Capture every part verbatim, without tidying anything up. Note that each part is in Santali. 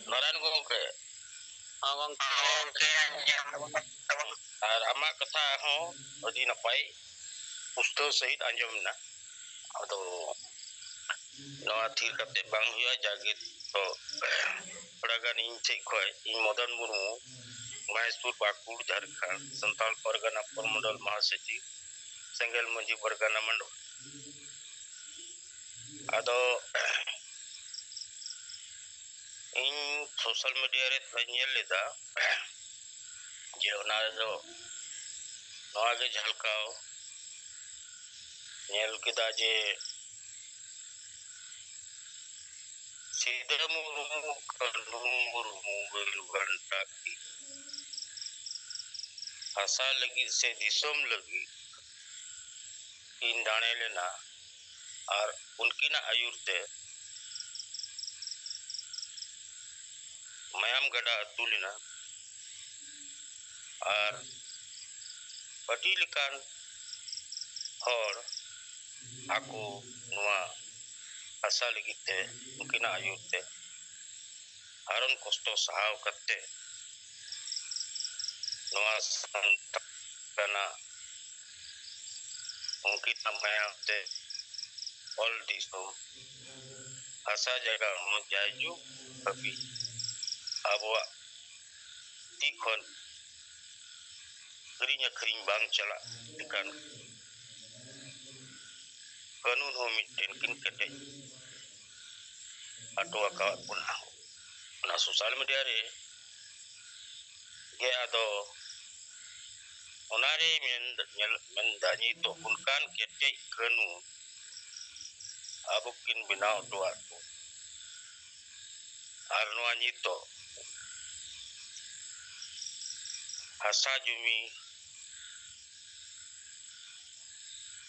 ᱱᱟᱨᱟᱭᱚᱱ ᱜᱚᱢᱠᱮ᱾ ᱦᱚᱸ ᱜᱚᱢᱠᱮ᱾ ᱟᱨ ᱟᱢᱟᱜ ᱠᱟᱛᱷᱟ ᱦᱚᱸ ᱟᱹᱰᱤ ᱱᱟᱯᱟᱭ ᱯᱩᱥᱴᱟᱹᱣ ᱥᱟᱺᱦᱤᱡ ᱟᱸᱡᱚᱢ ᱮᱱᱟ᱾ ᱟᱫᱚ ᱱᱚᱣᱟ ᱛᱷᱤᱨ ᱠᱟᱛᱮ ᱵᱟᱝ ᱦᱩᱭᱩᱜᱼᱟ, ᱡᱟᱜᱮ ᱛᱚ ᱛᱷᱚᱲᱟ ᱜᱟᱱ ᱤᱧ ᱴᱷᱮᱡ ᱠᱷᱚᱡ, ᱤᱧ ᱢᱚᱫᱚᱱ ᱢᱩᱨᱢᱩ, ᱢᱚᱦᱮᱥᱯᱩᱨ, ᱯᱟᱹᱠᱩᱲ, ᱡᱷᱟᱲᱠᱷᱚᱸᱰ, ᱥᱟᱱᱛᱟᱲ ᱯᱟᱨᱜᱟᱱᱟ ᱯᱚᱨᱢᱚᱱᱰᱚᱞ ᱢᱟᱦᱟᱥᱚᱪᱤᱵᱽ, ᱥᱮᱸᱜᱮᱞ ᱢᱟᱹᱡᱷᱤ ᱯᱟᱨᱜᱟᱱᱟ ᱢᱚᱱᱰᱚᱞ᱾ ᱟᱫᱚ ᱤᱧ social media ᱨᱮ ᱛᱷᱚᱲᱟᱧ ᱧᱮᱞ ᱞᱮᱫᱟ, ᱡᱮ ᱚᱱᱟ ᱨᱮᱫᱚ ᱱᱚᱣᱟ ᱜᱮ ᱡᱷᱟᱞᱠᱟᱣ ᱧᱮᱞ ᱠᱮᱫᱟ ᱡᱮ ᱥᱤᱫᱟᱹ ᱢᱩᱨᱢᱩ, ᱠᱟᱹᱱᱦᱩ ᱢᱩᱨᱢᱩ, ᱵᱤᱨ ᱵᱟᱱᱴᱟ ᱠᱤᱱ ᱦᱟᱥᱟ ᱞᱟᱹᱜᱤᱫ ᱥᱮ ᱫᱤᱥᱚᱢ ᱞᱟᱹᱜᱤᱫ ᱠᱤᱱ ᱫᱟᱲᱮ ᱞᱮᱱᱟ ᱟᱨ ᱩᱱᱠᱤᱱᱟᱜ ᱟᱹᱭᱩᱨ ᱛᱮ ᱢᱟᱭᱟᱢ ᱜᱟᱰᱟ ᱟᱹᱛᱩ ᱞᱮᱱᱟ᱾ ᱟᱨ ᱟᱹᱰᱤ ᱞᱮᱠᱟᱱ ᱦᱚᱲ ᱟᱠᱚ ᱱᱚᱣᱟ ᱦᱟᱥᱟ ᱞᱟᱹᱜᱤᱫ ᱛᱮ ᱩᱱᱠᱤᱱᱟᱜ ᱟᱹᱭᱩᱨ ᱛᱮ ᱦᱟᱨᱚᱱ ᱠᱚᱥᱴᱚ ᱥᱟᱦᱟᱣ ᱠᱟᱛᱮ ᱱᱚᱣᱟ ᱥᱟᱱᱛᱟᱲ ᱠᱟᱱᱟ᱾ ᱩᱱᱠᱤᱱᱟᱜ ᱢᱟᱭᱟᱢ ᱛᱮ ᱚᱞ ᱫᱤᱥᱚᱢ ᱦᱟᱥᱟ ᱡᱟᱭᱜᱟ ᱦᱚᱸ ᱡᱟᱭᱡᱩᱜᱽ ᱦᱟᱹᱵᱤᱡ ᱟᱵᱚᱣᱟᱜ ᱛᱤ ᱠᱷᱚᱱ ᱠᱤᱨᱤᱧ ᱟᱹᱠᱷᱨᱤᱧ ᱵᱟᱝ ᱪᱟᱞᱟᱜ ᱞᱮᱠᱟᱱ ᱠᱟᱹᱱᱩᱱ ᱦᱚᱸ ᱢᱤᱫᱴᱮᱱ ᱠᱤᱱ ᱠᱮᱴᱮᱡ ᱦᱚᱴᱚ ᱟᱠᱟᱣᱟᱫ ᱵᱚᱱᱟ᱾ ᱚᱱᱟ social media ᱨᱮ ᱜᱮ ᱟᱫᱚ ᱚᱱᱟᱨᱮ ᱢᱮᱱ, ᱧᱮᱞ, ᱢᱮᱱᱫᱟ, ᱱᱤᱛᱚᱜ ᱚᱱᱠᱟᱱ ᱠᱮᱴᱮᱡ ᱠᱟᱹᱱᱩᱱ ᱟᱵᱚ ᱠᱤᱱ ᱵᱮᱱᱟᱣ ᱦᱚᱴᱚᱣᱟᱫ ᱵᱚᱱ᱾ ᱟᱨ ᱱᱚᱣᱟ ᱱᱤᱛᱚᱜ ᱦᱟᱥᱟ ᱡᱩᱢᱤ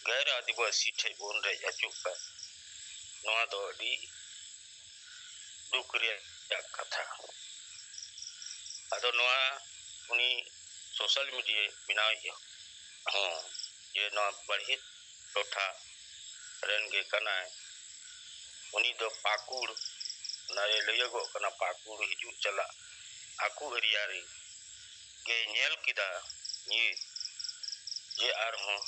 ᱜᱟᱭᱨᱟ ᱟᱹᱫᱤᱵᱟᱹᱥᱤ ᱴᱷᱮᱡ ᱵᱚᱱ ᱨᱮᱡ ᱦᱚᱪᱚᱜ ᱠᱟᱱ, ᱱᱚᱣᱟ ᱫᱚ ᱟᱹᱰᱤ ᱫᱩᱠ ᱨᱮᱭᱟᱜ ᱠᱟᱛᱷᱟ᱾ ᱟᱫᱚ ᱱᱚᱣᱟ ᱩᱱᱤ social media ᱵᱮᱱᱟᱣᱤᱡ ᱦᱚᱸ ᱡᱮ ᱱᱚᱣᱟ ᱵᱟᱲᱦᱤᱛ ᱴᱚᱴᱷᱟ ᱨᱮᱱ ᱜᱮ ᱠᱟᱱᱟᱭ, ᱩᱱᱤ ᱫᱚ ᱯᱟᱹᱠᱩᱲ ᱚᱱᱟᱨᱮ ᱞᱟᱹᱭᱟᱹᱜᱚᱜ ᱠᱟᱱᱟ, ᱯᱟᱹᱠᱩᱲ ᱦᱤᱡᱩᱜ ᱪᱟᱞᱟᱜ ᱟᱠᱚ ᱮᱨᱤᱭᱟ ᱨᱮ ᱜᱮ ᱧᱮᱞ ᱠᱮᱫᱟ ᱱᱤᱛ ᱡᱮ ᱟᱨᱦᱚᱸ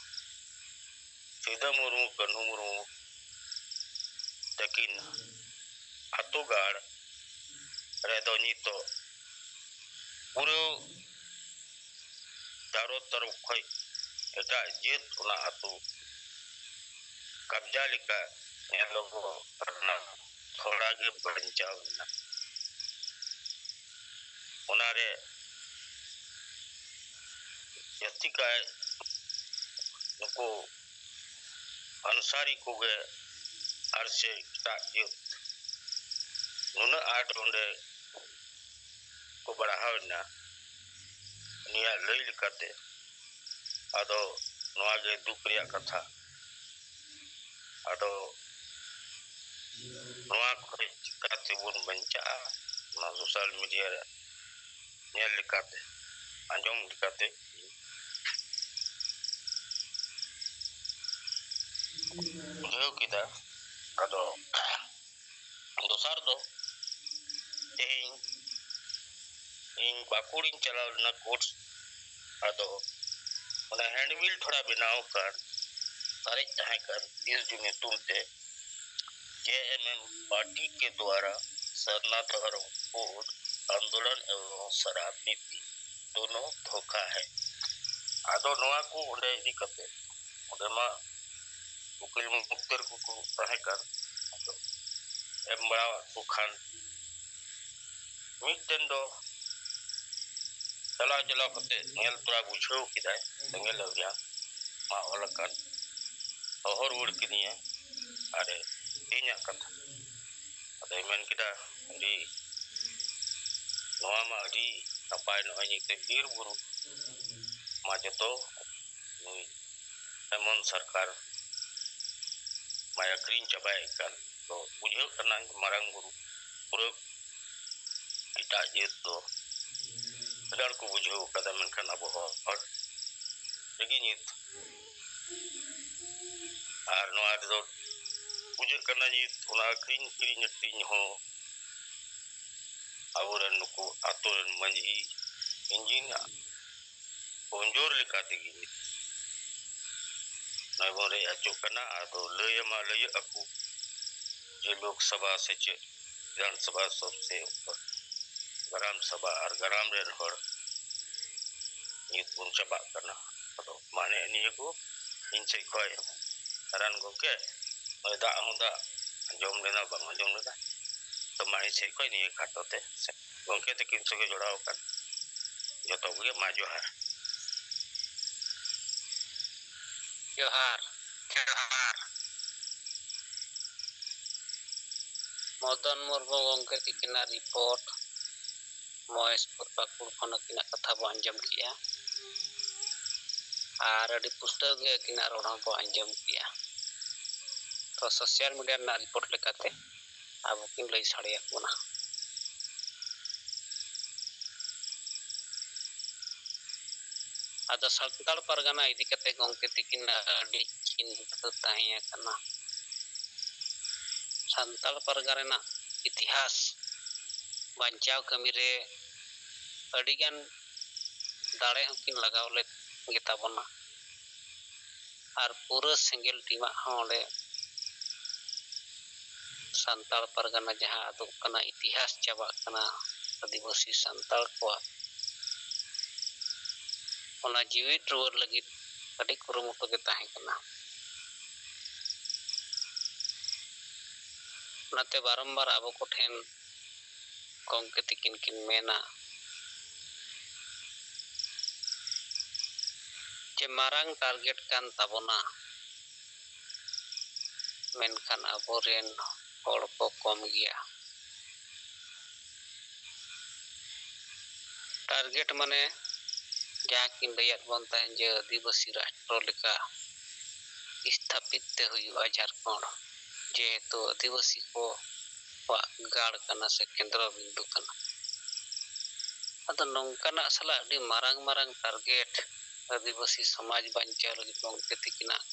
ᱥᱤᱫᱟᱹ ᱢᱩᱨᱢᱩ, ᱠᱟᱹᱱᱦᱩ ᱢᱩᱨᱢᱩ ᱛᱟᱹᱠᱤᱱ ᱟᱛᱳ ᱜᱟᱲ ᱨᱮᱫᱚ ᱱᱤᱛᱚᱜ ᱯᱩᱨᱟᱹ ᱪᱟᱨᱚ ᱛᱚᱨᱚᱯ ᱠᱷᱚᱡ ᱮᱴᱟᱜ ᱡᱟᱹᱛ ᱚᱱᱟ ᱟᱹᱛᱩ ᱠᱟᱵᱽᱡᱟ ᱞᱮᱠᱟ ᱧᱮᱞᱚᱜᱚᱜ ᱠᱟᱱᱟ᱾ ᱛᱷᱚᱲᱟ ᱜᱮ ᱵᱟᱧᱪᱟᱣ ᱢᱮᱱᱟᱜᱼᱟ᱾ ᱚᱱᱟᱨᱮ ᱡᱟᱹᱥᱛᱤ ᱠᱟᱭ ᱱᱩᱠᱩ ᱟᱱᱥᱟᱨᱤ ᱠᱚᱜᱮ ᱟᱨ ᱥᱮ ᱮᱴᱟᱜ ᱡᱟᱹᱛ ᱱᱩᱱᱟᱹᱜ ᱟᱸᱴ ᱚᱸᱰᱮ ᱠᱚ ᱵᱟᱲᱦᱟᱣ ᱮᱱᱟ, ᱩᱱᱤᱭᱟᱜ ᱞᱟᱹᱭ ᱞᱮᱠᱟᱛᱮ᱾ ᱟᱫᱚ ᱱᱚᱣᱟ ᱜᱮ ᱫᱩᱠ ᱨᱮᱭᱟᱜ ᱠᱟᱛᱷᱟ᱾ ᱟᱫᱚ ᱱᱚᱣᱟ ᱠᱚᱨᱮ ᱪᱤᱠᱟ ᱛᱮᱵᱚᱱ ᱵᱟᱧᱪᱟᱜᱼᱟ? ᱚᱱᱟ ᱥᱳᱥᱟᱞ ᱢᱤᱰᱤᱭᱟ ᱨᱮ ᱧᱮᱞ ᱞᱮᱠᱟᱛᱮ, ᱟᱸᱡᱚᱢ ᱞᱮᱠᱟᱛᱮ ᱵᱩᱡᱷᱟᱹᱣ ᱠᱮᱫᱟ᱾ ᱟᱫᱚ ᱫᱚᱥᱟᱨ ᱫᱚ ᱛᱮᱦᱮᱧ ᱤᱧ ᱯᱟᱹᱠᱩᱲᱤᱧ ᱪᱟᱞᱟᱣ ᱞᱮᱱᱟ ᱠᱳᱨᱥ᱾ ᱟᱫᱚ ᱚᱱᱟ ᱦᱮᱱᱰᱵᱤᱞ ᱛᱷᱚᱲᱟ ᱵᱮᱱᱟᱣ ᱠᱟᱱ ᱥᱟᱨᱮᱡ ᱛᱟᱦᱮᱸ ᱠᱟᱱ ᱛᱤᱥ ᱡᱩᱱ ᱧᱩᱛᱩᱢ ᱛᱮ, ᱡᱮ ᱮᱢ ᱮᱢ ᱯᱟᱨᱴᱤ ᱠᱮ ᱫᱣᱟᱨᱟ ᱥᱟᱨᱱᱟ ᱫᱷᱚᱨᱚᱢ ᱠᱳᱰ ᱟᱱᱫᱳᱞᱚᱱ ᱮᱵᱚᱝ ᱥᱟᱨᱟᱯ ᱱᱤᱛᱤ ᱫᱳᱱᱳ ᱫᱷᱳᱠᱟ ᱦᱮ᱾ ᱟᱫᱚ ᱱᱚᱣᱟ ᱠᱚ ᱚᱸᱰᱮ ᱤᱫᱤ ᱠᱟᱛᱮ, ᱚᱸᱰᱮ ᱢᱟ ᱩᱠᱤᱞ ᱢᱩᱠᱛᱟᱹᱨ ᱠᱚᱠᱚ ᱛᱟᱦᱮᱸ ᱠᱟᱱ, ᱟᱫᱚ ᱮᱢ ᱵᱟᱲᱟᱣᱟᱫ ᱠᱚ ᱠᱷᱟᱱ ᱢᱤᱫᱴᱮᱱ ᱫᱚ ᱪᱟᱞᱟᱣ ᱪᱟᱞᱟᱣ ᱠᱟᱛᱮ ᱧᱮᱞ ᱛᱚᱨᱟ ᱵᱩᱡᱷᱟᱹᱣ ᱠᱮᱫᱟᱭ, ᱥᱮᱸᱜᱮᱞ ᱟᱹᱣᱨᱤᱭᱟᱜ ᱢᱟ ᱚᱞ ᱟᱠᱟᱱ, ᱦᱚᱦᱚ ᱨᱩᱣᱟᱹᱲ ᱠᱤᱫᱤᱧᱟ᱾ ᱟᱨᱮ ᱛᱮᱦᱮᱧᱟᱜ ᱠᱟᱛᱷᱟ ᱟᱫᱚᱭ ᱢᱮᱱ ᱠᱮᱫᱟ, ᱟᱹᱰᱤ, ᱱᱚᱣᱟ ᱢᱟ ᱟᱹᱰᱤ ᱱᱟᱯᱟᱭ, ᱱᱚᱜᱼᱚᱭ ᱱᱤᱛᱚᱜ ᱵᱤᱨ ᱵᱩᱨᱩ ᱢᱟ ᱡᱚᱛᱚ ᱱᱩᱭ ᱮᱢᱚᱱ ᱥᱚᱨᱠᱟᱨ ᱢᱟᱭ ᱟᱹᱠᱷᱨᱤᱧ ᱪᱟᱵᱟᱭᱮᱫ ᱠᱟᱱ᱾ ᱛᱚ ᱵᱩᱡᱷᱟᱹᱜ ᱠᱟᱱᱟ ᱢᱟᱨᱟᱝ ᱵᱩᱨᱩ ᱯᱩᱨᱟᱹ ᱮᱴᱟᱜ ᱡᱟᱹᱛ ᱫᱚ ᱵᱷᱮᱜᱟᱨ ᱠᱚ ᱵᱩᱡᱷᱟᱹᱣ ᱠᱟᱫᱟ, ᱢᱮᱱᱠᱷᱟᱱ ᱟᱵᱚ ᱦᱚᱲ ᱨᱮᱜᱮ ᱱᱤᱛ᱾ ᱟᱨ ᱱᱚᱣᱟ ᱨᱮᱫᱚ ᱵᱩᱡᱷᱟᱹᱜ ᱠᱟᱱᱟ ᱱᱤᱛ ᱚᱱᱟ ᱟᱹᱠᱷᱨᱤᱧ, ᱠᱤᱨᱤᱧ ᱟᱹᱠᱷᱨᱤᱧ ᱦᱚᱸ ᱟᱵᱚᱨᱮᱱ ᱱᱩᱠᱩ ᱟᱛᱳ ᱨᱮᱱ ᱢᱟᱹᱡᱷᱤ ᱤᱧᱡᱤᱱ ᱠᱚᱢᱡᱳᱨ ᱞᱮᱠᱟ ᱛᱮᱜᱮ ᱱᱚᱜᱼᱚᱭ ᱵᱚᱱ ᱨᱮᱡ ᱦᱚᱪᱚᱜ ᱠᱟᱱᱟ᱾ ᱟᱫᱚ ᱞᱟᱹᱭ ᱢᱟ ᱞᱟᱹᱭᱟᱹᱜ ᱟᱠᱚ ᱡᱮ ᱞᱳᱠ ᱥᱚᱵᱷᱟ ᱥᱮ ᱪᱮᱫ ᱵᱤᱫᱷᱟᱱ ᱥᱚᱵᱷᱟ ᱥᱚᱵ ᱥᱮ ᱩᱯᱚᱨ ᱜᱨᱟᱢ ᱥᱚᱵᱷᱟ ᱟᱨ ᱜᱨᱟᱢ ᱨᱮᱱ ᱦᱚᱲ ᱱᱤᱛ ᱵᱚᱱ ᱪᱟᱵᱟᱜ ᱠᱟᱱᱟ᱾ ᱟᱫᱚ ᱢᱟᱱᱮ ᱱᱤᱭᱟᱹ ᱠᱚ ᱤᱧ ᱥᱮᱫ ᱠᱷᱚᱱ ᱨᱟᱱ ᱜᱚᱢᱠᱮ, ᱱᱚᱜᱼᱚᱭ ᱫᱟᱜ ᱦᱚᱸ ᱫᱟᱜ ᱟᱸᱡᱚᱢ ᱞᱮᱱᱟ ᱵᱟᱝ ᱟᱸᱡᱚᱢ ᱞᱮᱱᱟ, ᱛᱚ ᱢᱟ ᱤᱧ ᱥᱮᱫ ᱠᱷᱚᱱ ᱱᱤᱭᱟᱹ ᱠᱷᱟᱴᱚ ᱛᱮ ᱜᱚᱢᱠᱮ ᱛᱟᱹᱠᱤᱱ ᱥᱚᱸᱜᱮ ᱡᱚᱲᱟᱣ ᱟᱠᱟᱱ ᱡᱚᱛᱚ ᱠᱚᱜᱮ ᱢᱟ ᱡᱚᱦᱟᱨ᱾ ᱡᱚᱦᱟᱨ᱾ ᱡᱚᱦᱟᱨ᱾ ᱢᱚᱫᱚᱱ ᱢᱩᱨᱢᱩ ᱜᱚᱢᱠᱮ ᱛᱤᱠᱤᱱᱟᱜ ᱨᱤᱯᱳᱨᱴ, ᱢᱚᱦᱮᱥᱯᱩᱨ ᱯᱟᱹᱠᱩᱲ ᱠᱷᱚᱱ ᱟᱹᱠᱤᱱᱟᱜ ᱠᱟᱛᱷᱟ ᱵᱚ ᱟᱸᱡᱚᱢ ᱠᱮᱜᱼᱟ᱾ ᱟᱨ ᱟᱹᱰᱤ ᱯᱩᱥᱴᱟᱹᱣ ᱜᱮ ᱟᱹᱠᱤᱱᱟᱜ ᱨᱚᱲ ᱦᱚᱸ ᱵᱚ ᱟᱸᱡᱚᱢ ᱠᱮᱜᱼᱟ᱾ ᱛᱚ ᱥᱳᱥᱟᱞ ᱢᱤᱰᱤᱭᱟ ᱨᱮᱱᱟᱜ ᱨᱤᱯᱳᱨᱴ ᱞᱮᱠᱟᱛᱮ ᱟᱵᱚ ᱠᱤᱱ ᱞᱟᱹᱭ ᱥᱟᱰᱮᱭᱟᱫ ᱵᱚᱱᱟ᱾ ᱟᱫᱚ ᱥᱟᱱᱛᱟᱲ ᱯᱟᱨᱜᱟᱱᱟ ᱤᱫᱤ ᱠᱟᱛᱮ ᱜᱚᱢᱠᱮ ᱛᱤᱠᱤᱱᱟᱜ ᱟᱹᱰᱤ ᱪᱤᱱᱛᱟᱹ ᱛᱟᱦᱮᱸ ᱠᱟᱱᱟ᱾ ᱥᱟᱱᱛᱟᱲ ᱯᱟᱨᱜᱟᱱᱟ ᱨᱮᱱᱟᱜ ᱤᱛᱤᱦᱟᱥ ᱵᱟᱧᱪᱟᱣ ᱠᱟᱹᱢᱤ ᱨᱮ ᱟᱹᱰᱤᱜᱟᱱ ᱫᱟᱲᱮ ᱦᱚᱸᱠᱤᱱ ᱞᱟᱜᱟᱣ ᱞᱮᱫ ᱜᱮᱛᱟ ᱵᱚᱱᱟ᱾ ᱟᱨ ᱯᱩᱨᱟᱹ ᱥᱮᱸᱜᱮᱞ ᱴᱤᱢᱟᱜ ᱦᱚᱸ ᱚᱸᱰᱮ ᱥᱟᱱᱛᱟᱲ ᱯᱟᱨᱜᱟᱱᱟ ᱡᱟᱦᱟᱸ ᱟᱫᱚᱜ ᱠᱟᱱᱟ, ᱤᱛᱤᱦᱟᱥ ᱪᱟᱵᱟᱜ ᱠᱟᱱᱟ ᱟᱹᱫᱤᱵᱟᱹᱥᱤ ᱥᱟᱱᱛᱟᱲ ᱠᱚᱣᱟᱜ, ᱚᱱᱟ ᱡᱤᱣᱤᱫ ᱨᱩᱣᱟᱹᱲ ᱞᱟᱹᱜᱤᱫ ᱟᱹᱰᱤ ᱠᱩᱨᱩᱢᱩᱴᱩ ᱜᱮ ᱛᱟᱦᱮᱸ ᱠᱟᱱᱟ᱾ ᱚᱱᱟᱛᱮ ᱵᱟᱨᱚᱢᱵᱟᱨ ᱟᱵᱚ ᱠᱚᱴᱷᱮᱱ ᱜᱚᱢᱠᱮ ᱛᱤᱠᱤᱱ ᱠᱤᱱ ᱢᱮᱱᱟ ᱡᱮ ᱢᱟᱨᱟᱝ ᱴᱟᱨᱜᱮᱴ ᱠᱟᱱ ᱛᱟᱵᱚᱱᱟ, ᱢᱮᱱᱠᱷᱟᱱ ᱟᱵᱚᱨᱮᱱ ᱦᱚᱲ ᱠᱚ ᱠᱚᱢ ᱜᱮᱭᱟ᱾ ᱴᱟᱨᱜᱮᱴ ᱢᱟᱱᱮ ᱡᱟᱦᱟᱸ ᱠᱤᱱ ᱞᱟᱹᱭᱟᱫ ᱵᱚᱱ ᱛᱟᱦᱮᱸᱫ ᱡᱮ ᱟᱹᱫᱤᱵᱟᱹᱥᱤ ᱨᱟᱥᱴᱨᱚ ᱞᱮᱠᱟ ᱥᱛᱷᱟᱯᱤᱛ ᱛᱮ ᱦᱩᱭᱩᱜᱼᱟ ᱡᱷᱟᱲᱠᱷᱚᱸᱰ, ᱡᱮᱦᱮᱛᱩ ᱟᱹᱫᱤᱵᱟᱹᱥᱤ ᱠᱚᱣᱟᱜ ᱜᱟᱲ ᱠᱟᱱᱟ ᱥᱮ ᱠᱮᱱᱫᱨᱚ ᱵᱤᱱᱫᱩ ᱠᱟᱱᱟ᱾ ᱟᱫᱚ ᱱᱚᱝᱠᱟᱱᱟᱜ ᱥᱟᱞᱟᱜ ᱟᱹᱰᱤ ᱢᱟᱨᱟᱝ ᱢᱟᱨᱟᱝ ᱴᱟᱨᱜᱮᱴ ᱟᱹᱫᱤᱵᱟᱹᱥᱤ ᱥᱚᱢᱟᱡᱽ ᱵᱟᱧᱪᱟᱣ ᱞᱟᱹᱜᱤᱫ ᱜᱚᱢᱠᱮ ᱛᱤᱠᱤᱱᱟᱜ,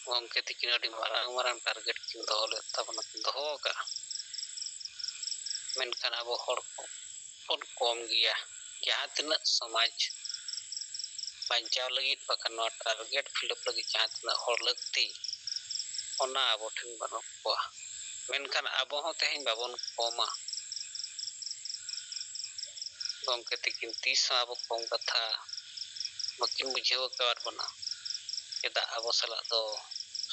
ᱜᱚᱢᱠᱮ ᱛᱤᱠᱤᱱ ᱟᱹᱰᱤ ᱢᱟᱨᱟᱝ ᱢᱟᱨᱟᱝ ᱴᱟᱨᱜᱮᱴ ᱠᱤᱱ ᱫᱚᱦᱚ ᱞᱮᱫ ᱛᱟᱵᱚᱱᱟ, ᱠᱤᱱ ᱫᱚᱦᱚ ᱟᱠᱟᱫᱼᱟ᱾ ᱢᱮᱱᱠᱷᱟᱱ ᱟᱵᱚ ᱦᱚᱲ ᱠᱚ ᱵᱚᱱ ᱠᱚᱢ ᱜᱮᱭᱟ᱾ ᱡᱟᱦᱟᱸ ᱛᱤᱱᱟᱹᱜ ᱥᱚᱢᱟᱡᱽ ᱵᱟᱧᱪᱟᱣ ᱞᱟᱹᱜᱤᱫ, ᱵᱟᱠᱷᱟᱱ ᱱᱚᱣᱟ target fill up ᱞᱟᱹᱜᱤᱫ ᱡᱟᱦᱟᱸ ᱛᱤᱱᱟᱹᱜ ᱦᱚᱲ ᱞᱟᱹᱠᱛᱤ, ᱚᱱᱟ ᱟᱵᱚ ᱴᱷᱮᱱ ᱵᱟᱹᱱᱩᱜ ᱠᱚᱣᱟ᱾ ᱢᱮᱱᱠᱷᱟᱱ ᱟᱵᱚ ᱦᱚᱸ ᱛᱮᱦᱮᱧ ᱵᱟᱵᱚᱱ ᱠᱚᱢᱟ᱾ ᱜᱚᱢᱠᱮ ᱛᱤᱠᱤᱱ ᱛᱤᱥ ᱦᱚᱸ ᱟᱵᱚ ᱠᱚᱢ ᱠᱟᱛᱷᱟ ᱵᱟᱹᱠᱤᱱ ᱵᱩᱡᱷᱟᱹᱣ ᱟᱠᱟᱫ ᱵᱚᱱᱟ᱾ ᱪᱮᱫᱟᱜ ᱟᱵᱚ ᱥᱟᱞᱟᱜ ᱫᱚ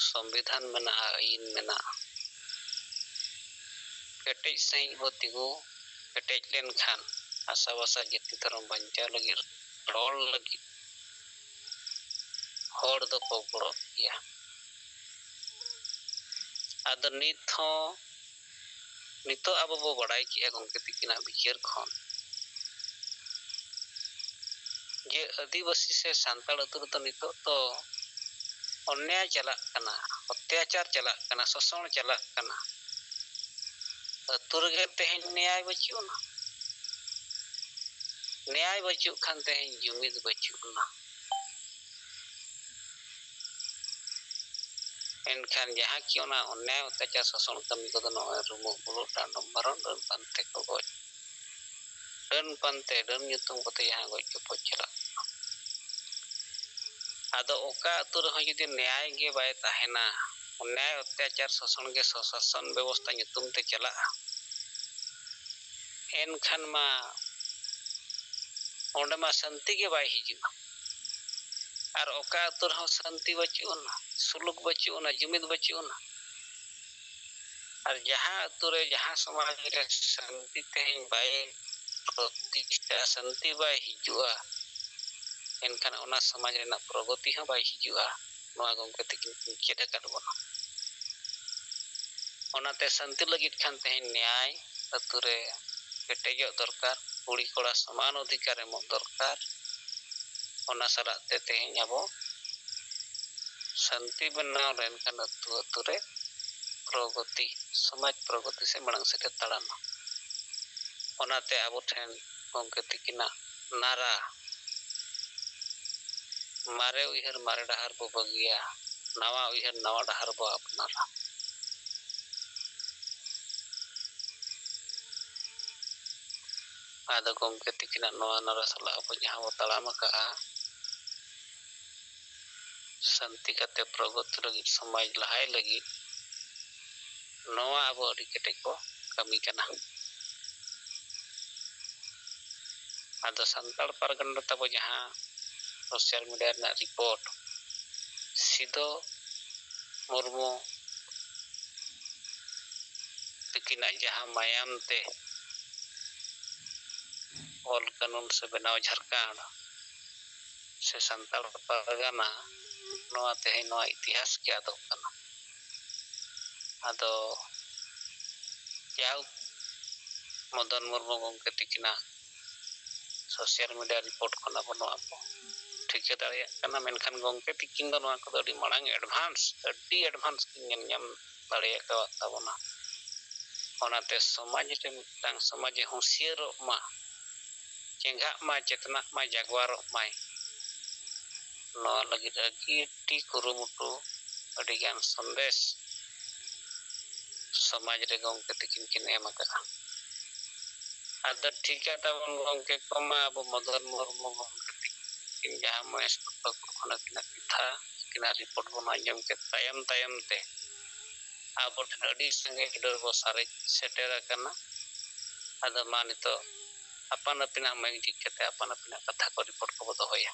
ᱥᱚᱝᱵᱤᱫᱷᱟᱱ ᱢᱮᱱᱟᱜᱼᱟ, ᱟᱹᱭᱤᱱ ᱢᱮᱱᱟᱜᱼᱟ᱾ ᱠᱮᱴᱮᱡ ᱥᱟᱺᱦᱤᱡ ᱵᱚ ᱛᱤᱸᱜᱩ ᱠᱮᱴᱮᱡ ᱞᱮᱱᱠᱷᱟᱱ ᱟᱥᱟ ᱵᱷᱟᱥᱟ ᱡᱟᱹᱛᱤ ᱫᱷᱚᱨᱚᱢ ᱵᱟᱧᱪᱟᱣ ᱞᱟᱹᱜᱤᱫ, ᱨᱚᱲ ᱞᱟᱹᱜᱤᱫ ᱦᱚᱲ ᱫᱚᱠᱚ ᱜᱚᱲᱚᱜ ᱜᱮᱭᱟ᱾ ᱟᱫᱚ ᱱᱤᱛ ᱦᱚᱸ, ᱱᱤᱛᱚᱜ ᱟᱵᱚ ᱵᱚ ᱵᱟᱲᱟᱭ ᱠᱮᱜᱼᱟ ᱜᱚᱢᱠᱮ ᱛᱤᱠᱤᱱᱟᱜ ᱵᱤᱪᱟᱹᱨ ᱠᱷᱚᱱ ᱡᱮ ᱟᱹᱫᱤᱵᱟᱹᱥᱤ ᱥᱮ ᱥᱟᱱᱛᱟᱲ ᱟᱹᱛᱩ ᱨᱮᱫᱚ ᱱᱤᱛᱚᱜ ᱫᱚ ᱚᱱᱱᱭᱟᱭ ᱪᱟᱞᱟᱜ ᱠᱟᱱᱟ, ᱚᱛᱛᱟᱪᱟᱨ ᱪᱟᱞᱟᱜ ᱠᱟᱱᱟ, ᱥᱳᱥᱚᱱ ᱪᱟᱞᱟᱜ ᱠᱟᱱᱟ᱾ ᱟᱹᱛᱩ ᱨᱮᱜᱮ ᱛᱮᱦᱮᱧ ᱱᱮᱭᱟᱭ ᱵᱟᱹᱪᱩᱜ ᱟᱱᱟ᱾ ᱱᱮᱭᱟᱭ ᱵᱟᱹᱪᱩᱜ ᱠᱷᱟᱱ ᱛᱮᱦᱮᱧ ᱡᱩᱢᱤᱫ ᱵᱟᱹᱪᱩᱜ ᱟᱱᱟ᱾ ᱮᱱᱠᱷᱟᱱ ᱡᱟᱦᱟᱸ ᱠᱤ ᱚᱱᱟ ᱚᱱᱱᱭᱟᱭ ᱚᱛᱛᱟᱪᱟᱨ ᱥᱳᱥᱚᱱ ᱠᱟᱹᱢᱤ ᱠᱚᱫᱚ ᱱᱚᱜᱼᱚᱭ ᱨᱩᱢᱩᱜ ᱵᱩᱞᱩᱜ, ᱰᱟᱸᱰᱚᱢ ᱵᱟᱨᱚᱱ, ᱰᱟᱹᱱ ᱯᱟᱱᱛᱮ ᱠᱚ ᱜᱚᱡ, ᱰᱟᱹᱱ ᱯᱟᱱᱛᱮ, ᱰᱟᱹᱱ ᱧᱩᱛᱩᱢ ᱠᱚᱛᱮ ᱡᱟᱦᱟᱸ ᱜᱚᱡ ᱜᱚᱯᱚᱡ ᱪᱟᱞᱟᱜ ᱠᱟᱱᱟ᱾ ᱟᱫᱚ ᱚᱠᱟ ᱟᱹᱛᱩ ᱨᱮᱦᱚᱸ ᱡᱩᱫᱤ ᱱᱮᱭᱟᱭ ᱜᱮ ᱵᱟᱭ ᱛᱟᱦᱮᱱᱟ, ᱚᱱᱱᱭᱟᱭ ᱚᱛᱛᱟᱪᱟᱨ ᱥᱳᱥᱚᱱ ᱜᱮ ᱥᱚᱥᱟᱥᱚᱱ ᱵᱮᱵᱚᱥᱛᱷᱟ ᱧᱩᱛᱩᱢ ᱛᱮ ᱪᱟᱞᱟᱜᱼᱟ, ᱮᱱᱠᱷᱟᱱ ᱢᱟ ᱚᱸᱰᱮ ᱢᱟ ᱥᱟᱹᱱᱛᱤ ᱜᱮ ᱵᱟᱭ ᱦᱤᱡᱩᱜᱼᱟ᱾ ᱟᱨ ᱚᱠᱟ ᱟᱹᱛᱩ ᱨᱮᱦᱚᱸ ᱥᱟᱹᱱᱛᱤ ᱵᱟᱹᱪᱩᱜ ᱟᱱᱟ, ᱥᱩᱞᱩᱠ ᱵᱟᱹᱪᱩᱜ ᱟᱱᱟ, ᱡᱩᱢᱤᱫ ᱵᱟᱹᱪᱩᱜ ᱟᱱᱟ᱾ ᱟᱨ ᱡᱟᱦᱟᱸ ᱟᱹᱛᱩ ᱨᱮ, ᱡᱟᱦᱟᱸ ᱥᱚᱢᱟᱡᱽ ᱨᱮ ᱥᱟᱹᱱᱛᱤ ᱛᱮᱦᱮᱧ ᱵᱟᱭ ᱯᱨᱚᱛᱤᱥᱴᱷᱟ, ᱥᱟᱹᱱᱛᱤ ᱵᱟᱭ ᱦᱤᱡᱩᱜᱼᱟ, ᱮᱱᱠᱷᱟᱱ ᱚᱱᱟ ᱥᱚᱢᱟᱡᱽ ᱨᱮᱱᱟᱜ ᱯᱨᱚᱜᱚᱛᱤ ᱦᱚᱸ ᱵᱟᱭ ᱦᱤᱡᱩᱜᱼᱟ᱾ ᱱᱚᱣᱟ ᱜᱚᱢᱠᱮ ᱛᱤᱠᱤᱱ ᱠᱤᱱ ᱪᱮᱫ ᱟᱠᱟᱫ ᱵᱚᱱᱟ᱾ ᱚᱱᱟᱛᱮ ᱥᱟᱹᱱᱛᱤ ᱞᱟᱹᱜᱤᱫ ᱠᱷᱟᱱ ᱛᱮᱦᱮᱧ ᱱᱮᱭᱟᱭ ᱟᱹᱛᱩ ᱨᱮ ᱠᱮᱴᱮᱡᱚᱜ ᱫᱚᱨᱠᱟᱨ, ᱠᱩᱲᱤ ᱠᱚᱲᱟ ᱥᱚᱢᱟᱱ ᱚᱫᱷᱤᱠᱟᱨ ᱮᱢᱚᱜ ᱫᱚᱨᱠᱟᱨ᱾ ᱚᱱᱟ ᱥᱟᱞᱟᱜ ᱛᱮ ᱛᱮᱦᱮᱧ ᱟᱵᱚ ᱥᱟᱹᱱᱛᱤ ᱵᱮᱱᱟᱣ ᱞᱮᱱᱠᱷᱟᱱ ᱟᱹᱛᱩ ᱟᱹᱛᱩ ᱨᱮ ᱯᱨᱚᱜᱚᱛᱤ, ᱥᱚᱢᱟᱡᱽ ᱯᱨᱚᱜᱚᱛᱤ ᱥᱮ ᱢᱟᱲᱟᱝ ᱥᱮᱫ ᱮ ᱛᱟᱲᱟᱢᱟ᱾ ᱚᱱᱟᱛᱮ ᱟᱵᱚ ᱴᱷᱮᱱ ᱜᱚᱢᱠᱮ ᱛᱤᱠᱤᱱᱟᱜ ᱱᱟᱨᱟ, ᱢᱟᱨᱮ ᱩᱭᱦᱟᱹᱨ ᱢᱟᱨᱮ ᱰᱟᱦᱟᱨ ᱵᱚ ᱵᱟᱹᱜᱤᱭᱟ, ᱱᱟᱣᱟ ᱩᱭᱦᱟᱹᱨ ᱱᱟᱣᱟ ᱰᱟᱦᱟᱨ ᱵᱚ ᱟᱯᱱᱟᱨᱟ᱾ ᱟᱫᱚ ᱜᱚᱢᱠᱮ ᱛᱤᱠᱤᱱᱟᱜ ᱱᱚᱣᱟ ᱱᱟᱨᱟ ᱥᱟᱞᱟᱜ ᱟᱵᱚ ᱡᱟᱦᱟᱸ ᱵᱚ ᱛᱟᱲᱟᱢ ᱟᱠᱟᱫᱼᱟ, ᱥᱟᱱᱛᱤ ᱠᱟᱛᱮ ᱯᱨᱚᱜᱚᱛᱤ ᱞᱟᱹᱜᱤᱫ, ᱥᱚᱢᱟᱡᱽ ᱞᱟᱦᱟᱭ ᱞᱟᱹᱜᱤᱫ, ᱱᱚᱣᱟ ᱟᱵᱚ ᱟᱹᱰᱤ ᱠᱮᱴᱮᱡ ᱠᱚ ᱠᱟᱹᱢᱤ ᱠᱟᱱᱟ᱾ ᱟᱫᱚ ᱥᱟᱱᱛᱟᱲ ᱯᱟᱨᱜᱟᱱᱟ ᱨᱮ ᱛᱟᱵᱚ ᱡᱟᱦᱟᱸ social media ᱨᱮᱱᱟᱜ report, ᱥᱤᱫᱚ ᱢᱩᱨᱢᱩ ᱛᱤᱠᱤᱱᱟᱜ ᱡᱟᱦᱟᱸ ᱢᱟᱭᱟᱢ ᱛᱮ ᱚᱞ ᱠᱟᱹᱱᱩᱱ ᱥᱮ ᱵᱮᱱᱟᱣ ᱡᱷᱟᱲᱠᱷᱚᱸᱰ ᱥᱮ ᱥᱟᱱᱛᱟᱲ ᱯᱟᱨᱜᱟᱱᱟ, ᱱᱚᱣᱟ ᱛᱮᱦᱮᱧ ᱱᱚᱣᱟ ᱤᱛᱤᱦᱟᱥ ᱜᱮ ᱟᱫᱚᱜ ᱠᱟᱱᱟ᱾ ᱟᱫᱚ ᱡᱟᱭᱦᱳᱠ, ᱢᱚᱫᱚᱱ ᱢᱩᱨᱢᱩ ᱜᱚᱢᱠᱮ ᱛᱤᱠᱤᱱᱟᱜ social media report ᱠᱷᱚᱱ ᱟᱵᱚ ᱱᱚᱣᱟ ᱵᱚ ᱴᱷᱤᱠᱟᱹ ᱫᱟᱲᱮᱭᱟᱜ ᱠᱟᱱᱟ᱾ ᱢᱮᱱᱠᱷᱟᱱ ᱜᱚᱢᱠᱮ ᱛᱤᱠᱤᱱ ᱫᱚ ᱱᱚᱣᱟ ᱠᱚᱫᱚ ᱟᱹᱰᱤ ᱢᱟᱲᱟᱝ advance, ᱟᱹᱰᱤ advance ᱠᱤᱱ ᱧᱮᱞ ᱧᱟᱢ ᱫᱟᱲᱮ ᱟᱠᱟᱫ ᱛᱟᱵᱚᱱᱟ᱾ ᱚᱱᱟᱛᱮ ᱥᱚᱢᱟᱡᱽ ᱨᱮ ᱢᱤᱫᱴᱟᱝ ᱥᱚᱢᱟᱡᱽ ᱮ ᱦᱩᱸᱥᱤᱭᱟᱹᱨᱚᱜ ᱢᱟ, ᱪᱮᱸᱜᱷᱟᱜ ᱢᱟᱭ, ᱪᱮᱛᱱᱟᱜ ᱢᱟᱭ, ᱡᱟᱜᱽᱣᱟᱨᱚᱜ ᱢᱟᱭ, ᱱᱚᱣᱟ ᱞᱟᱹᱜᱤᱫ ᱟᱹᱰᱤ ᱠᱩᱨᱩᱢᱩᱴᱩ, ᱟᱹᱰᱤᱜᱟᱱ ᱥᱚᱱᱫᱮᱥ ᱥᱚᱢᱟᱡᱽ ᱨᱮ ᱜᱚᱢᱠᱮ ᱛᱤᱠᱤᱱ ᱠᱤᱱ ᱮᱢ ᱟᱠᱟᱫᱼᱟ᱾ ᱟᱫᱚ ᱴᱷᱤᱠᱟ ᱛᱟᱵᱚᱱ ᱜᱚᱢᱠᱮ ᱠᱚᱢᱟ, ᱟᱵᱚ ᱢᱚᱫᱚᱱ ᱢᱩᱨᱢᱩ ᱜᱚᱢᱠᱮ ᱛᱤᱠᱤᱱ ᱡᱟᱦᱟᱸ ᱢᱚᱦᱮᱥᱯᱩᱨ ᱯᱟᱹᱠᱩᱲ ᱠᱷᱚᱱ ᱟᱹᱠᱤᱱᱟᱜ ᱠᱟᱛᱷᱟ, ᱟᱹᱠᱤᱱᱟᱜ report ᱵᱚᱱ ᱟᱸᱡᱚᱢ ᱠᱮᱫ ᱛᱟᱭᱚᱢ ᱛᱟᱭᱚᱢ ᱛᱮ ᱟᱵᱚ ᱴᱷᱮᱱ ᱟᱹᱰᱤ ᱥᱟᱸᱜᱮ ᱩᱰᱟᱹᱨ ᱵᱚ ᱥᱟᱨᱮᱡ ᱥᱮᱴᱮᱨ ᱟᱠᱟᱱᱟ᱾ ᱟᱫᱚ ᱢᱟ ᱱᱤᱛᱚᱜ ᱟᱯᱟᱱ ᱟᱹᱯᱤᱱᱟᱜ mic ᱡᱷᱤᱡ ᱠᱟᱛᱮ ᱟᱯᱟᱱ ᱟᱹᱯᱤᱱᱟᱜ ᱠᱟᱛᱷᱟ ᱠᱚ, report ᱠᱚᱵᱚ ᱫᱚᱦᱚᱭᱟ᱾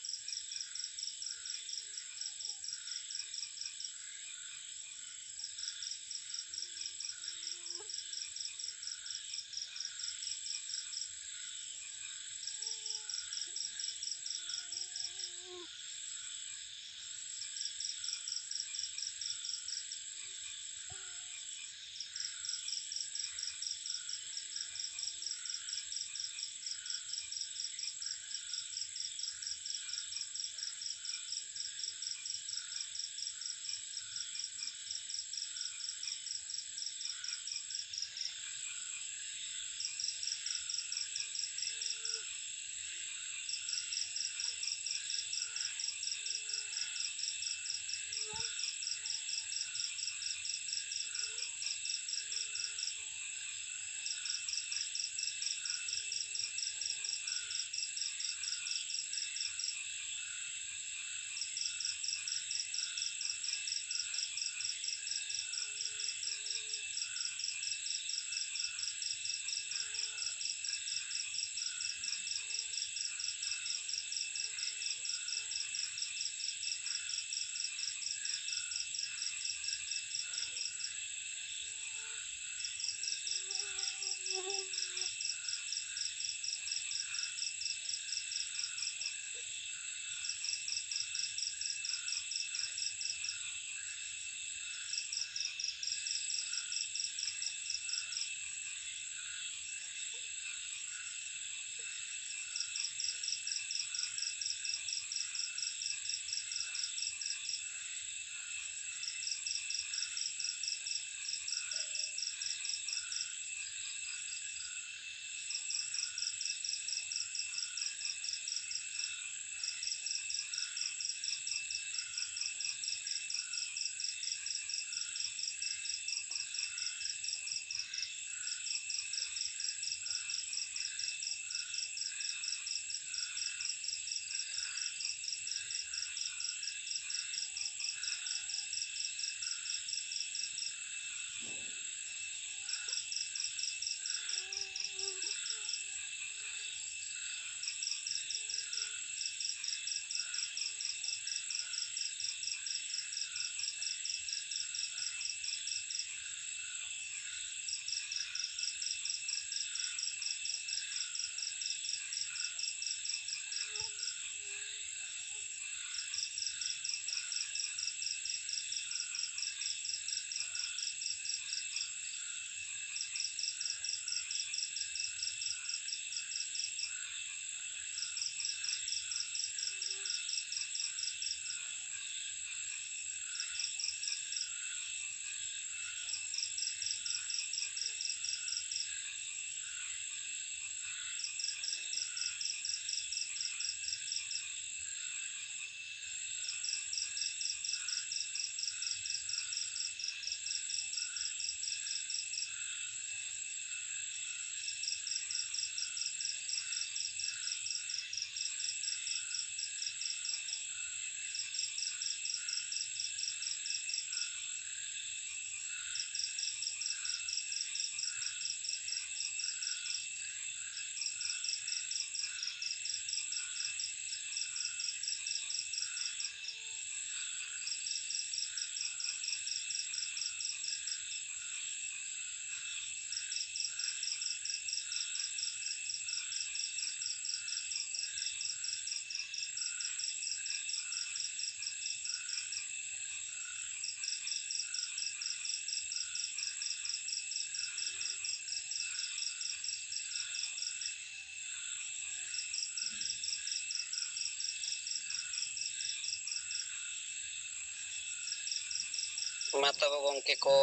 ᱢᱟ ᱛᱚᱵᱮ ᱜᱚᱢᱠᱮ ᱠᱚ,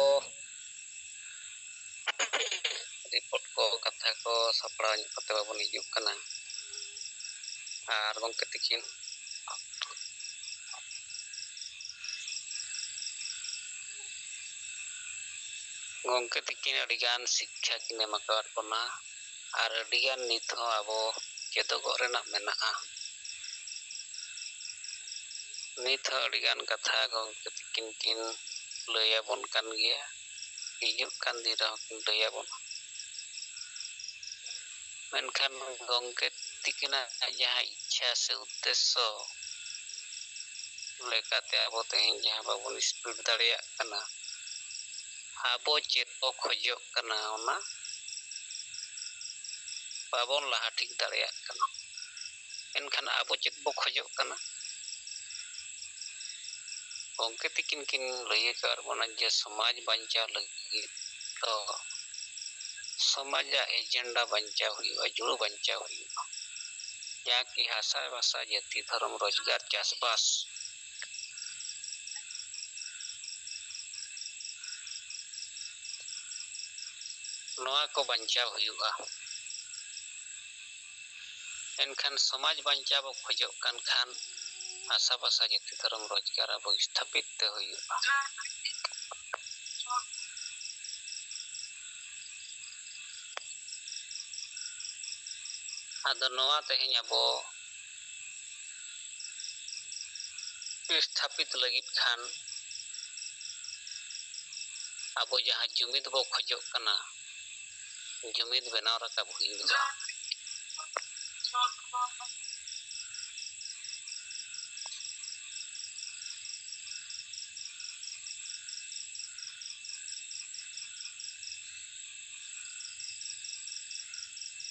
ᱨᱤᱯᱳᱨᱴ ᱠᱚ, ᱠᱟᱛᱷᱟ ᱠᱚ ᱥᱟᱯᱲᱟᱣ ᱧᱚᱜ ᱠᱟᱛᱮ ᱵᱟᱵᱚᱱ ᱦᱤᱡᱩᱜ ᱠᱟᱱᱟ᱾ ᱟᱨ ᱜᱚᱢᱠᱮ ᱛᱤᱠᱤᱱ, ᱜᱚᱢᱠᱮ ᱛᱤᱠᱤᱱ ᱟᱹᱰᱤᱜᱟᱱ ᱥᱤᱠᱠᱷᱟ ᱠᱤᱱ ᱮᱢ ᱟᱠᱟᱫ ᱵᱚᱱᱟ᱾ ᱟᱨ ᱟᱹᱰᱤᱜᱟᱱ ᱱᱤᱛ ᱦᱚᱸ ᱟᱵᱚ ᱪᱮᱫᱚᱜᱚᱜ ᱨᱮᱱᱟᱜ ᱢᱮᱱᱟᱜᱼᱟ᱾ ᱱᱤᱛ ᱦᱚᱸ ᱟᱹᱰᱤᱜᱟᱱ ᱠᱟᱛᱷᱟ ᱜᱚᱢᱠᱮ ᱛᱤᱠᱤᱱ ᱠᱤᱱ ᱞᱟᱹᱭ ᱟᱵᱚᱱ ᱠᱟᱱ ᱜᱮᱭᱟ, ᱦᱤᱡᱩᱜ ᱠᱟᱱ ᱫᱤᱱ ᱨᱮᱦᱚᱸ ᱠᱤᱱ ᱞᱟᱹᱭ ᱟᱵᱚᱱᱟ᱾ ᱢᱮᱱᱠᱷᱟᱱ ᱜᱚᱢᱠᱮ ᱛᱤᱠᱤᱱᱟᱜ ᱡᱟᱦᱟᱸ ᱤᱪᱪᱷᱟ ᱥᱮ ᱩᱫᱽᱫᱮᱥᱥᱚ ᱞᱮᱠᱟᱛᱮ ᱟᱵᱚ ᱛᱮᱦᱮᱧ ᱡᱟᱦᱟᱸ ᱵᱟᱵᱚᱱ ᱥᱯᱤᱰ ᱫᱟᱲᱮᱭᱟᱜ ᱠᱟᱱᱟ, ᱟᱵᱚ ᱪᱮᱫ ᱵᱚ ᱠᱷᱚᱡᱚᱜ ᱠᱟᱱᱟ, ᱚᱱᱟ ᱵᱟᱵᱚᱱ ᱞᱟᱦᱟ ᱴᱷᱤᱠ ᱫᱟᱲᱮᱭᱟᱜ ᱠᱟᱱᱟ᱾ ᱮᱱᱠᱷᱟᱱ ᱟᱵᱚ ᱪᱮᱫ ᱵᱚ ᱠᱷᱚᱡᱚᱜ ᱠᱟᱱᱟ? ᱜᱚᱢᱠᱮ ᱛᱤᱠᱤᱱ ᱠᱤᱱ ᱞᱟᱹᱭ ᱟᱠᱟᱫ ᱵᱚᱱᱟ ᱡᱮ ᱥᱚᱢᱟᱡᱽ ᱵᱟᱧᱪᱟᱣ ᱞᱟᱹᱜᱤᱫ ᱫᱚ ᱥᱚᱢᱟᱡᱟᱜ ᱮᱡᱮᱱᱰᱟ ᱵᱟᱧᱪᱟᱣ ᱦᱩᱭᱩᱜᱼᱟ, ᱡᱩᱲᱩ ᱵᱟᱧᱪᱟᱣ ᱦᱩᱭᱩᱜᱼᱟ, ᱡᱟᱦᱟᱸ ᱠᱤ ᱦᱟᱥᱟ ᱵᱷᱟᱥᱟ, ᱡᱟᱹᱛᱤ, ᱫᱷᱚᱨᱚᱢ, ᱨᱳᱡᱽᱜᱟᱨ, ᱪᱟᱥᱵᱟᱥ, ᱱᱚᱣᱟ ᱠᱚ ᱵᱟᱧᱪᱟᱣ ᱦᱩᱭᱩᱜᱼᱟ᱾ ᱮᱱᱠᱷᱟᱱ ᱥᱚᱢᱟᱡᱽ ᱵᱟᱧᱪᱟᱣ ᱵᱚ ᱠᱷᱚᱡᱚᱜ ᱠᱟᱱ ᱠᱷᱟᱱ ᱦᱟᱥᱟ ᱵᱷᱟᱥᱟ, ᱡᱟᱹᱛᱤ, ᱫᱷᱚᱨᱚᱢ, ᱨᱳᱡᱽᱜᱟᱨ ᱟᱵᱚ ᱥᱛᱷᱟᱯᱤᱛ ᱛᱮ ᱦᱩᱭᱩᱜᱼᱟ᱾ ᱟᱫᱚ ᱱᱚᱣᱟ ᱛᱮᱦᱮᱧ ᱟᱵᱚ ᱥᱛᱷᱟᱯᱤᱛ ᱞᱟᱹᱜᱤᱫ ᱠᱷᱟᱱ ᱟᱵᱚ ᱡᱟᱦᱟᱸ ᱡᱩᱢᱤᱫ ᱵᱚ ᱠᱷᱚᱡᱚᱜ ᱠᱟᱱᱟ, ᱡᱩᱢᱤᱫ ᱵᱮᱱᱟᱣ ᱨᱟᱠᱟᱵ ᱦᱩᱭᱩᱜᱼᱟ᱾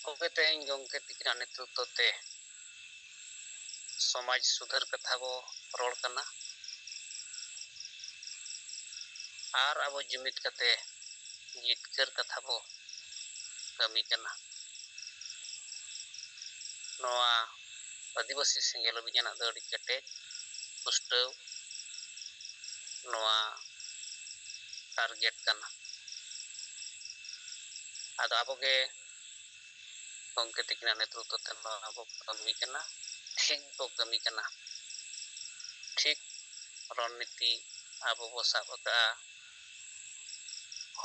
ᱛᱚᱵᱮ ᱛᱮᱦᱮᱧ ᱜᱚᱢᱠᱮ ᱛᱤᱠᱤᱱᱟᱜ ᱱᱮᱛᱨᱤᱛᱵ ᱛᱮ ᱥᱚᱢᱟᱡᱽ ᱥᱩᱫᱷᱟᱹᱨ ᱠᱟᱛᱷᱟ ᱵᱚ ᱨᱚᱲ ᱠᱟᱱᱟ ᱟᱨ ᱟᱵᱚ ᱡᱩᱢᱤᱫ ᱠᱟᱛᱮ ᱡᱤᱛᱠᱟᱹᱨ ᱠᱟᱛᱷᱟ ᱵᱚ ᱠᱟᱹᱢᱤ ᱠᱟᱱᱟ᱾ ᱱᱚᱣᱟ ᱟᱹᱫᱤᱵᱟᱹᱥᱤ ᱥᱮᱸᱜᱮᱞ ᱚᱵᱷᱤᱡᱟᱱᱟᱜ ᱫᱚ ᱟᱹᱰᱤ ᱠᱮᱴᱮᱡ ᱯᱩᱥᱴᱟᱹᱣ ᱱᱚᱣᱟ target ᱠᱟᱱᱟ᱾ ᱟᱫᱚ ᱟᱵᱚᱜᱮ ᱜᱚᱢᱠᱮ ᱛᱟᱹᱠᱤᱱᱟᱜ ᱱᱮᱛᱨᱚᱛᱛᱚ ᱛᱮ ᱱᱚᱣᱟ ᱵᱚ ᱠᱟᱹᱢᱤ ᱠᱟᱱᱟ, ᱴᱷᱤᱠ ᱵᱚ ᱠᱟᱹᱢᱤ ᱠᱟᱱᱟ᱾ ᱴᱷᱤᱠ ᱨᱚᱱᱱᱤᱛᱤ ᱟᱵᱚ ᱵᱚ ᱥᱟᱵ ᱟᱠᱟᱫᱼᱟ᱾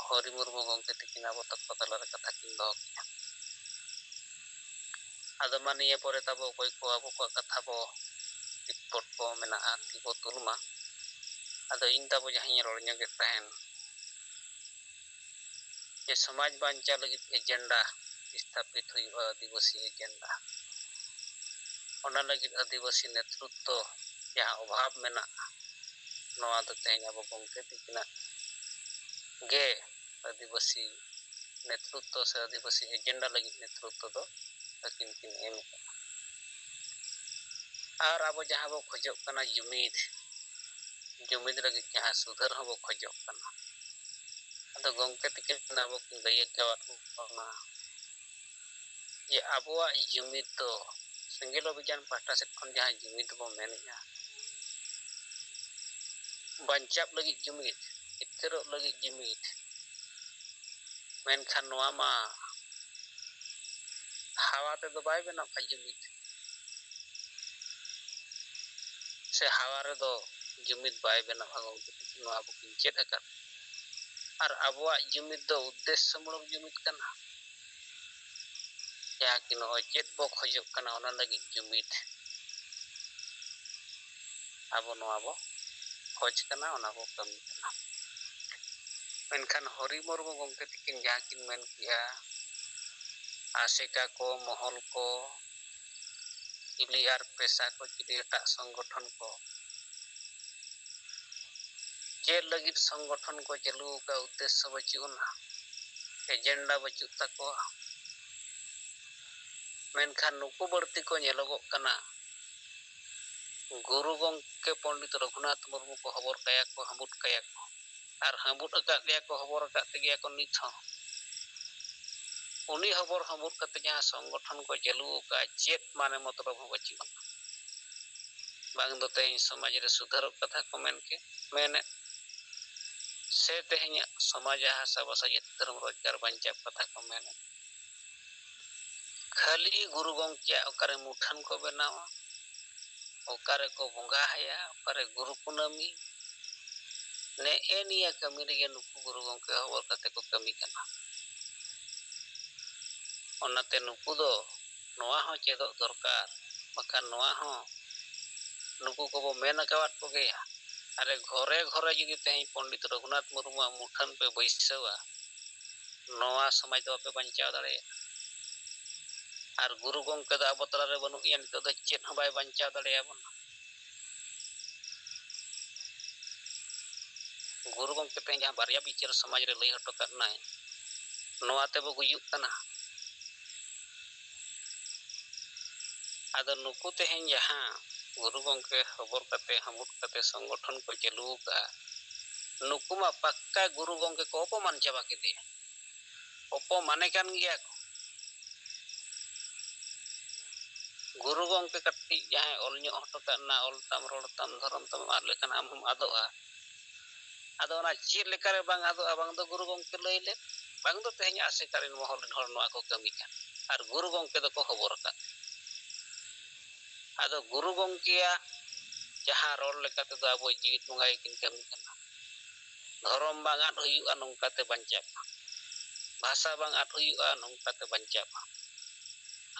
ᱦᱚᱨᱤ ᱢᱩᱨᱢᱩ ᱜᱚᱢᱠᱮ ᱛᱟᱹᱠᱤᱱ ᱟᱵᱚ ᱛᱟᱠᱚ ᱛᱟᱞᱟᱨᱮ ᱠᱟᱛᱷᱟ ᱠᱤᱱ ᱫᱚᱦᱚ ᱠᱮᱫᱼᱟ᱾ ᱟᱫᱚ ᱢᱟ ᱱᱤᱭᱟᱹ ᱯᱚᱨᱮ ᱛᱟᱵᱚ ᱚᱠᱚᱭ ᱠᱚ ᱟᱵᱚ ᱠᱚᱣᱟᱜ ᱠᱟᱛᱷᱟ ᱵᱚ, ᱨᱤᱯᱳᱨᱴ ᱠᱚ ᱢᱮᱱᱟᱜᱼᱟ, ᱛᱤ ᱵᱚ ᱛᱩᱞ ᱢᱟ᱾ ᱟᱫᱚ ᱤᱧ ᱛᱟᱵᱚ ᱡᱟᱦᱟᱸᱧ ᱨᱚᱲ ᱧᱚᱜᱮᱫ ᱛᱟᱦᱮᱱ, ᱡᱮ ᱥᱚᱢᱟᱡᱽ ᱵᱟᱧᱪᱟᱣ ᱞᱟᱹᱜᱤᱫ ᱮᱡᱮᱱᱰᱟ ᱥᱛᱷᱟᱯᱤᱛ ᱦᱩᱭᱩᱜᱼᱟ, ᱟᱹᱫᱤᱵᱟᱹᱥᱤ ᱮᱡᱮᱱᱰᱟ᱾ ᱚᱱᱟ ᱞᱟᱹᱜᱤᱫ ᱟᱹᱫᱤᱵᱟᱹᱥᱤ ᱱᱮᱛᱨᱩᱛᱛᱚ ᱡᱟᱦᱟᱸ ᱚᱵᱷᱟᱵᱽ ᱢᱮᱱᱟᱜᱼᱟ, ᱱᱚᱣᱟ ᱫᱚ ᱛᱮᱦᱮᱧ ᱟᱵᱚ ᱜᱚᱢᱠᱮ ᱛᱤᱠᱤᱱᱟᱜ ᱜᱮ ᱟᱹᱫᱤᱵᱟᱹᱥᱤ ᱱᱮᱛᱨᱩᱛᱛᱚ ᱥᱮ ᱟᱹᱫᱤᱵᱟᱹᱥᱤ ᱮᱡᱮᱱᱰᱟ ᱞᱟᱹᱜᱤᱫ ᱱᱮᱛᱨᱩᱛᱛᱚ ᱫᱚ ᱟᱹᱠᱤᱱ ᱠᱤᱱ ᱮᱢ ᱟᱠᱟᱫᱼᱟ᱾ ᱟᱨ ᱟᱵᱚ ᱡᱟᱦᱟᱸ ᱵᱚ ᱠᱷᱚᱡᱚᱜ ᱠᱟᱱᱟ ᱡᱩᱢᱤᱫ, ᱡᱩᱢᱤᱫ ᱞᱟᱹᱜᱤᱫ ᱡᱟᱦᱟᱸ ᱥᱩᱫᱷᱟᱹᱨ ᱦᱚᱸᱵᱚ ᱠᱷᱚᱡᱚᱜ ᱠᱟᱱᱟ᱾ ᱟᱫᱚ ᱜᱚᱢᱠᱮ ᱛᱤᱠᱤᱱ ᱟᱵᱚ ᱠᱤᱱ ᱞᱟᱹᱭ ᱟᱠᱟᱣᱟᱫ ᱵᱚᱱᱟ ᱡᱮ ᱟᱵᱚᱣᱟᱜ ᱡᱩᱢᱤᱫ ᱫᱚ ᱥᱮᱸᱜᱮᱞ ᱚᱵᱷᱤᱡᱟᱱ ᱯᱟᱦᱴᱟ ᱥᱮᱫ ᱠᱷᱚᱱ ᱡᱟᱦᱟᱸ ᱡᱩᱢᱤᱫ ᱵᱚ ᱢᱮᱱᱮᱫᱼᱟ, ᱵᱟᱧᱪᱟᱜ ᱞᱟᱹᱜᱤᱫ ᱡᱩᱢᱤᱫ, ᱡᱤᱛᱠᱟᱹᱨᱚᱜ ᱞᱟᱹᱜᱤᱫ ᱡᱩᱢᱤᱫ, ᱢᱮᱱᱠᱷᱟᱱ ᱱᱚᱣᱟ ᱢᱟ ᱦᱟᱣᱟ ᱛᱮᱫᱚ ᱵᱟᱭ ᱵᱮᱱᱟᱜᱼᱟ ᱡᱩᱢᱤᱫ, ᱥᱮ ᱦᱟᱣᱟ ᱨᱮᱫᱚ ᱡᱩᱢᱤᱫ ᱵᱟᱭ ᱵᱮᱱᱟᱜᱼᱟ ᱜᱚᱢᱠᱮ ᱛᱤᱠᱤᱱ ᱱᱚᱣᱟ ᱟᱵᱚ ᱠᱤᱱ ᱪᱮᱫ ᱟᱠᱟᱫ᱾ ᱟᱨ ᱟᱵᱚᱣᱟᱜ ᱡᱩᱢᱤᱫ ᱫᱚ ᱩᱫᱽᱫᱮᱥᱥᱚ ᱢᱩᱞᱚᱠ ᱡᱩᱢᱤᱫ ᱠᱟᱱᱟ, ᱡᱟᱦᱟᱸ ᱠᱤ ᱱᱚᱜᱼᱚᱭ ᱪᱮᱫ ᱵᱚ ᱠᱷᱚᱡᱚᱜ ᱠᱟᱱᱟ ᱚᱱᱟ ᱞᱟᱹᱜᱤᱫ ᱡᱩᱢᱤᱫ ᱟᱵᱚ ᱱᱚᱣᱟ ᱵᱚ ᱠᱷᱚᱡᱽ ᱠᱟᱱᱟ, ᱚᱱᱟ ᱵᱚ ᱠᱟᱹᱢᱤ ᱠᱟᱱᱟ᱾ ᱢᱮᱱᱠᱷᱟᱱ ᱦᱚᱨᱤ ᱢᱩᱨᱢᱩ ᱜᱚᱢᱠᱮ ᱛᱤᱠᱤᱱ ᱡᱟᱦᱟᱸ ᱠᱤᱱ ᱢᱮᱱ ᱠᱮᱜᱼᱟ, ᱟᱥᱮᱠᱟ ᱠᱚ, ᱢᱚᱦᱚᱞ ᱠᱚ, ᱪᱤᱞᱤ ᱟᱨ ᱯᱮᱥᱟ ᱠᱚ, ᱪᱤᱞᱤ ᱮᱴᱟᱜ ᱥᱚᱝᱜᱚᱴᱷᱚᱱ ᱠᱚ, ᱪᱮᱫ ᱞᱟᱹᱜᱤᱫ ᱥᱚᱝᱜᱚᱴᱷᱚᱱ ᱠᱚ ᱪᱟᱹᱞᱩ ᱟᱠᱟᱫ, ᱩᱫᱽᱫᱮᱥᱥᱚ ᱵᱟᱹᱪᱩᱜ ᱟᱱᱟ, ᱮᱡᱮᱱᱰᱟ ᱵᱟᱹᱪᱩᱜ ᱛᱟᱠᱚᱣᱟ᱾ ᱢᱮᱱᱠᱷᱟᱱ ᱱᱩᱠᱩ ᱵᱟᱹᱲᱛᱤ ᱠᱚ ᱧᱮᱞᱚᱜᱚᱜ ᱠᱟᱱᱟ ᱜᱩᱨᱩ ᱜᱚᱢᱠᱮ ᱯᱚᱱᱰᱤᱛ ᱨᱚᱜᱷᱩᱱᱟᱛᱷ ᱢᱩᱨᱢᱩ ᱠᱚ ᱦᱚᱵᱚᱨ ᱠᱟᱭᱟ ᱠᱚ, ᱦᱟᱹᱵᱩᱫ ᱠᱟᱭᱟ ᱠᱚ, ᱟᱨ ᱦᱟᱹᱵᱩᱫ ᱟᱠᱟᱫ ᱜᱮᱭᱟ ᱠᱚ, ᱦᱚᱵᱚᱨ ᱟᱠᱟᱫ ᱛᱮᱜᱮᱭᱟ ᱠᱚ ᱱᱤᱛ ᱦᱚᱸ᱾ ᱩᱱᱤ ᱦᱚᱵᱚᱨ ᱦᱟᱹᱵᱩᱫ ᱠᱟᱛᱮ ᱡᱟᱦᱟᱸ ᱥᱚᱝᱜᱚᱴᱷᱚᱱ ᱠᱚ ᱪᱟᱹᱞᱩ ᱟᱠᱟᱫᱼᱟ, ᱪᱮᱫ ᱢᱟᱱᱮ ᱢᱚᱛᱞᱚᱵ ᱦᱚᱸ ᱵᱟᱹᱪᱩᱜ ᱟᱱᱟ᱾ ᱵᱟᱝ ᱫᱚ ᱛᱮᱦᱮᱧ ᱥᱚᱢᱟᱡᱽ ᱨᱮ ᱥᱩᱫᱷᱟᱹᱨᱚᱜ ᱠᱟᱛᱷᱟ ᱠᱚ ᱢᱮᱱ ᱠᱮ, ᱢᱮᱱᱮᱫ, ᱥᱮ ᱛᱮᱦᱮᱧᱟᱜ ᱥᱚᱢᱟᱡᱽ ᱦᱟᱥᱟ ᱵᱷᱟᱥᱟ ᱡᱟᱹᱛᱤ ᱫᱷᱚᱨᱚᱢ ᱨᱳᱡᱽᱜᱟᱨ ᱵᱟᱧᱪᱟᱣ ᱠᱟᱛᱷᱟ ᱠᱚ ᱢᱮᱱᱟ᱾ ᱠᱷᱟᱹᱞᱤ ᱜᱩᱨᱩ ᱜᱚᱢᱠᱮᱭᱟᱜ ᱚᱠᱟᱨᱮ ᱢᱩᱴᱷᱟᱹᱱ ᱠᱚ ᱵᱮᱱᱟᱣᱟ, ᱚᱠᱟᱨᱮ ᱠᱚ ᱵᱚᱸᱜᱟ ᱦᱟᱭᱟ, ᱚᱠᱟᱨᱮ ᱜᱩᱨᱩ ᱠᱩᱱᱟᱹᱢᱤ, ᱱᱮᱜᱼᱮ ᱱᱤᱭᱟᱹ ᱠᱟᱹᱢᱤ ᱨᱮᱜᱮ ᱱᱩᱠᱩ ᱜᱩᱨᱩ ᱜᱚᱢᱠᱮ ᱦᱚᱵᱚᱨ ᱠᱟᱛᱮ ᱠᱚ ᱠᱟᱹᱢᱤ ᱠᱟᱱᱟ᱾ ᱚᱱᱟᱛᱮ ᱱᱩᱠᱩ ᱫᱚ ᱱᱚᱣᱟ ᱦᱚᱸ ᱪᱮᱫᱚᱜ ᱫᱚᱨᱠᱟᱨ, ᱵᱟᱠᱷᱟᱱ ᱱᱚᱣᱟ ᱦᱚᱸ ᱱᱩᱠᱩ ᱠᱚᱵᱚ ᱢᱮᱱ ᱟᱠᱟᱣᱟᱫ ᱠᱚᱜᱮᱭᱟ᱾ ᱟᱨᱮ ᱜᱷᱚᱨᱮ ᱜᱷᱚᱨᱮ ᱡᱩᱫᱤ ᱛᱮᱦᱮᱧ ᱯᱚᱱᱰᱤᱛ ᱨᱚᱜᱷᱩᱱᱟᱛᱷ ᱢᱩᱨᱢᱩᱣᱟᱜ ᱢᱩᱴᱷᱟᱹᱱ ᱯᱮ ᱵᱟᱹᱭᱥᱟᱹᱣᱟ, ᱱᱚᱣᱟ ᱥᱚᱢᱟᱡᱽ ᱫᱚ ᱵᱟᱯᱮ ᱵᱟᱧᱪᱟᱣ ᱫᱟᱲᱮᱭᱟᱜᱼᱟ᱾ ᱟᱨ ᱜᱩᱨᱩ ᱜᱚᱢᱠᱮ ᱫᱚ ᱟᱵᱚ ᱛᱟᱞᱟᱨᱮ ᱵᱟᱹᱱᱩᱜ ᱮᱭᱟ, ᱱᱤᱛᱚᱜ ᱫᱚ ᱪᱮᱫ ᱦᱚᱸ ᱵᱟᱭ ᱵᱟᱧᱪᱟᱣ ᱫᱟᱲᱮᱭᱟᱵᱚᱱᱟ᱾ ᱜᱩᱨᱩ ᱜᱚᱢᱠᱮ ᱛᱮᱦᱮᱧ ᱡᱟᱦᱟᱸ ᱵᱟᱨᱭᱟ ᱵᱤᱪᱟᱹᱨ ᱥᱚᱢᱟᱡᱽ ᱨᱮ ᱞᱟᱹᱭ ᱦᱚᱴᱚ ᱠᱟᱫ ᱱᱟᱭ, ᱱᱚᱣᱟ ᱛᱮᱵᱚ ᱜᱩᱡᱩᱜ ᱠᱟᱱᱟ᱾ ᱟᱫᱚ ᱱᱩᱠᱩ ᱛᱮᱦᱮᱧ ᱡᱟᱦᱟᱸ ᱜᱩᱨᱩ ᱜᱚᱢᱠᱮ ᱦᱚᱵᱚᱨ ᱠᱟᱛᱮ, ᱦᱟᱹᱢᱩᱴ ᱠᱟᱛᱮ ᱥᱚᱝᱜᱚᱴᱷᱚᱱ ᱠᱚ ᱪᱟᱹᱞᱩ ᱟᱠᱟᱫᱼᱟ, ᱱᱩᱠᱩ ᱢᱟ ᱯᱟᱠᱠᱟ ᱜᱩᱨᱩ ᱜᱚᱢᱠᱮ ᱠᱚ ᱚᱯᱚᱢᱟᱱ ᱪᱟᱵᱟ ᱠᱮᱫᱮᱭᱟ᱾ ᱚᱯᱚᱢᱟᱱᱮ ᱠᱟᱱ ᱜᱮᱭᱟ ᱠᱚ᱾ ᱜᱩᱨᱩ ᱜᱚᱢᱠᱮ ᱠᱟᱹᱴᱤᱡ ᱡᱟᱦᱟᱸᱭ ᱚᱞ ᱧᱚᱜ ᱦᱚᱴᱚ ᱠᱟᱜ ᱱᱟ, ᱚᱞ ᱛᱟᱢ, ᱨᱚᱲ ᱛᱟᱢ, ᱫᱷᱚᱨᱚᱢ ᱛᱟᱢ ᱟᱫ ᱞᱮᱠᱷᱟᱱ ᱟᱢ ᱦᱚᱢ ᱟᱫᱚᱜᱼᱟ᱾ ᱟᱫᱚ ᱚᱱᱟ ᱪᱮᱫ ᱞᱮᱠᱟᱨᱮ ᱵᱟᱝ ᱟᱫᱚᱜᱼᱟ? ᱵᱟᱝ ᱫᱚ ᱜᱩᱨᱩ ᱜᱚᱢᱠᱮ ᱞᱟᱹᱭ ᱞᱮᱫ, ᱵᱟᱝ ᱫᱚ ᱛᱮᱦᱮᱧ ᱟᱥᱮᱠᱟ ᱨᱮᱱ ᱢᱚᱦᱚᱞ ᱨᱮᱱ ᱦᱚᱲ ᱱᱚᱣᱟ ᱠᱚ ᱠᱟᱹᱢᱤ ᱠᱟᱱᱟ᱾ ᱟᱨ ᱜᱩᱨᱩ ᱜᱚᱢᱠᱮ ᱫᱚᱠᱚ ᱦᱚᱵᱚᱨ ᱟᱠᱟᱫ᱾ ᱟᱫᱚ ᱜᱩᱨᱩ ᱜᱚᱢᱠᱮᱭᱟᱜ ᱡᱟᱦᱟᱸ ᱨᱚᱲ ᱞᱮᱠᱟ ᱛᱮᱫᱚ ᱟᱵᱚᱭᱤᱡ ᱡᱤᱣᱤᱫ ᱵᱚᱸᱜᱟ ᱜᱮᱠᱤᱱ ᱠᱟᱹᱢᱤ ᱠᱟᱱᱟ᱾ ᱫᱷᱚᱨᱚᱢ ᱵᱟᱝ ᱟᱫ ᱦᱩᱭᱩᱜᱼᱟ, ᱱᱚᱝᱠᱟᱛᱮ ᱵᱟᱧᱪᱟᱜᱼᱟ᱾ ᱵᱷᱟᱥᱟ ᱵᱟᱝ ᱟᱫ ᱦᱩᱭᱩᱜᱼᱟ, ᱱᱚᱝᱠᱟᱛᱮ ᱵᱟᱧᱪᱟᱜᱼᱟ᱾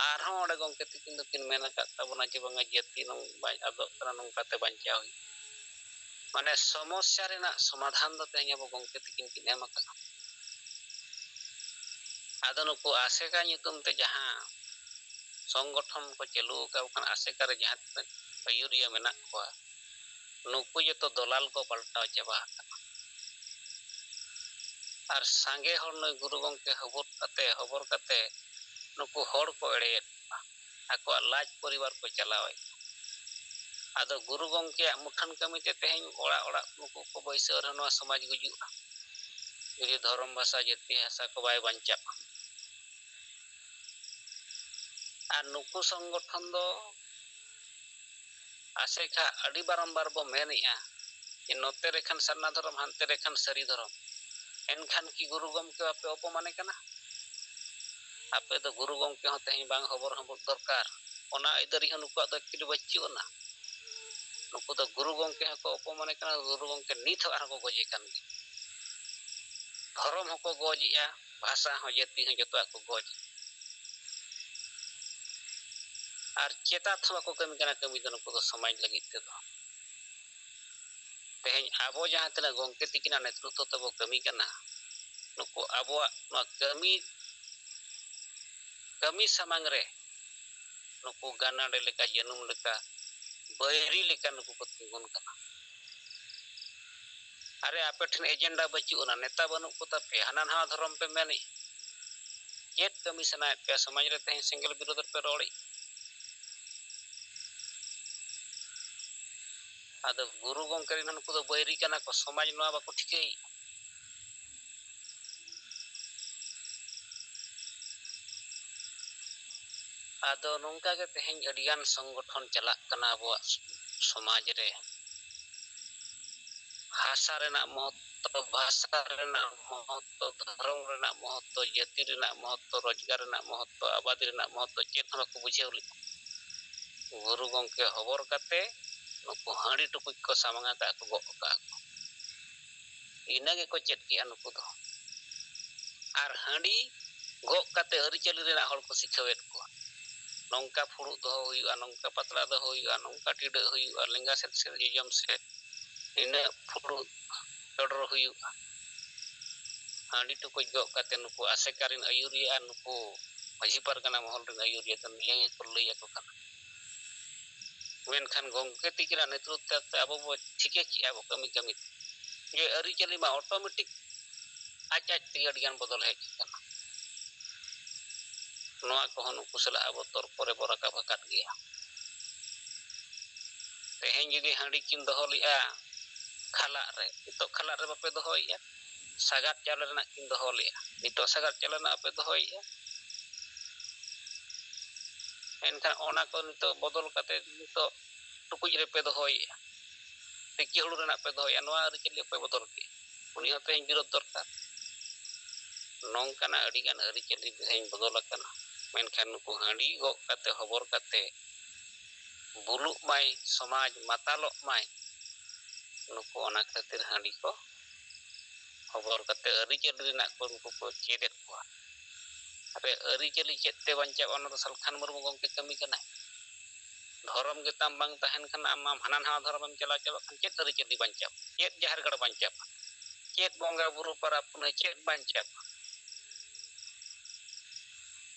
ᱟᱨᱦᱚᱸ ᱚᱸᱰᱮ ᱜᱚᱢᱠᱮ ᱛᱤᱠᱤᱱ ᱫᱚᱠᱤᱱ ᱢᱮᱱ ᱟᱠᱟᱫ ᱛᱟᱵᱚᱱᱟ ᱡᱮ ᱵᱟᱝᱟ, ᱡᱟᱹᱛᱤ ᱱᱚᱝ-, ᱵᱟᱭ ᱟᱫᱚᱜ ᱠᱟᱱᱟ, ᱱᱚᱝᱠᱟᱛᱮ ᱵᱟᱧᱪᱟᱣ ᱦᱩᱭᱩᱜᱼᱟ᱾ ᱢᱟᱱᱮ ᱥᱚᱢᱚᱥᱥᱟ ᱨᱮᱱᱟᱜ ᱥᱚᱢᱟᱫᱷᱟᱱ ᱫᱚ ᱛᱮᱦᱮᱧ ᱟᱵᱚ ᱜᱚᱢᱠᱮ ᱛᱤᱠᱤᱱ ᱠᱤᱱ ᱮᱢ ᱟᱠᱟᱫᱟ᱾ ᱟᱫᱚ ᱱᱩᱠᱩ ᱟᱥᱮᱠᱟ ᱧᱩᱛᱩᱢ ᱛᱮ ᱡᱟᱦᱟᱸ ᱥᱚᱝᱜᱚᱴᱷᱚᱱ ᱠᱚ ᱪᱟᱹᱞᱩ ᱟᱠᱟᱫ, ᱚᱱᱠᱟᱱ ᱟᱥᱮᱠᱟ ᱨᱮ ᱡᱟᱦᱟᱸ ᱛᱤᱱᱟᱹᱜ ᱟᱹᱭᱩᱨᱤᱭᱟᱹ ᱢᱮᱱᱟᱜ ᱠᱚᱣᱟ, ᱱᱩᱠᱩ ᱡᱚᱛᱚ ᱫᱚᱞᱟᱞ ᱠᱚ ᱯᱟᱞᱴᱟᱣ ᱪᱟᱵᱟ ᱟᱠᱟᱱᱟ᱾ ᱟᱨ ᱥᱟᱸᱜᱮ ᱦᱚᱲ ᱱᱩᱭ ᱜᱩᱨᱩ ᱜᱚᱢᱠᱮ ᱦᱚᱵᱚᱨ ᱠᱟᱛᱮ, ᱦᱚᱵᱚᱨ ᱠᱟᱛᱮ ᱱᱩᱠᱩ ᱦᱚᱲ ᱠᱚ ᱮᱲᱮᱭᱮᱫ ᱠᱚᱣᱟ, ᱟᱠᱚᱣᱟᱜ ᱞᱟᱡ ᱯᱚᱨᱤᱵᱟᱨ ᱠᱚ ᱪᱟᱞᱟᱣᱮᱫ ᱠᱚᱣᱟ᱾ ᱟᱫᱚ ᱜᱩᱨᱩ ᱜᱚᱢᱠᱮᱭᱟᱜ ᱢᱩᱴᱷᱟᱹᱱ ᱠᱟᱹᱢᱤ ᱛᱮ ᱛᱮᱦᱮᱧ ᱚᱲᱟᱜ ᱚᱲᱟᱜ ᱱᱩᱠᱩ ᱠᱚ ᱵᱟᱹᱭᱥᱟᱹᱣ ᱨᱮᱦᱚᱸ ᱱᱚᱣᱟ ᱥᱚᱢᱟᱡᱽ ᱜᱩᱡᱩᱜᱼᱟ, ᱡᱩᱫᱤ ᱫᱷᱚᱨᱚᱢ, ᱵᱷᱟᱥᱟ, ᱡᱟᱹᱛᱤ, ᱦᱟᱥᱟ ᱠᱚ ᱵᱟᱭ ᱵᱟᱧᱪᱟᱜᱼᱟ᱾ ᱟᱨ ᱱᱩᱠᱩ ᱥᱚᱝᱜᱚᱴᱷᱚᱱ ᱫᱚ ᱟᱥᱮᱠᱟ ᱟᱹᱰᱤ ᱵᱟᱨᱚᱢᱵᱟᱨ ᱵᱚ ᱢᱮᱱᱮᱜᱼᱟ, ᱱᱚᱛᱮ ᱨᱮᱠᱷᱟᱱ ᱥᱟᱨᱱᱟ ᱫᱷᱚᱨᱚᱢ, ᱦᱟᱱᱛᱮ ᱨᱮᱠᱷᱟᱱ ᱥᱟᱹᱨᱤ ᱫᱷᱚᱨᱚᱢ᱾ ᱮᱱᱠᱷᱟᱱ ᱠᱤ ᱜᱩᱨᱩ ᱜᱚᱢᱠᱮ ᱟᱯᱮ ᱚᱯᱚᱢᱟᱱᱮ ᱠᱟᱱᱟ? ᱟᱯᱮ ᱫᱚ ᱜᱩᱨᱩ ᱜᱚᱢᱠᱮ ᱦᱚᱸ ᱛᱮᱦᱮᱧ ᱵᱟᱝ ᱦᱚᱵᱚᱨ ᱦᱚᱵᱚᱨ ᱫᱚᱨᱠᱟᱨ, ᱚᱱᱟ ᱟᱹᱭᱫᱟᱹᱨᱤ ᱦᱚᱸ ᱱᱩᱠᱩᱣᱟᱜ ᱫᱚ ᱮᱠᱪᱩᱭᱮᱞᱤ ᱵᱟᱹᱪᱩᱜ ᱟᱱᱟ᱾ ᱱᱩᱠᱩ ᱫᱚ ᱜᱩᱨᱩ ᱜᱚᱢᱠᱮ ᱦᱚᱸᱠᱚ ᱚᱯᱚᱢᱟᱱᱮ ᱠᱟᱱᱟ, ᱜᱩᱨᱩ ᱜᱚᱢᱠᱮ ᱱᱤᱛ ᱦᱚᱸ ᱟᱨᱦᱚᱸ ᱠᱚ ᱜᱚᱡᱮ ᱠᱟᱱ ᱜᱮᱭᱟ᱾ ᱫᱷᱚᱨᱚᱢ ᱦᱚᱸᱠᱚ ᱜᱚᱡᱮᱜᱼᱟ, ᱵᱷᱟᱥᱟ ᱦᱚᱸ, ᱡᱟᱹᱛᱤ ᱦᱚᱸ, ᱡᱚᱛᱚᱣᱟᱜ ᱠᱚ ᱜᱚᱡ᱾ ᱟᱨ ᱪᱮᱛᱟᱛ ᱦᱚᱸ ᱵᱟᱠᱚ ᱠᱟᱹᱢᱤ ᱠᱟᱱᱟ ᱠᱟᱹᱢᱤ ᱫᱚ ᱱᱩᱠᱩ ᱫᱚ ᱥᱚᱢᱟᱡᱽ ᱞᱟᱹᱜᱤᱫ ᱛᱮᱫᱚ᱾ ᱛᱮᱦᱮᱧ ᱟᱵᱚ ᱡᱟᱦᱟᱸ ᱛᱤᱱᱟᱹᱜ ᱜᱚᱢᱠᱮ ᱛᱤᱠᱤᱱᱟᱜ ᱱᱮᱛᱨᱤᱛᱵ ᱛᱮᱵᱚ ᱠᱟᱹᱢᱤ ᱠᱟᱱᱟ, ᱱᱩᱠᱩ ᱟᱵᱚᱣᱟᱜ ᱱᱚᱣᱟ ᱠᱟᱹᱢᱤ, ᱠᱟᱹᱢᱤ ᱥᱟᱢᱟᱝ ᱨᱮ ᱱᱩᱠᱩ ᱜᱟᱱᱟᱰᱮ ᱞᱮᱠᱟ, ᱡᱟᱹᱱᱩᱢ ᱞᱮᱠᱟ, ᱵᱟᱹᱭᱨᱤ ᱞᱮᱠᱟ ᱱᱩᱠᱩ ᱠᱚ ᱛᱤᱸᱜᱩᱱ ᱠᱟᱱᱟ᱾ ᱟᱨᱮ, ᱟᱯᱮ ᱴᱷᱮᱱ ᱮᱡᱮᱱᱰᱟ ᱵᱟᱹᱪᱩᱜ ᱟᱱᱟ, ᱱᱮᱛᱟ ᱵᱟᱹᱱᱩᱜ ᱠᱚ ᱛᱟᱯᱮᱭᱟ, ᱦᱟᱱᱟ ᱱᱟᱣᱟ ᱫᱷᱚᱨᱚᱢ ᱯᱮ ᱢᱮᱱᱮᱫ, ᱪᱮᱫ ᱠᱟᱹᱢᱤ ᱥᱟᱱᱟᱭᱮᱫ ᱯᱮᱭᱟ? ᱥᱚᱢᱟᱡᱽ ᱨᱮ ᱛᱮᱦᱮᱧ ᱥᱮᱸᱜᱮᱞ ᱵᱤᱨᱳᱫᱷ ᱨᱮᱯᱮ ᱨᱚᱲᱮᱫ᱾ ᱟᱫᱚ ᱜᱩᱨᱩ ᱜᱚᱢᱠᱮ ᱨᱮᱱ ᱱᱩᱠᱩ ᱫᱚ ᱵᱟᱹᱭᱨᱤ ᱠᱟᱱᱟ ᱠᱚ, ᱥᱚᱢᱟᱡᱽ ᱱᱚᱣᱟ ᱵᱟᱠᱚ ᱴᱷᱤᱠᱟᱹᱭᱮᱫ᱾ ᱟᱫᱚ ᱱᱚᱝᱠᱟ ᱜᱮ ᱛᱮᱦᱮᱧ ᱟᱹᱰᱤᱜᱟᱱ ᱥᱚᱝᱜᱚᱴᱷᱚᱱ ᱪᱟᱞᱟᱜ ᱠᱟᱱᱟ ᱟᱵᱚᱣᱟᱜ ᱥᱚᱢᱟᱡᱽ ᱨᱮ᱾ ᱦᱟᱥᱟ ᱨᱮᱱᱟᱜ ᱢᱚᱦᱚᱛᱛᱚ, ᱵᱷᱟᱥᱟ ᱨᱮᱱᱟᱜ ᱢᱚᱦᱚᱛᱛᱚ, ᱫᱷᱚᱨᱚᱢ ᱨᱮᱱᱟᱜ ᱢᱚᱦᱚᱛᱛᱚ, ᱡᱟᱹᱛᱤ ᱨᱮᱱᱟᱜ ᱢᱚᱦᱚᱛᱛᱚ, ᱨᱳᱡᱽᱜᱟᱨ ᱨᱮᱱᱟᱜ ᱢᱚᱦᱚᱛᱛᱚ, ᱟᱵᱟᱫᱤ ᱨᱮᱱᱟᱜ ᱢᱚᱦᱚᱛᱛᱚ ᱪᱮᱫ ᱦᱚᱸ ᱵᱟᱠᱚ ᱵᱩᱡᱷᱟᱹᱣ ᱞᱮᱫᱟ᱾ ᱜᱩᱨᱩ ᱜᱚᱢᱠᱮ ᱦᱚᱵᱚᱨ ᱠᱟᱛᱮ ᱱᱩᱠᱩ ᱦᱟᱺᱰᱤ ᱴᱩᱠᱩᱡ ᱠᱚ ᱥᱟᱢᱟᱝ ᱟᱠᱟᱫ ᱠᱚ, ᱜᱚᱜ ᱟᱠᱟᱫ ᱠᱚ᱾ ᱤᱱᱟᱹ ᱜᱮᱠᱚ ᱪᱮᱫ ᱠᱮᱜᱼᱟ ᱱᱩᱠᱩ ᱫᱚ᱾ ᱟᱨ ᱦᱟᱺᱰᱤ ᱜᱚᱜ ᱠᱟᱛᱮ ᱟᱹᱨᱤᱪᱟᱹᱞᱤ ᱨᱮᱱᱟᱜ ᱦᱚᱲ ᱠᱚ ᱥᱤᱠᱷᱟᱹᱣᱮᱫ ᱠᱚᱣᱟ᱾ ᱱᱚᱝᱠᱟ ᱯᱷᱩᱲᱩᱜ ᱫᱚᱦᱚ ᱦᱩᱭᱩᱜᱼᱟ, ᱱᱚᱝᱠᱟ ᱯᱟᱛᱲᱟ ᱫᱚᱦᱚ ᱦᱩᱭᱩᱜᱼᱟ, ᱱᱚᱝᱠᱟ ᱴᱤᱰᱟᱹᱜ ᱦᱩᱭᱩᱜᱼᱟ, ᱞᱮᱸᱜᱟ ᱥᱮᱫ, ᱥᱮᱫ, ᱡᱚᱡᱚᱢ ᱥᱮᱫ, ᱱᱤᱱᱟᱹᱜ ᱯᱷᱩᱲᱩᱜ ᱪᱚᱰᱚᱨ ᱦᱩᱭᱩᱜᱼᱟ᱾ ᱦᱟᱺᱰᱤ ᱴᱩᱠᱩᱡ ᱜᱚᱜ ᱠᱟᱛᱮ ᱱᱩᱠᱩ ᱟᱥᱮᱠᱟ ᱨᱮᱱ ᱟᱹᱭᱩᱨᱤᱭᱟᱹ ᱟᱨ ᱱᱩᱠᱩ ᱢᱟᱹᱡᱷᱤ ᱯᱟᱨᱜᱟᱱᱟ ᱢᱚᱦᱚᱞ ᱨᱮᱱ ᱟᱹᱭᱩᱨᱤᱭᱟᱹ ᱫᱚ ᱱᱤᱭᱟᱹ ᱜᱮᱠᱚ ᱞᱟᱹᱭ ᱟᱠᱚ ᱠᱟᱱᱟ᱾ ᱢᱮᱱᱠᱷᱟᱱ ᱜᱚᱢᱠᱮ ᱛᱤᱠᱤᱱᱟᱜ ᱱᱮᱛᱨᱤᱛᱵ ᱛᱮ ᱟᱵᱚ ᱵᱚ ᱴᱷᱤᱠᱟᱹ ᱠᱮᱜᱼᱟ ᱵᱚ ᱠᱟᱹᱢᱤ ᱠᱟᱹᱢᱤ ᱛᱮ, ᱡᱮ ᱟᱹᱨᱤᱪᱟᱹᱞᱤ ᱢᱟ automatic ᱟᱡ ᱟᱡ ᱛᱮᱜᱮ ᱟᱹᱰᱤᱜᱟᱱ ᱵᱚᱫᱚᱞ ᱦᱮᱡ ᱟᱠᱟᱱᱟ᱾ ᱱᱚᱣᱟ ᱠᱚᱦᱚᱸ ᱱᱩᱠᱩ ᱥᱟᱞᱟᱜ ᱟᱵᱚ ᱛᱚᱨᱠᱚ ᱨᱮᱵᱚ ᱨᱟᱠᱟᱵ ᱟᱠᱟᱫ ᱜᱮᱭᱟ᱾ ᱛᱮᱦᱮᱧ ᱡᱩᱫᱤ ᱦᱟᱺᱰᱤ ᱠᱤᱱ ᱫᱚᱦᱚ ᱞᱮᱜᱼᱟ ᱠᱷᱟᱞᱟᱜ ᱨᱮ, ᱱᱤᱛᱚᱜ ᱠᱷᱟᱞᱟᱜ ᱨᱮ ᱵᱟᱯᱮ ᱫᱚᱦᱚᱭᱮᱜᱼᱟ, ᱥᱟᱜᱟᱫ ᱪᱟᱣᱞᱮ ᱨᱮᱱᱟᱜ ᱠᱤᱱ ᱫᱚᱦᱚ ᱞᱮᱜᱼᱟ, ᱱᱤᱛᱚᱜ ᱥᱟᱜᱟᱫ ᱪᱟᱣᱞᱮ ᱨᱮᱱᱟᱜ ᱵᱟᱯᱮ ᱫᱚᱦᱚᱭᱮᱜᱼᱟ᱾ ᱮᱱᱠᱷᱟᱱ ᱚᱱᱟ ᱠᱚ ᱱᱤᱛᱚᱜ ᱵᱚᱫᱚᱞ ᱠᱟᱛᱮ ᱱᱤᱛᱚᱜ ᱴᱩᱠᱩᱡ ᱨᱮᱯᱮ ᱫᱚᱦᱚᱭᱮᱜᱼᱟ᱾ ᱛᱤᱠᱤ ᱦᱩᱲᱩ ᱨᱮᱱᱟᱜ ᱯᱮ ᱫᱚᱦᱚᱭᱟ, ᱱᱚᱣᱟ ᱟᱹᱨᱤᱪᱟᱹᱞᱤ ᱚᱠᱚᱭ ᱵᱚᱫᱚᱞ ᱠᱮᱫ? ᱩᱱᱤ ᱦᱚᱸ ᱛᱮᱦᱮᱧ ᱵᱤᱨᱳᱫᱷ ᱫᱚᱨᱠᱟᱨ᱾ ᱱᱚᱝᱠᱟᱱᱟᱜ ᱟᱹᱰᱤᱜᱟᱱ ᱟᱹᱨᱤᱪᱟᱹᱞᱤ ᱛᱮᱦᱮᱧ ᱵᱚᱫᱚᱞ ᱟᱠᱟᱱᱟ᱾ ᱢᱮᱱᱠᱷᱟᱱ ᱱᱩᱠᱩ ᱦᱟᱺᱰᱤ ᱜᱚᱜ ᱠᱟᱛᱮ, ᱦᱚᱵᱚᱨ ᱠᱟᱛᱮ, ᱵᱩᱞᱩᱜ ᱢᱟᱭ ᱥᱚᱢᱟᱡᱽ, ᱢᱟᱛᱟᱞᱚᱜ ᱢᱟᱭ, ᱱᱩᱠᱩ ᱚᱱᱟ ᱠᱷᱟᱹᱛᱤᱨ ᱦᱟᱺᱰᱤ ᱠᱚ ᱦᱚᱵᱚᱨ ᱠᱟᱛᱮ ᱟᱹᱨᱤᱪᱟᱹᱞᱤ ᱨᱮᱱᱟᱜ ᱠᱚ ᱱᱩᱠᱩ ᱠᱚ ᱪᱮᱫ ᱮᱫ ᱠᱚᱣᱟ᱾ ᱟᱨᱮ, ᱟᱹᱨᱤᱪᱟᱹᱞᱤ ᱪᱮᱫ ᱛᱮ ᱵᱟᱧᱪᱟᱜᱼᱟ? ᱚᱱᱟ ᱫᱚ ᱥᱟᱞᱠᱷᱟᱱ ᱢᱩᱨᱢᱩ ᱜᱚᱢᱠᱮ ᱠᱟᱹᱢᱤ ᱠᱟᱱᱟᱭ᱾ ᱫᱷᱚᱨᱚᱢ ᱜᱮ ᱛᱟᱢ ᱵᱟᱝ ᱛᱟᱦᱮᱱ ᱠᱷᱟᱱ, ᱟᱢ ᱢᱟᱢ ᱦᱟᱱᱟ ᱱᱟᱣᱟ ᱫᱷᱚᱨᱚᱢᱮᱢ ᱪᱟᱞᱟᱣ ᱪᱟᱵᱟᱜ ᱠᱷᱟᱱ, ᱪᱮᱫ ᱟᱹᱨᱤᱪᱟᱹᱞᱤ ᱵᱟᱧᱪᱟᱜᱼᱟ? ᱪᱮᱫ ᱡᱟᱦᱮᱨ ᱜᱟᱲ ᱵᱟᱧᱪᱟᱜᱼᱟ? ᱪᱮᱫ ᱵᱚᱸᱜᱟ ᱵᱩᱨᱩ, ᱯᱟᱨᱟᱵᱽ ᱯᱩᱱᱟᱹᱭ, ᱪᱮᱫ ᱵᱟᱧᱪᱟᱜᱼᱟ?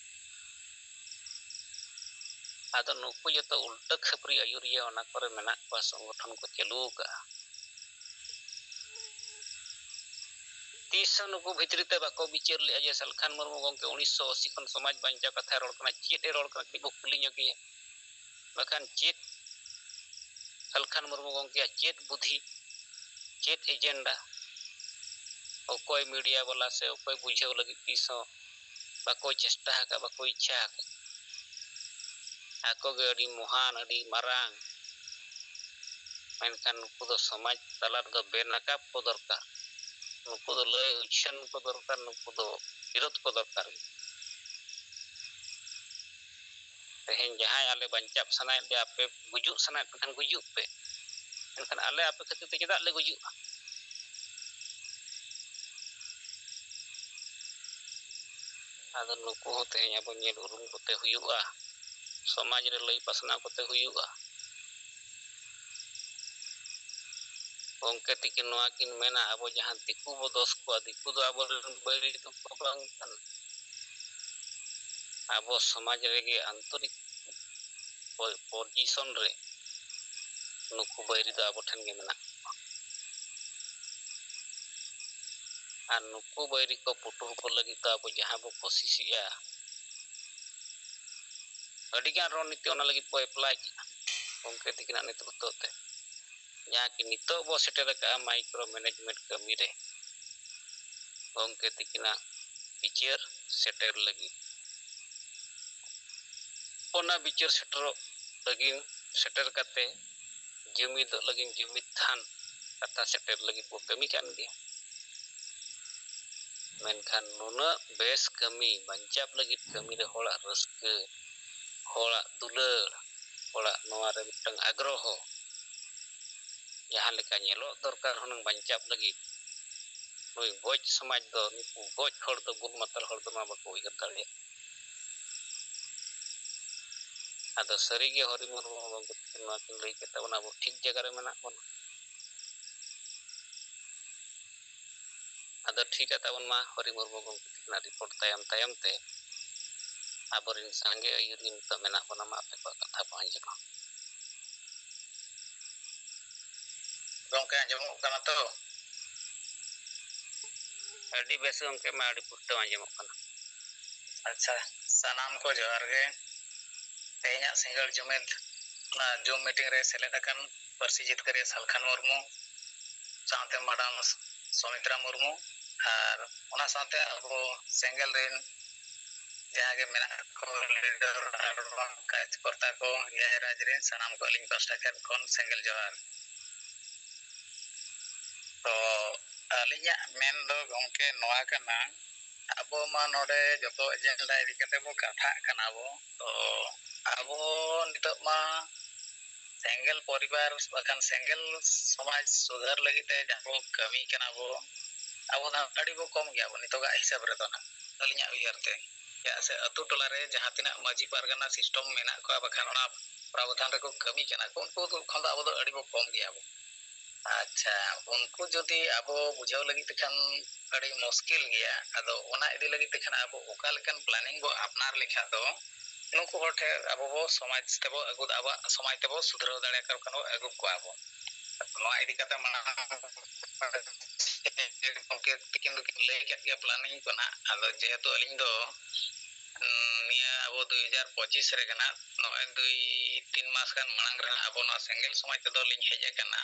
ᱟᱫᱚ ᱱᱩᱠᱩ ᱡᱚᱛᱚ ᱩᱞᱴᱟᱹ ᱠᱷᱟᱹᱯᱟᱹᱨᱤ ᱟᱹᱭᱩᱨᱤᱭᱟᱹ ᱚᱱᱟ ᱠᱚᱨᱮ ᱢᱮᱱᱟᱜ ᱠᱚᱣᱟ, ᱥᱚᱝᱜᱚᱴᱷᱚᱱ ᱠᱚ ᱪᱟᱹᱞᱩ ᱟᱠᱟᱫᱼᱟ᱾ ᱛᱤᱥ ᱦᱚᱸ ᱱᱩᱠᱩ ᱵᱷᱤᱛᱨᱤ ᱛᱮ ᱵᱟᱠᱚ ᱵᱤᱪᱟᱹᱨ ᱞᱮᱫᱼᱟ ᱡᱮ ᱥᱟᱞᱠᱷᱟᱱ ᱢᱩᱨᱢᱩ ᱜᱚᱢᱠᱮ ᱩᱱᱤᱥᱥᱚ ᱟᱥᱤ ᱠᱷᱚᱱ ᱥᱚᱢᱟᱡᱽ ᱵᱟᱧᱪᱟᱣ ᱠᱟᱛᱷᱟᱭ ᱨᱚᱲ ᱠᱟᱱᱟ, ᱪᱮᱫ ᱮ ᱨᱚᱲ ᱠᱟᱱᱟ, ᱠᱟᱹᱴᱤᱡ ᱵᱚ ᱠᱩᱞᱤ ᱧᱚᱜᱮᱭᱟ᱾ ᱵᱟᱠᱷᱟᱱ ᱪᱮᱫ ᱥᱟᱞᱠᱷᱟᱱ ᱢᱩᱨᱢᱩ ᱜᱚᱢᱠᱮᱭᱟᱜ ᱪᱮᱫ ᱵᱩᱫᱷᱤ, ᱪᱮᱫ ᱮᱡᱮᱱᱰᱟ, ᱚᱠᱚᱭ ᱢᱤᱰᱤᱭᱟ ᱵᱟᱞᱟ ᱥᱮ ᱚᱠᱚᱭ ᱵᱩᱡᱷᱟᱹᱣ ᱞᱟᱹᱜᱤᱫ ᱛᱤᱥ ᱦᱚᱸ ᱵᱟᱠᱚ ᱪᱮᱥᱴᱟ ᱟᱠᱟᱫ, ᱵᱟᱠᱚ ᱤᱪᱪᱷᱟ ᱟᱠᱟᱫ᱾ ᱟᱠᱚ ᱜᱮ ᱟᱹᱰᱤ ᱢᱚᱦᱟᱱ, ᱟᱹᱰᱤ ᱢᱟᱨᱟᱝ᱾ ᱢᱮᱱᱠᱷᱟᱱ ᱱᱩᱠᱩ ᱫᱚ ᱥᱚᱢᱟᱡᱽ ᱛᱟᱞᱟ ᱨᱮᱫᱚ ᱵᱮᱱᱟᱠᱟᱵ ᱠᱚ ᱫᱚᱨᱠᱟᱨ, ᱱᱩᱠᱩ ᱫᱚ ᱞᱟᱹᱭ ᱩᱪᱷᱟᱹᱱ ᱠᱚ ᱫᱚᱨᱠᱟᱨ, ᱱᱩᱠᱩ ᱫᱚ ᱵᱤᱨᱳᱫᱷ ᱠᱚ ᱫᱚᱨᱠᱟᱨ ᱜᱮ᱾ ᱛᱮᱦᱮᱧ ᱡᱟᱦᱟᱸᱭ ᱟᱞᱮ ᱵᱟᱧᱪᱟᱜ ᱥᱟᱱᱟᱭᱮᱫ ᱞᱮᱭᱟ, ᱟᱯᱮ ᱜᱩᱡᱩᱜ ᱥᱟᱱᱟᱭᱮᱫ ᱯᱮ ᱠᱷᱟᱱ ᱜᱩᱡᱩᱜ ᱯᱮ, ᱢᱮᱱᱠᱷᱟᱱ ᱟᱞᱮ ᱟᱯᱮ ᱠᱷᱟᱹᱛᱤᱨ ᱛᱮ ᱪᱮᱫᱟᱜ ᱞᱮ ᱜᱩᱡᱩᱜᱼᱟ? ᱟᱫᱚ ᱱᱩᱠᱩ ᱦᱚᱸ ᱛᱮᱦᱮᱧ ᱟᱵᱚ ᱧᱮᱞ ᱩᱨᱩᱢ ᱠᱚᱛᱮ ᱦᱩᱭᱩᱜᱼᱟ, ᱥᱚᱢᱟᱡᱽ ᱨᱮ ᱞᱟᱹᱭ ᱯᱟᱥᱱᱟᱣ ᱠᱚᱛᱮ ᱦᱩᱭᱩᱜᱼᱟ᱾ ᱜᱚᱢᱠᱮ ᱛᱤᱠᱤᱱ ᱱᱚᱣᱟ ᱠᱤᱱ ᱢᱮᱱᱟ, ᱟᱵᱚ ᱡᱟᱦᱟᱸ ᱫᱤᱠᱩ ᱵᱚ ᱫᱚᱥ ᱠᱚᱣᱟ, ᱫᱤᱠᱩ ᱫᱚ ᱟᱵᱚᱨᱮᱱ ᱵᱟᱹᱭᱨᱤ ᱫᱚ ᱵᱟᱝ ᱠᱟᱱᱟ᱾ ᱟᱵᱚ ᱥᱚᱢᱟᱡᱽ ᱨᱮᱜᱮ ᱟᱱᱛᱚᱨᱤᱠ ᱯᱚ-, ᱯᱚᱡᱤᱥᱚᱱ ᱨᱮ ᱱᱩᱠᱩ ᱵᱟᱹᱭᱨᱤ ᱫᱚ ᱟᱵᱚ ᱴᱷᱮᱱ ᱜᱮ ᱢᱮᱱᱟᱜ ᱠᱚᱣᱟ᱾ ᱟᱨ ᱱᱩᱠᱩ ᱵᱟᱹᱭᱨᱤ ᱠᱚ ᱯᱩᱴᱩᱨ ᱠᱚ ᱞᱟᱹᱜᱤᱫ ᱫᱚ ᱟᱵᱚ ᱡᱟᱦᱟᱸ ᱵᱚ ᱠᱳᱥᱤᱥᱮᱜᱼᱟ, ᱟᱹᱰᱤᱜᱟᱱ ᱨᱚᱱᱱᱤᱛᱤ ᱚᱱᱟ ᱞᱟᱹᱜᱤᱫ ᱵᱚ ᱮᱯᱞᱟᱭ ᱠᱮᱜᱼᱟ ᱜᱚᱢᱠᱮ ᱛᱤᱠᱤᱱᱟᱜ ᱱᱮᱛᱨᱤᱛᱛᱚ ᱛᱮ, ᱡᱟᱦᱟᱸ ᱠᱤ ᱱᱤᱛᱚᱜ ᱵᱚ ᱥᱮᱴᱮᱨ ᱟᱠᱟᱫᱼᱟ ᱢᱟᱭᱠᱨᱳ ᱢᱮᱱᱮᱡᱽᱢᱮᱱᱴ ᱠᱟᱹᱢᱤ ᱨᱮ ᱜᱚᱢᱠᱮ ᱛᱤᱠᱤᱱᱟᱜ ᱵᱤᱪᱟᱹᱨ ᱥᱮᱴᱮᱨ ᱞᱟᱹᱜᱤᱫ᱾ ᱚᱱᱟ ᱵᱤᱪᱟᱹᱨ ᱥᱮᱴᱮᱨᱚᱜ ᱞᱟᱹᱜᱤᱫ, ᱥᱮᱴᱮᱨ ᱠᱟᱛᱮ ᱡᱩᱢᱤᱫᱚᱜ ᱞᱟᱹᱜᱤᱫ, ᱡᱩᱢᱤᱫ ᱛᱷᱟᱱ ᱠᱟᱛᱷᱟ ᱥᱮᱴᱮᱨ ᱞᱟᱹᱜᱤᱫ ᱵᱚ ᱠᱟᱹᱢᱤ ᱠᱟᱱ ᱜᱮᱭᱟ᱾ ᱢᱮᱱᱠᱷᱟᱱ ᱱᱩᱱᱟᱹᱜ ᱵᱮᱥ ᱠᱟᱹᱢᱤ, ᱵᱟᱧᱪᱟᱣ ᱞᱟᱹᱜᱤᱫ ᱠᱟᱹᱢᱤ ᱨᱮ ᱦᱚᱲᱟᱜ ᱨᱟᱹᱥᱠᱟᱹ, ᱦᱚᱲᱟᱜ ᱫᱩᱞᱟᱹᱲ, ᱦᱚᱲᱟᱜ ᱱᱚᱣᱟ ᱨᱮ ᱢᱤᱫᱴᱟᱝ ᱟᱜᱽᱨᱚᱦᱚ, ᱡᱟᱦᱟᱸ ᱞᱮᱠᱟ ᱧᱮᱞᱚᱜ ᱫᱚᱨᱠᱟᱨ ᱦᱩᱱᱟᱹᱝ ᱵᱟᱧᱪᱟᱣ ᱞᱟᱹᱜᱤᱫ, ᱱᱩᱭ ᱵᱚᱡᱽ ᱥᱚᱢᱟᱡᱽ ᱫᱚ, ᱱᱩᱠᱩ ᱵᱚᱡᱽ ᱦᱚᱲ ᱫᱚ, ᱵᱩᱞ ᱢᱟᱛᱟᱞ ᱦᱚᱲ ᱫᱚ ᱱᱚᱣᱟ ᱵᱟᱠᱚ ᱩᱭᱦᱟᱹᱨ ᱫᱟᱲᱮᱭᱟᱜᱼᱟ᱾ ᱟᱫᱚ ᱥᱟᱹᱨᱤᱜᱮ ᱦᱚᱨᱤ ᱢᱩᱨᱢᱩ ᱜᱚᱢᱠᱮ ᱛᱟᱹᱠᱤᱱ ᱱᱚᱣᱟ ᱠᱤᱱ ᱞᱟᱹᱭ ᱠᱮᱫ ᱛᱟᱵᱚᱱᱟ, ᱟᱵᱚ ᱴᱷᱤᱠ ᱡᱟᱭᱜᱟ ᱨᱮ ᱢᱮᱱᱟᱜ ᱵᱚᱱᱟ᱾ ᱟᱫᱚ ᱴᱷᱤᱠᱟ ᱛᱟᱵᱚᱱ ᱢᱟ, ᱦᱚᱨᱤ ᱢᱩᱨᱢᱩ ᱜᱚᱢᱠᱮ ᱛᱟᱹᱠᱤᱱᱟᱜ ᱨᱤᱯᱳᱨᱴ ᱛᱟᱭᱚᱢ ᱛᱟᱭᱚᱢ ᱛᱮ ᱟᱵᱚᱨᱮᱱ ᱥᱟᱸᱜᱮ ᱟᱹᱭᱩᱨᱤᱭᱟᱹ ᱱᱤᱛᱚᱜ ᱢᱮᱱᱟᱜ ᱵᱚᱱᱟ, ᱢᱟ ᱟᱯᱮ ᱠᱚᱣᱟᱜ ᱠᱟᱛᱷᱟ ᱵᱚ ᱟᱸᱡᱚᱢᱟ᱾ ᱜᱚᱢᱠᱮ, ᱟᱸᱡᱚᱢᱚᱜ ᱠᱟᱱᱟ ᱛᱚ? ᱟᱹᱰᱤ ᱵᱮᱥ ᱜᱚᱢᱠᱮ, ᱢᱟ ᱟᱹᱰᱤ ᱯᱩᱥᱴᱟᱹᱣ ᱟᱸᱡᱚᱢᱚᱜ ᱠᱟᱱᱟ᱾ ᱟᱪᱪᱷᱟ, ᱥᱟᱱᱟᱢ ᱠᱚ ᱡᱚᱦᱟᱨ ᱜᱮ᱾ ᱛᱮᱦᱮᱧᱟᱜ ᱥᱤᱸᱜᱟᱹᱲ ᱡᱩᱢᱤᱫ ᱚᱱᱟ ᱡᱩᱢ ᱢᱤᱴᱤᱝ ᱨᱮ ᱥᱮᱞᱮᱫ ᱟᱠᱟᱱ ᱯᱟᱹᱨᱥᱤ ᱡᱤᱛᱠᱟᱹᱨᱤᱭᱟᱹ ᱥᱟᱞᱠᱷᱟᱱ ᱢᱩᱨᱢᱩ, ᱥᱟᱶᱛᱮ ᱢᱟᱰᱟᱢ ᱥᱚᱢᱤᱛᱨᱟ ᱢᱩᱨᱢᱩ, ᱟᱨ ᱚᱱᱟ ᱥᱟᱶᱛᱮ ᱟᱵᱚ ᱥᱮᱸᱜᱮᱞ ᱨᱮᱱ ᱡᱟᱦᱟᱸ ᱜᱮ ᱢᱮᱱᱟᱜ ᱠᱚ, ᱞᱤᱰᱟᱨ ᱟᱨ ᱵᱟᱝ ᱠᱟᱡᱽᱠᱚᱨᱛᱟ ᱠᱚ, ᱮᱭᱟᱭ ᱨᱟᱡᱽ ᱨᱮᱱ ᱥᱟᱱᱟᱢ ᱠᱚ ᱟᱹᱞᱤᱧ ᱯᱟᱥᱴᱟ ᱥᱮᱫ ᱠᱷᱚᱱ ᱥᱮᱸᱜᱮᱞ ᱡᱚᱦᱟᱨ᱾ ᱛᱚ ᱟᱹᱞᱤᱧᱟᱜ ᱢᱮᱱ ᱫᱚ ᱜᱚᱢᱠᱮ ᱱᱚᱣᱟ ᱠᱟᱱᱟ, ᱟᱵᱚ ᱢᱟ ᱱᱚᱰᱮ ᱡᱚᱛᱚ ᱮᱡᱮᱱᱰᱟ ᱤᱫᱤ ᱠᱟᱛᱮ ᱵᱚ ᱠᱟᱛᱷᱟᱜ ᱠᱟᱱᱟ ᱵᱚ᱾ ᱛᱚ ᱟᱵᱚ ᱱᱤᱛᱚᱜ ᱢᱟ ᱥᱮᱸᱜᱮᱞ ᱯᱚᱨᱤᱵᱟᱨ ᱵᱟᱠᱷᱟᱱ ᱥᱮᱸᱜᱮᱞ ᱥᱚᱢᱟᱡᱽ ᱥᱩᱫᱷᱟᱹᱨ ᱞᱟᱹᱜᱤᱫ ᱛᱮ ᱡᱟᱦᱟᱸ ᱵᱚ ᱠᱟᱹᱢᱤ ᱠᱟᱱᱟ ᱵᱚ, ᱟᱵᱚ ᱫᱚ ᱟᱹᱰᱤ ᱵᱚ ᱠᱚᱢ ᱜᱮᱭᱟ ᱵᱚ ᱱᱤᱛᱚᱜᱟᱜ ᱦᱤᱥᱟᱹᱵ ᱨᱮᱫᱚ ᱱᱟᱜ, ᱟᱹᱞᱤᱧᱟᱜ ᱩᱭᱦᱟᱹᱨ ᱛᱮ᱾ ᱪᱮᱫᱟᱜ ᱥᱮ ᱟᱹᱛᱩ ᱴᱚᱞᱟ ᱨᱮ ᱡᱟᱦᱟᱸ ᱛᱤᱱᱟᱹᱜ ᱢᱟᱹᱡᱷᱤ ᱯᱟᱨᱜᱟᱱᱟ ᱥᱤᱥᱴᱚᱢ ᱢᱮᱱᱟᱜ ᱠᱚᱣᱟ, ᱵᱟᱠᱷᱟᱱ ᱚᱱᱟ ᱯᱨᱟᱵᱚᱫᱷᱟᱱ ᱨᱮᱠᱚ ᱠᱟᱹᱢᱤ ᱠᱟᱱᱟ ᱠᱚ, ᱩᱱᱠᱩ ᱠᱷᱚᱱ ᱫᱚ ᱟᱵᱚ ᱫᱚ ᱟᱹᱰᱤ ᱵᱚ ᱠᱚᱢ ᱜᱮᱭᱟ ᱵᱚ᱾ ᱟᱪᱪᱷᱟ, ᱩᱱᱠᱩ ᱡᱩᱫᱤ ᱟᱵᱚ ᱵᱩᱡᱷᱟᱹᱣ ᱞᱟᱹᱜᱤᱫ ᱛᱮᱠᱷᱟᱱ ᱟᱹᱰᱤ ᱢᱩᱥᱠᱤᱞ ᱜᱮᱭᱟ᱾ ᱟᱫᱚ ᱚᱱᱟ ᱤᱫᱤ ᱞᱟᱹᱜᱤᱫ ᱛᱮᱠᱷᱟᱱ ᱟᱵᱚ ᱚᱠᱟ ᱞᱮᱠᱟᱱ ᱯᱞᱟᱱᱤᱝ ᱵᱚ ᱟᱯᱱᱟᱨ ᱞᱮᱠᱷᱟᱱ ᱫᱚ ᱱᱩᱠᱩ ᱦᱚᱲ ᱴᱷᱮᱱ ᱟᱵᱚ ᱵᱚ ᱥᱚᱢᱟᱡᱽ ᱛᱮᱵᱚ ᱟᱹᱜᱩ, ᱟᱵᱚᱣᱟᱜ ᱥᱚᱢᱟᱡᱽ ᱛᱮᱵᱚ ᱥᱩᱫᱷᱨᱟᱹᱣ ᱫᱟᱲᱮᱭᱟᱠᱚ ᱠᱷᱟᱱ ᱵᱚ ᱟᱹᱜᱩ ᱠᱚᱣᱟ ᱵᱚ᱾ ᱱᱚᱣᱟ ᱤᱫᱤ ᱠᱟᱛᱮ ᱢᱟᱲᱟᱝ ᱜᱚᱢᱠᱮ ᱛᱤᱠᱤᱱ ᱫᱚᱠᱤᱱ ᱞᱟᱹᱭ ᱠᱮᱫ ᱜᱮᱭᱟ ᱯᱞᱟᱱᱤᱝ ᱠᱚ ᱱᱟᱦᱟᱜ᱾ ᱟᱫᱚ ᱡᱮᱦᱮᱛᱩ ᱟᱹᱞᱤᱧ ᱫᱚ, ᱩᱸ, ᱱᱤᱭᱟᱹ ᱟᱵᱚ ᱫᱩᱭ ᱦᱟᱡᱟᱨ ᱯᱚᱸᱪᱤᱥ ᱨᱮ ᱱᱟᱦᱟᱜ ᱱᱚᱜᱼᱚᱭ ᱫᱩᱭ ᱛᱤᱱ ᱢᱟᱥ ᱜᱟᱱ ᱢᱟᱲᱟᱝ ᱨᱮ ᱱᱟᱦᱟᱜ ᱟᱵᱚ ᱱᱚᱣᱟ ᱥᱮᱸᱜᱮᱞ ᱥᱚᱢᱟᱡᱽ ᱛᱮᱫᱚ ᱞᱤᱧ ᱦᱮᱡ ᱟᱠᱟᱱᱟ᱾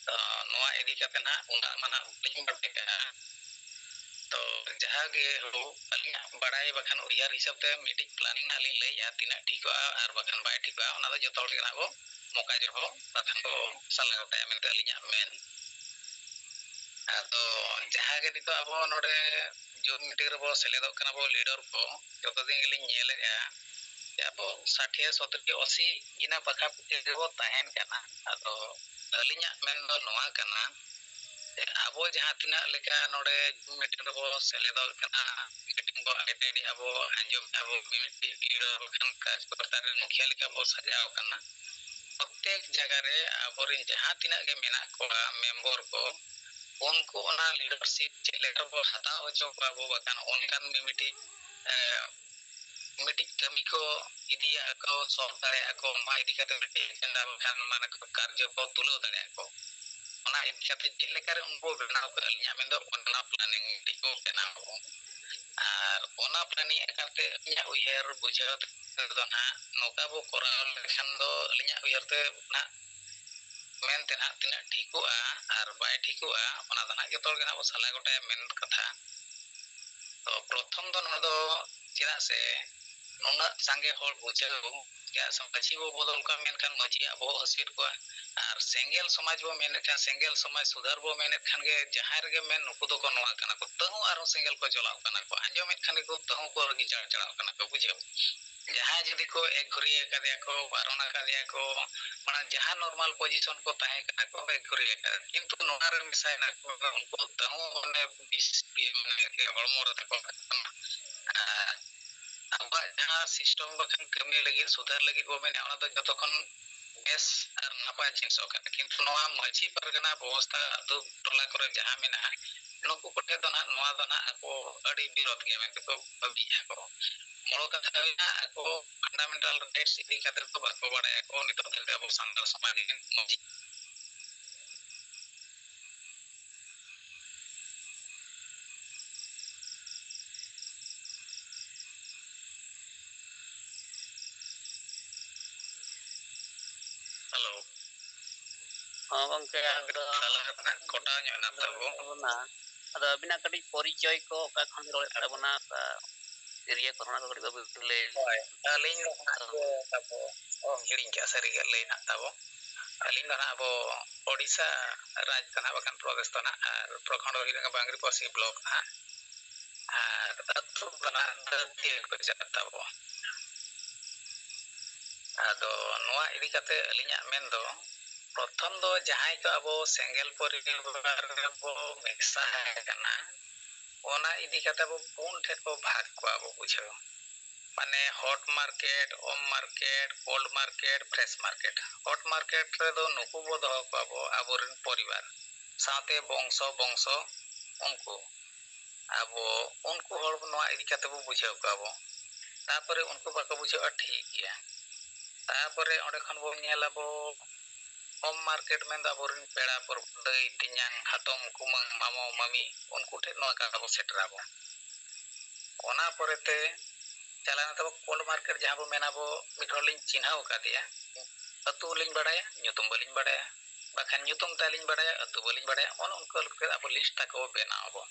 ᱛᱚ ᱱᱚᱣᱟ ᱤᱫᱤ ᱠᱟᱛᱮ ᱱᱟᱦᱟᱜ ᱩᱱᱟᱹᱜ ᱢᱟ ᱱᱟᱦᱟᱜ ᱵᱟᱹᱞᱤᱧ ᱵᱟᱰᱟᱭᱟ᱾ ᱛᱚ ᱡᱟᱦᱟᱸ ᱜᱮ ᱦᱳᱠ, ᱟᱹᱞᱤᱧᱟᱜ ᱵᱟᱲᱟᱭ ᱵᱟᱠᱷᱟᱱ ᱩᱭᱦᱟᱹᱨ ᱦᱤᱥᱟᱹᱵ ᱛᱮ ᱢᱤᱫᱴᱤᱡ planning ᱱᱟᱦᱟᱜ ᱞᱤᱧ ᱞᱟᱹᱭᱮᱜᱼᱟ, ᱛᱤᱱᱟᱹᱜ ᱴᱷᱤᱠᱚᱜᱼᱟ ᱟᱨ ᱵᱟᱠᱷᱟᱱ ᱵᱟᱭ ᱴᱷᱤᱠᱚᱜᱼᱟ, ᱚᱱᱟ ᱫᱚ ᱡᱚᱛᱚ ᱦᱚᱲ ᱜᱮ ᱱᱟᱦᱟᱜ ᱵᱚ ᱢᱚᱠᱟ ᱡᱚᱦᱚᱜ ᱵᱟᱠᱷᱟᱱ ᱵᱚ ᱥᱟᱞᱟ ᱜᱚᱴᱟᱭᱟ ᱢᱮᱱᱛᱮ ᱟᱹᱞᱤᱧᱟᱜ ᱢᱮᱱ᱾ ᱟᱫᱚ ᱡᱟᱦᱟᱸ ᱜᱮ ᱱᱤᱛᱚᱜ ᱟᱵᱚ ᱱᱚᱰᱮ Zoom meeting ᱨᱮᱵᱚ ᱥᱮᱞᱮᱫᱚᱜ ᱠᱟᱱᱟ ᱵᱚ leader ᱠᱚ, ᱡᱚᱛᱚ ᱫᱤᱱ ᱜᱮᱞᱤᱧ ᱧᱮᱞᱮᱜᱼᱟ ᱡᱮ ᱟᱵᱚ ᱥᱟᱴᱷᱤᱭᱟᱹ, ᱥᱚᱛᱨᱤ, ᱟᱥᱤ ᱤᱱᱟᱹ ᱯᱟᱠᱷᱟ ᱯᱟᱠᱷᱤ ᱨᱮᱵᱚ ᱛᱟᱦᱮᱱ ᱠᱟᱱᱟ᱾ ᱟᱫᱚ ᱟᱹᱞᱤᱧᱟᱜ ᱢᱮᱱ ᱫᱚ ᱱᱚᱣᱟ ᱠᱟᱱᱟ ᱡᱮ ᱟᱵᱚ ᱡᱟᱦᱟᱸ ᱛᱤᱱᱟᱹᱜ ᱞᱮᱠᱟ ᱱᱚᱰᱮ Zoom meeting ᱨᱮᱵᱚ ᱥᱮᱞᱮᱫᱚᱜ ᱠᱟᱱᱟ, meeting ᱵᱚ attend ᱮᱜᱼᱟ ᱵᱚ, ᱟᱸᱡᱚᱢᱮᱜᱼᱟ ᱵᱚ, ᱢᱤᱢᱤᱫᱴᱤᱡ leader ᱵᱟᱠᱷᱟᱱ ᱠᱟᱨᱡᱚᱠᱚᱨᱛᱟ ᱨᱮᱱ ᱢᱩᱠᱷᱤᱭᱟᱹ ᱞᱮᱠᱟ ᱵᱚ ᱥᱟᱡᱟᱣ ᱠᱟᱱᱟ᱾ ᱯᱨᱚᱛᱮᱠ ᱡᱟᱭᱜᱟ ᱨᱮ ᱟᱵᱚᱨᱮᱱ ᱡᱟᱦᱟᱸ ᱛᱤᱱᱟᱹᱜ ᱜᱮ ᱢᱮᱱᱟᱜ ᱠᱚᱣᱟ member ᱠᱚ, ᱩᱱᱠᱩ ᱚᱱᱟ leadership ᱪᱮᱫ ᱞᱮᱠᱟ ᱵᱚ ᱦᱟᱛᱟᱣ ᱦᱚᱪᱚ ᱠᱚᱣᱟ ᱵᱚ, ᱵᱟᱠᱷᱟᱱ ᱚᱱᱠᱟᱱ ᱢᱤᱢᱤᱫᱴᱤᱡ, ᱮ, ᱢᱤᱫᱴᱤᱡ ᱠᱟᱹᱢᱤ ᱠᱚ ᱤᱫᱤᱭᱟ ᱠᱚ, solve ᱫᱟᱲᱮᱭᱟᱜᱼᱟ ᱠᱚ, ᱚᱱᱟ ᱤᱫᱤ ᱠᱟᱛᱮ ᱢᱤᱫᱴᱤᱡ agenda ᱵᱟᱠᱷᱟᱱ ᱢᱟᱱᱮ ᱠᱚ ᱠᱟᱨᱡᱚ ᱠᱚ ᱛᱩᱞᱟᱹᱣ ᱫᱟᱲᱮᱭᱟᱜᱼᱟ ᱠᱚ᱾ ᱚᱱᱟ ᱤᱫᱤ ᱠᱟᱛᱮ ᱪᱮᱫ ᱞᱮᱠᱟᱨᱮ ᱩᱱᱠᱩ ᱵᱮᱱᱟᱣ ᱠᱚ, ᱟᱹᱞᱤᱧᱟᱜ ᱢᱮᱱᱫᱚ ᱚᱱᱟ planning ᱢᱤᱫᱴᱤᱡ ᱠᱚ ᱵᱮᱱᱟᱣ ᱠᱚ᱾ ᱟᱨ ᱚᱱᱟ planning ᱟᱠᱟᱨ ᱛᱮ ᱟᱹᱞᱤᱧᱟᱜ ᱩᱭᱦᱟᱹᱨ ᱵᱩᱡᱷᱟᱹᱣ ᱛᱮᱫᱚ ᱱᱟᱦᱟᱜ ᱱᱚᱝᱠᱟ ᱵᱚ ᱠᱚᱨᱟᱣ ᱞᱮᱠᱷᱟᱱ ᱫᱚ ᱟᱹᱞᱤᱧᱟᱜ ᱩᱭᱦᱟᱹᱨ ᱛᱮ ᱱᱟᱦᱟᱜ ᱢᱮᱱᱛᱮ ᱱᱟᱦᱟᱜ ᱛᱤᱱᱟᱹᱜ ᱴᱷᱤᱠᱚᱜᱼᱟ ᱟᱨ ᱵᱟᱭ ᱴᱷᱤᱠᱚᱜᱼᱟ, ᱚᱱᱟ ᱫᱚ ᱱᱟᱦᱟᱜ ᱡᱚᱛᱚ ᱦᱚᱲ ᱜᱮ ᱱᱟᱦᱟᱜ ᱵᱚ ᱥᱟᱞᱟ ᱜᱚᱴᱟᱭᱟ ᱢᱮᱱ ᱠᱟᱛᱷᱟ᱾ ᱛᱚ, ᱯᱨᱚᱛᱷᱚᱢ ᱫᱚ ᱱᱚᱣᱟ ᱫᱚ ᱪᱮᱫᱟᱜ ᱥᱮ ᱱᱩᱱᱟᱹᱜ ᱥᱟᱸᱜᱮ ᱦᱚᱲ ᱵᱩᱡᱷᱟᱹᱣ, ᱪᱮᱫᱟᱜ ᱥᱮ ᱢᱟᱹᱡᱷᱤ ᱵᱚ ᱵᱚᱫᱚᱞ ᱠᱚᱣᱟ ᱢᱮᱱᱠᱷᱟᱱ ᱢᱟᱹᱡᱷᱤᱭᱟᱜ ᱵᱚᱦᱚᱜ ᱦᱟᱹᱥᱩᱭᱮᱫ ᱠᱚᱣᱟ᱾ ᱟᱨ ᱥᱮᱸᱜᱮᱞ ᱥᱚᱢᱟᱡᱽ ᱵᱚ ᱢᱮᱱᱮᱫ ᱠᱷᱟᱱ, ᱥᱮᱸᱜᱮᱞ ᱥᱚᱢᱟᱡᱽ ᱥᱩᱫᱷᱟᱹᱨ ᱵᱚ ᱢᱮᱱᱮᱫ ᱠᱷᱟᱱ ᱜᱮ ᱡᱟᱦᱟᱸᱭ ᱨᱮᱜᱮ ᱢᱮᱱ ᱱᱩᱠᱩ ᱫᱚᱠᱚ ᱱᱚᱣᱟ ᱠᱟᱱᱟ ᱠᱚ, ᱛᱟᱹᱦᱩ ᱟᱨᱦᱚᱸ ᱥᱮᱸᱜᱮᱞ ᱠᱚ ᱡᱚᱞᱟᱣ ᱠᱟᱱᱟ ᱠᱚ, ᱟᱸᱡᱚᱢᱮᱫ ᱠᱷᱟᱱ ᱜᱮᱠᱚ ᱛᱟᱹᱦᱩ ᱠᱚ ᱨᱟᱹᱜᱤ ᱪᱟᱲ ᱪᱟᱲᱟᱣ ᱠᱟᱱᱟ ᱠᱚ, ᱵᱩᱡᱷᱟᱹᱣ᱾ ᱡᱟᱦᱟᱸᱭ ᱡᱩᱫᱤ ᱠᱚ ᱮᱠ ᱜᱷᱩᱨᱤᱭᱟᱹ ᱠᱟᱫᱮᱭᱟ ᱠᱚ, ᱵᱟᱨᱚᱱ ᱟᱠᱟᱫᱮᱭᱟ ᱠᱚ, ᱢᱟᱱᱮ ᱡᱟᱦᱟᱸ normal position ᱠᱚ ᱛᱟᱦᱮᱸ ᱠᱟᱱᱟ ᱠᱚ, ᱮᱠ ᱜᱷᱩᱨᱤᱭᱟᱹ ᱠᱟᱫᱮ, ᱠᱤᱱᱛᱩ ᱱᱚᱣᱟ ᱨᱮ ᱢᱮᱥᱟᱭᱮᱱᱟ ᱠᱚ, ᱩᱱᱠᱩ ᱛᱟᱹᱦᱩ ᱢᱟᱱᱮ ᱵᱤᱥ ᱢᱟᱱᱮ ᱦᱚᱲᱢᱚ ᱨᱮ ᱛᱟᱠᱚ᱾ ᱟᱨ ᱟᱵᱚᱣᱟᱜ ᱡᱟᱦᱟᱸ system ᱵᱟᱠᱷᱟᱱ ᱠᱟᱹᱢᱤ ᱞᱟᱹᱜᱤᱫ, ᱥᱩᱫᱷᱟᱹᱨ ᱞᱟᱹᱜᱤᱫ ᱵᱚ ᱢᱮᱱᱟ, ᱚᱱᱟ ᱫᱚ ᱡᱚᱛᱚ ᱠᱷᱚᱱ ᱵᱮᱥ ᱟᱨ ᱱᱟᱯᱟᱭ ᱡᱤᱱᱤᱥ ᱠᱟᱱᱟ᱾ ᱠᱤᱱᱛᱩ ᱱᱚᱣᱟ ᱢᱟᱹᱡᱷᱤ ᱯᱟᱨᱜᱟᱱᱟ ᱵᱮᱵᱚᱥᱛᱷᱟ ᱟᱹᱛᱩ ᱴᱚᱞᱟ ᱠᱚᱨᱮ ᱡᱟᱦᱟᱸ ᱢᱮᱱᱟᱜᱼᱟ, ᱱᱩᱠᱩ ᱠᱚᱴᱷᱮᱱ ᱫᱚ ᱱᱟᱦᱟᱜ ᱱᱚᱣᱟ ᱫᱚ ᱱᱟᱦᱟᱜ ᱟᱠᱚ ᱟᱹᱰᱤ ᱵᱤᱨᱳᱫ ᱜᱮᱭᱟ ᱢᱮᱱᱛᱮ ᱠᱚ ᱵᱷᱟᱹᱵᱤᱭᱮᱫᱼᱟ ᱠᱚ᱾ ᱢᱩᱞ ᱠᱟᱛᱷᱟ ᱦᱩᱭᱱᱟ, ᱟᱠᱚ fundamental rights ᱤᱫᱤ ᱠᱟᱛᱮ ᱫᱚ ᱵᱟᱠᱚ ᱵᱟᱲᱟᱭᱟ ᱠᱚ ᱱᱤᱛᱚᱜ ᱫᱷᱟᱹᱵᱤᱡ ᱟᱵᱚ ᱥᱟᱱᱛᱟᱲ ᱥᱚᱢᱟᱡᱽ ᱨᱮᱱ ᱢᱟᱹᱡᱷᱤ᱾ Hello. ᱦᱚᱸ ᱜᱚᱢᱠᱮ, ᱟᱫᱚ ᱛᱟᱞᱟ ᱨᱮ ᱱᱟᱜ ᱠᱚᱴᱟ ᱧᱚᱜ ᱮᱱᱟ ᱛᱟᱵᱚ᱾ ᱛᱟᱵᱚᱱᱟ᱾ ᱟᱫᱚ ᱟᱹᱵᱤᱱᱟᱜ ᱠᱟᱹᱴᱤᱡ ᱯᱚᱨᱤᱪᱚᱭ ᱠᱚ, ᱚᱠᱟ ᱠᱷᱚᱱ ᱵᱤᱱ ᱨᱚᱲᱮᱫ ᱛᱟᱵᱚᱱᱟ, ᱚᱠᱟ ᱮᱨᱤᱭᱟ ᱠᱚ, ᱚᱱᱟ ᱠᱚ ᱠᱟᱹᱴᱤᱡ ᱵᱟᱵᱤᱱ ᱞᱟᱹᱭ᱾ ᱦᱳᱭ, ᱟᱹᱞᱤᱧ ᱫᱚ ᱦᱟᱸᱜ ᱤᱭᱟᱹ ᱛᱟᱵᱚ, ᱚ, ᱦᱤᱲᱤᱧ ᱠᱮᱜᱼᱟ, ᱥᱟᱹᱨᱤ ᱜᱮ ᱞᱟᱹᱭ ᱱᱟᱜ ᱛᱟᱵᱚ᱾ ᱟᱹᱞᱤᱧ ᱫᱚ ᱦᱟᱸᱜ ᱟᱵᱚ ᱳᱰᱤᱥᱟ ᱨᱟᱡᱽ ᱫᱚ ᱦᱟᱸᱜ, ᱵᱟᱠᱷᱟᱱ ᱯᱨᱚᱫᱮᱥ ᱫᱚ ᱦᱟᱸᱜ, ᱟᱨ ᱯᱨᱚᱠᱷᱚᱸᱰ ᱫᱚ ᱦᱩᱭᱩᱜ ᱠᱟᱱᱟ ᱵᱟᱝᱨᱤᱯᱚᱥᱤ ᱵᱞᱚᱠ ᱦᱟᱸᱜ, ᱟᱨ ᱟᱹᱛᱩ ᱫᱚ ᱦᱟᱸᱜ ᱫᱟᱹᱛᱤᱭᱟᱹ ᱠᱚ ᱪᱟᱞᱟᱜ ᱛᱟᱵᱚ᱾ ᱟᱫᱚ ᱱᱚᱣᱟ ᱤᱫᱤ ᱠᱟᱛᱮ ᱟᱹᱞᱤᱧᱟᱜ ᱢᱮᱱ ᱫᱚ, ᱯᱨᱚᱛᱷᱚᱢ ᱫᱚ ᱡᱟᱦᱟᱸᱭ ᱠᱚ ᱟᱵᱚ ᱥᱮᱸᱜᱮᱞ ᱯᱚᱨᱤᱵᱟᱨ ᱨᱮᱵᱚ ᱢᱮᱥᱟ ᱟᱠᱟᱱᱟ, ᱚᱱᱟ ᱤᱫᱤ ᱠᱟᱛᱮ ᱟᱵᱚ ᱯᱩᱱ ᱴᱷᱮᱱ ᱵᱚ ᱵᱷᱟᱜᱽ ᱠᱚᱣᱟ ᱟᱵᱚ, ᱵᱩᱡᱷᱟᱹᱣ᱾ ᱢᱟᱱᱮ hot market, Om market, cold market, fresh market. Hot market ᱨᱮᱫᱚ ᱱᱩᱠᱩ ᱵᱚ ᱫᱚᱦᱚ ᱠᱚᱣᱟ ᱟᱵᱚ, ᱟᱵᱚᱨᱮᱱ ᱯᱚᱨᱤᱵᱟᱨ ᱥᱟᱶᱛᱮ ᱵᱚᱝᱥᱚ ᱵᱚᱝᱥᱚ ᱩᱱᱠᱩ᱾ ᱟᱵᱚ ᱩᱱᱠᱩ ᱦᱚᱲ ᱱᱚᱣᱟ ᱤᱫᱤ ᱠᱟᱛᱮ ᱵᱚ ᱵᱩᱡᱷᱟᱹᱣ ᱠᱚᱣᱟ ᱵᱚ᱾ ᱛᱟᱯᱚᱨᱮ ᱩᱱᱠᱩ ᱵᱟᱠᱚ ᱵᱩᱡᱷᱟᱹᱣᱟ, ᱴᱷᱤᱠ ᱜᱮᱭᱟ᱾ ᱛᱟᱯᱚᱨᱮ ᱚᱸᱰᱮ ᱠᱷᱚᱱ ᱵᱚᱱ ᱧᱮᱞ ᱟᱵᱚ ᱦᱳᱢ ᱢᱟᱨᱠᱮᱴ ᱢᱮᱱᱫᱚ ᱟᱵᱚᱨᱮᱱ ᱯᱮᱲᱟ ᱯᱚᱨᱵᱷᱩ, ᱫᱟᱹᱭ, ᱛᱮᱧᱟᱝ, ᱦᱟᱛᱚᱢ, ᱠᱩᱢᱟᱹᱝ, ᱢᱟᱢᱚ, ᱢᱟᱢᱤ, ᱩᱱᱠᱩ ᱴᱷᱮᱱ ᱱᱚᱣᱟ ᱠᱟᱛᱷᱟ ᱵᱚ ᱥᱮᱴᱮᱨᱟ ᱵᱚ᱾ ᱚᱱᱟ ᱯᱚᱨᱮᱛᱮ ᱪᱟᱞᱟᱣᱮᱱ ᱛᱟᱵᱚ ᱠᱳᱞᱰ ᱢᱟᱨᱠᱮᱴ, ᱡᱟᱦᱟᱸ ᱵᱚ ᱢᱮᱱᱟ ᱵᱚ ᱢᱤᱫ ᱦᱚᱲ ᱞᱤᱧ ᱪᱤᱱᱦᱟᱹᱣ ᱟᱠᱟᱫᱮᱭᱟ, ᱟᱹᱛᱩ ᱵᱟᱹᱞᱤᱧ ᱵᱟᱲᱟᱭᱟ, ᱧᱩᱛᱩᱢ ᱵᱟᱹᱞᱤᱧ ᱵᱟᱲᱟᱭᱟ, ᱵᱟᱠᱷᱟᱱ ᱧᱩᱛᱩᱢ ᱛᱟᱭ ᱞᱤᱧ ᱵᱟᱲᱟᱭᱟ, ᱟᱹᱛᱩ ᱵᱟᱹᱞᱤᱧ ᱵᱟᱲᱟᱭᱟ, ᱚᱱᱮ ᱚᱱᱠᱟ ᱞᱮᱠᱟ ᱟᱵᱚ ᱞᱤᱥᱴ ᱛᱟᱠᱚ ᱵᱚ ᱵᱮᱱᱟᱣ ᱟᱵᱚ᱾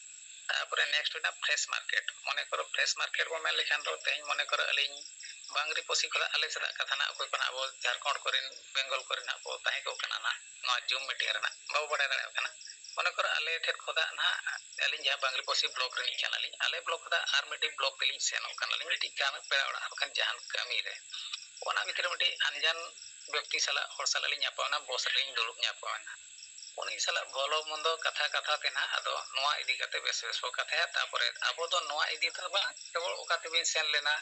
ᱛᱟᱯᱚᱨᱮ ᱱᱮᱠᱥᱴ ᱦᱩᱭᱱᱟ ᱯᱷᱨᱮᱥ ᱢᱟᱨᱠᱮᱴ᱾ ᱢᱚᱱᱮ ᱠᱚᱨᱚ ᱯᱷᱨᱮᱥ ᱢᱟᱨᱠᱮᱴ ᱵᱚ ᱢᱮᱱ ᱞᱮᱠᱷᱟᱱ ᱫᱚ, ᱛᱮᱦᱮᱧ ᱢᱚᱱᱮ ᱠᱚᱨᱚ ᱟᱹᱞᱤᱧ ᱵᱟᱝᱨᱤᱯᱚᱥᱤ ᱠᱷᱚᱱᱟᱜ ᱟᱞᱮ ᱥᱮᱫᱟᱜ ᱠᱟᱛᱷᱟ ᱱᱟᱜ, ᱚᱠᱚᱭ ᱠᱚ ᱱᱟᱜ ᱟᱵᱚ ᱡᱷᱟᱲᱠᱷᱚᱸᱰ ᱠᱚᱨᱮᱱ, ᱵᱮᱝᱜᱚᱞ ᱠᱚᱨᱮ ᱱᱟᱜ ᱵᱚ ᱛᱟᱦᱮᱸ ᱠᱚᱜ ᱠᱟᱱᱟ ᱱᱟᱜ, ᱱᱚᱣᱟ ᱡᱩᱢ ᱢᱤᱴᱤᱝ ᱨᱮ ᱱᱟᱜ ᱵᱟᱵᱚ ᱵᱟᱲᱟᱭ ᱫᱟᱲᱮᱭᱟᱜ ᱠᱟᱱᱟ᱾ ᱢᱚᱱᱮ ᱠᱚᱨᱚ ᱟᱞᱮ ᱴᱷᱮᱱ ᱠᱷᱚᱱᱟᱜ ᱱᱟᱜ, ᱟᱹᱞᱤᱧ ᱡᱟᱦᱟᱸ ᱵᱟᱝᱨᱤᱯᱚᱥᱤ ᱵᱞᱚᱠ ᱨᱤᱱᱤᱡ ᱠᱟᱱᱟᱞᱤᱧ, ᱟᱞᱮ ᱵᱞᱚᱠ ᱠᱷᱚᱱᱟᱜ ᱟᱨ ᱢᱤᱫᱴᱤᱡ ᱵᱞᱚᱠ ᱛᱮᱞᱤᱧ ᱥᱮᱱᱚᱜ ᱠᱟᱱᱟᱞᱤᱧ, ᱢᱤᱫᱴᱤᱡ ᱠᱟᱹᱢᱤ, ᱯᱮᱲᱟ ᱚᱲᱟᱜ ᱵᱟᱠᱷᱟᱱ ᱡᱟᱦᱟᱱ ᱠᱟᱹᱢᱤ ᱨᱮ᱾ ᱚᱱᱟ ᱵᱷᱤᱛᱨᱤ ᱨᱮ ᱢᱤᱫᱴᱤᱡ ᱟᱱᱡᱟᱱ ᱵᱮᱠᱛᱤ ᱥᱟᱞᱟᱜ, ᱦᱚᱲ ᱥᱟᱞᱟᱜ ᱞᱤᱧ ᱧᱟᱯᱟᱢ ᱮᱱᱟ, ᱵᱚᱥ ᱨᱮᱞᱤᱧ ᱫᱩᱲᱩᱵ ᱧᱟᱯᱟᱢ ᱮᱱᱟ᱾ ᱩᱱᱤ ᱥᱟᱞᱟᱜ ᱵᱷᱚᱞᱚ ᱢᱚᱱᱫᱚ ᱠᱟᱛᱷᱟ ᱠᱟᱛᱷᱟ ᱛᱮ ᱱᱟᱦᱟᱜ ᱟᱫᱚ ᱱᱚᱣᱟ ᱤᱫᱤ ᱠᱟᱛᱮ ᱵᱮᱥ ᱵᱮᱥ ᱵᱚ ᱠᱟᱛᱷᱟᱭᱟ᱾ ᱛᱟᱯᱚᱨᱮ ᱟᱵᱚ ᱫᱚ ᱱᱚᱣᱟ ᱤᱫᱤ ᱛᱮ ᱵᱟᱝ, ᱠᱮᱵᱚᱞ ᱚᱠᱟ ᱛᱮᱵᱤᱱ ᱥᱮᱱ ᱞᱮᱱᱟ,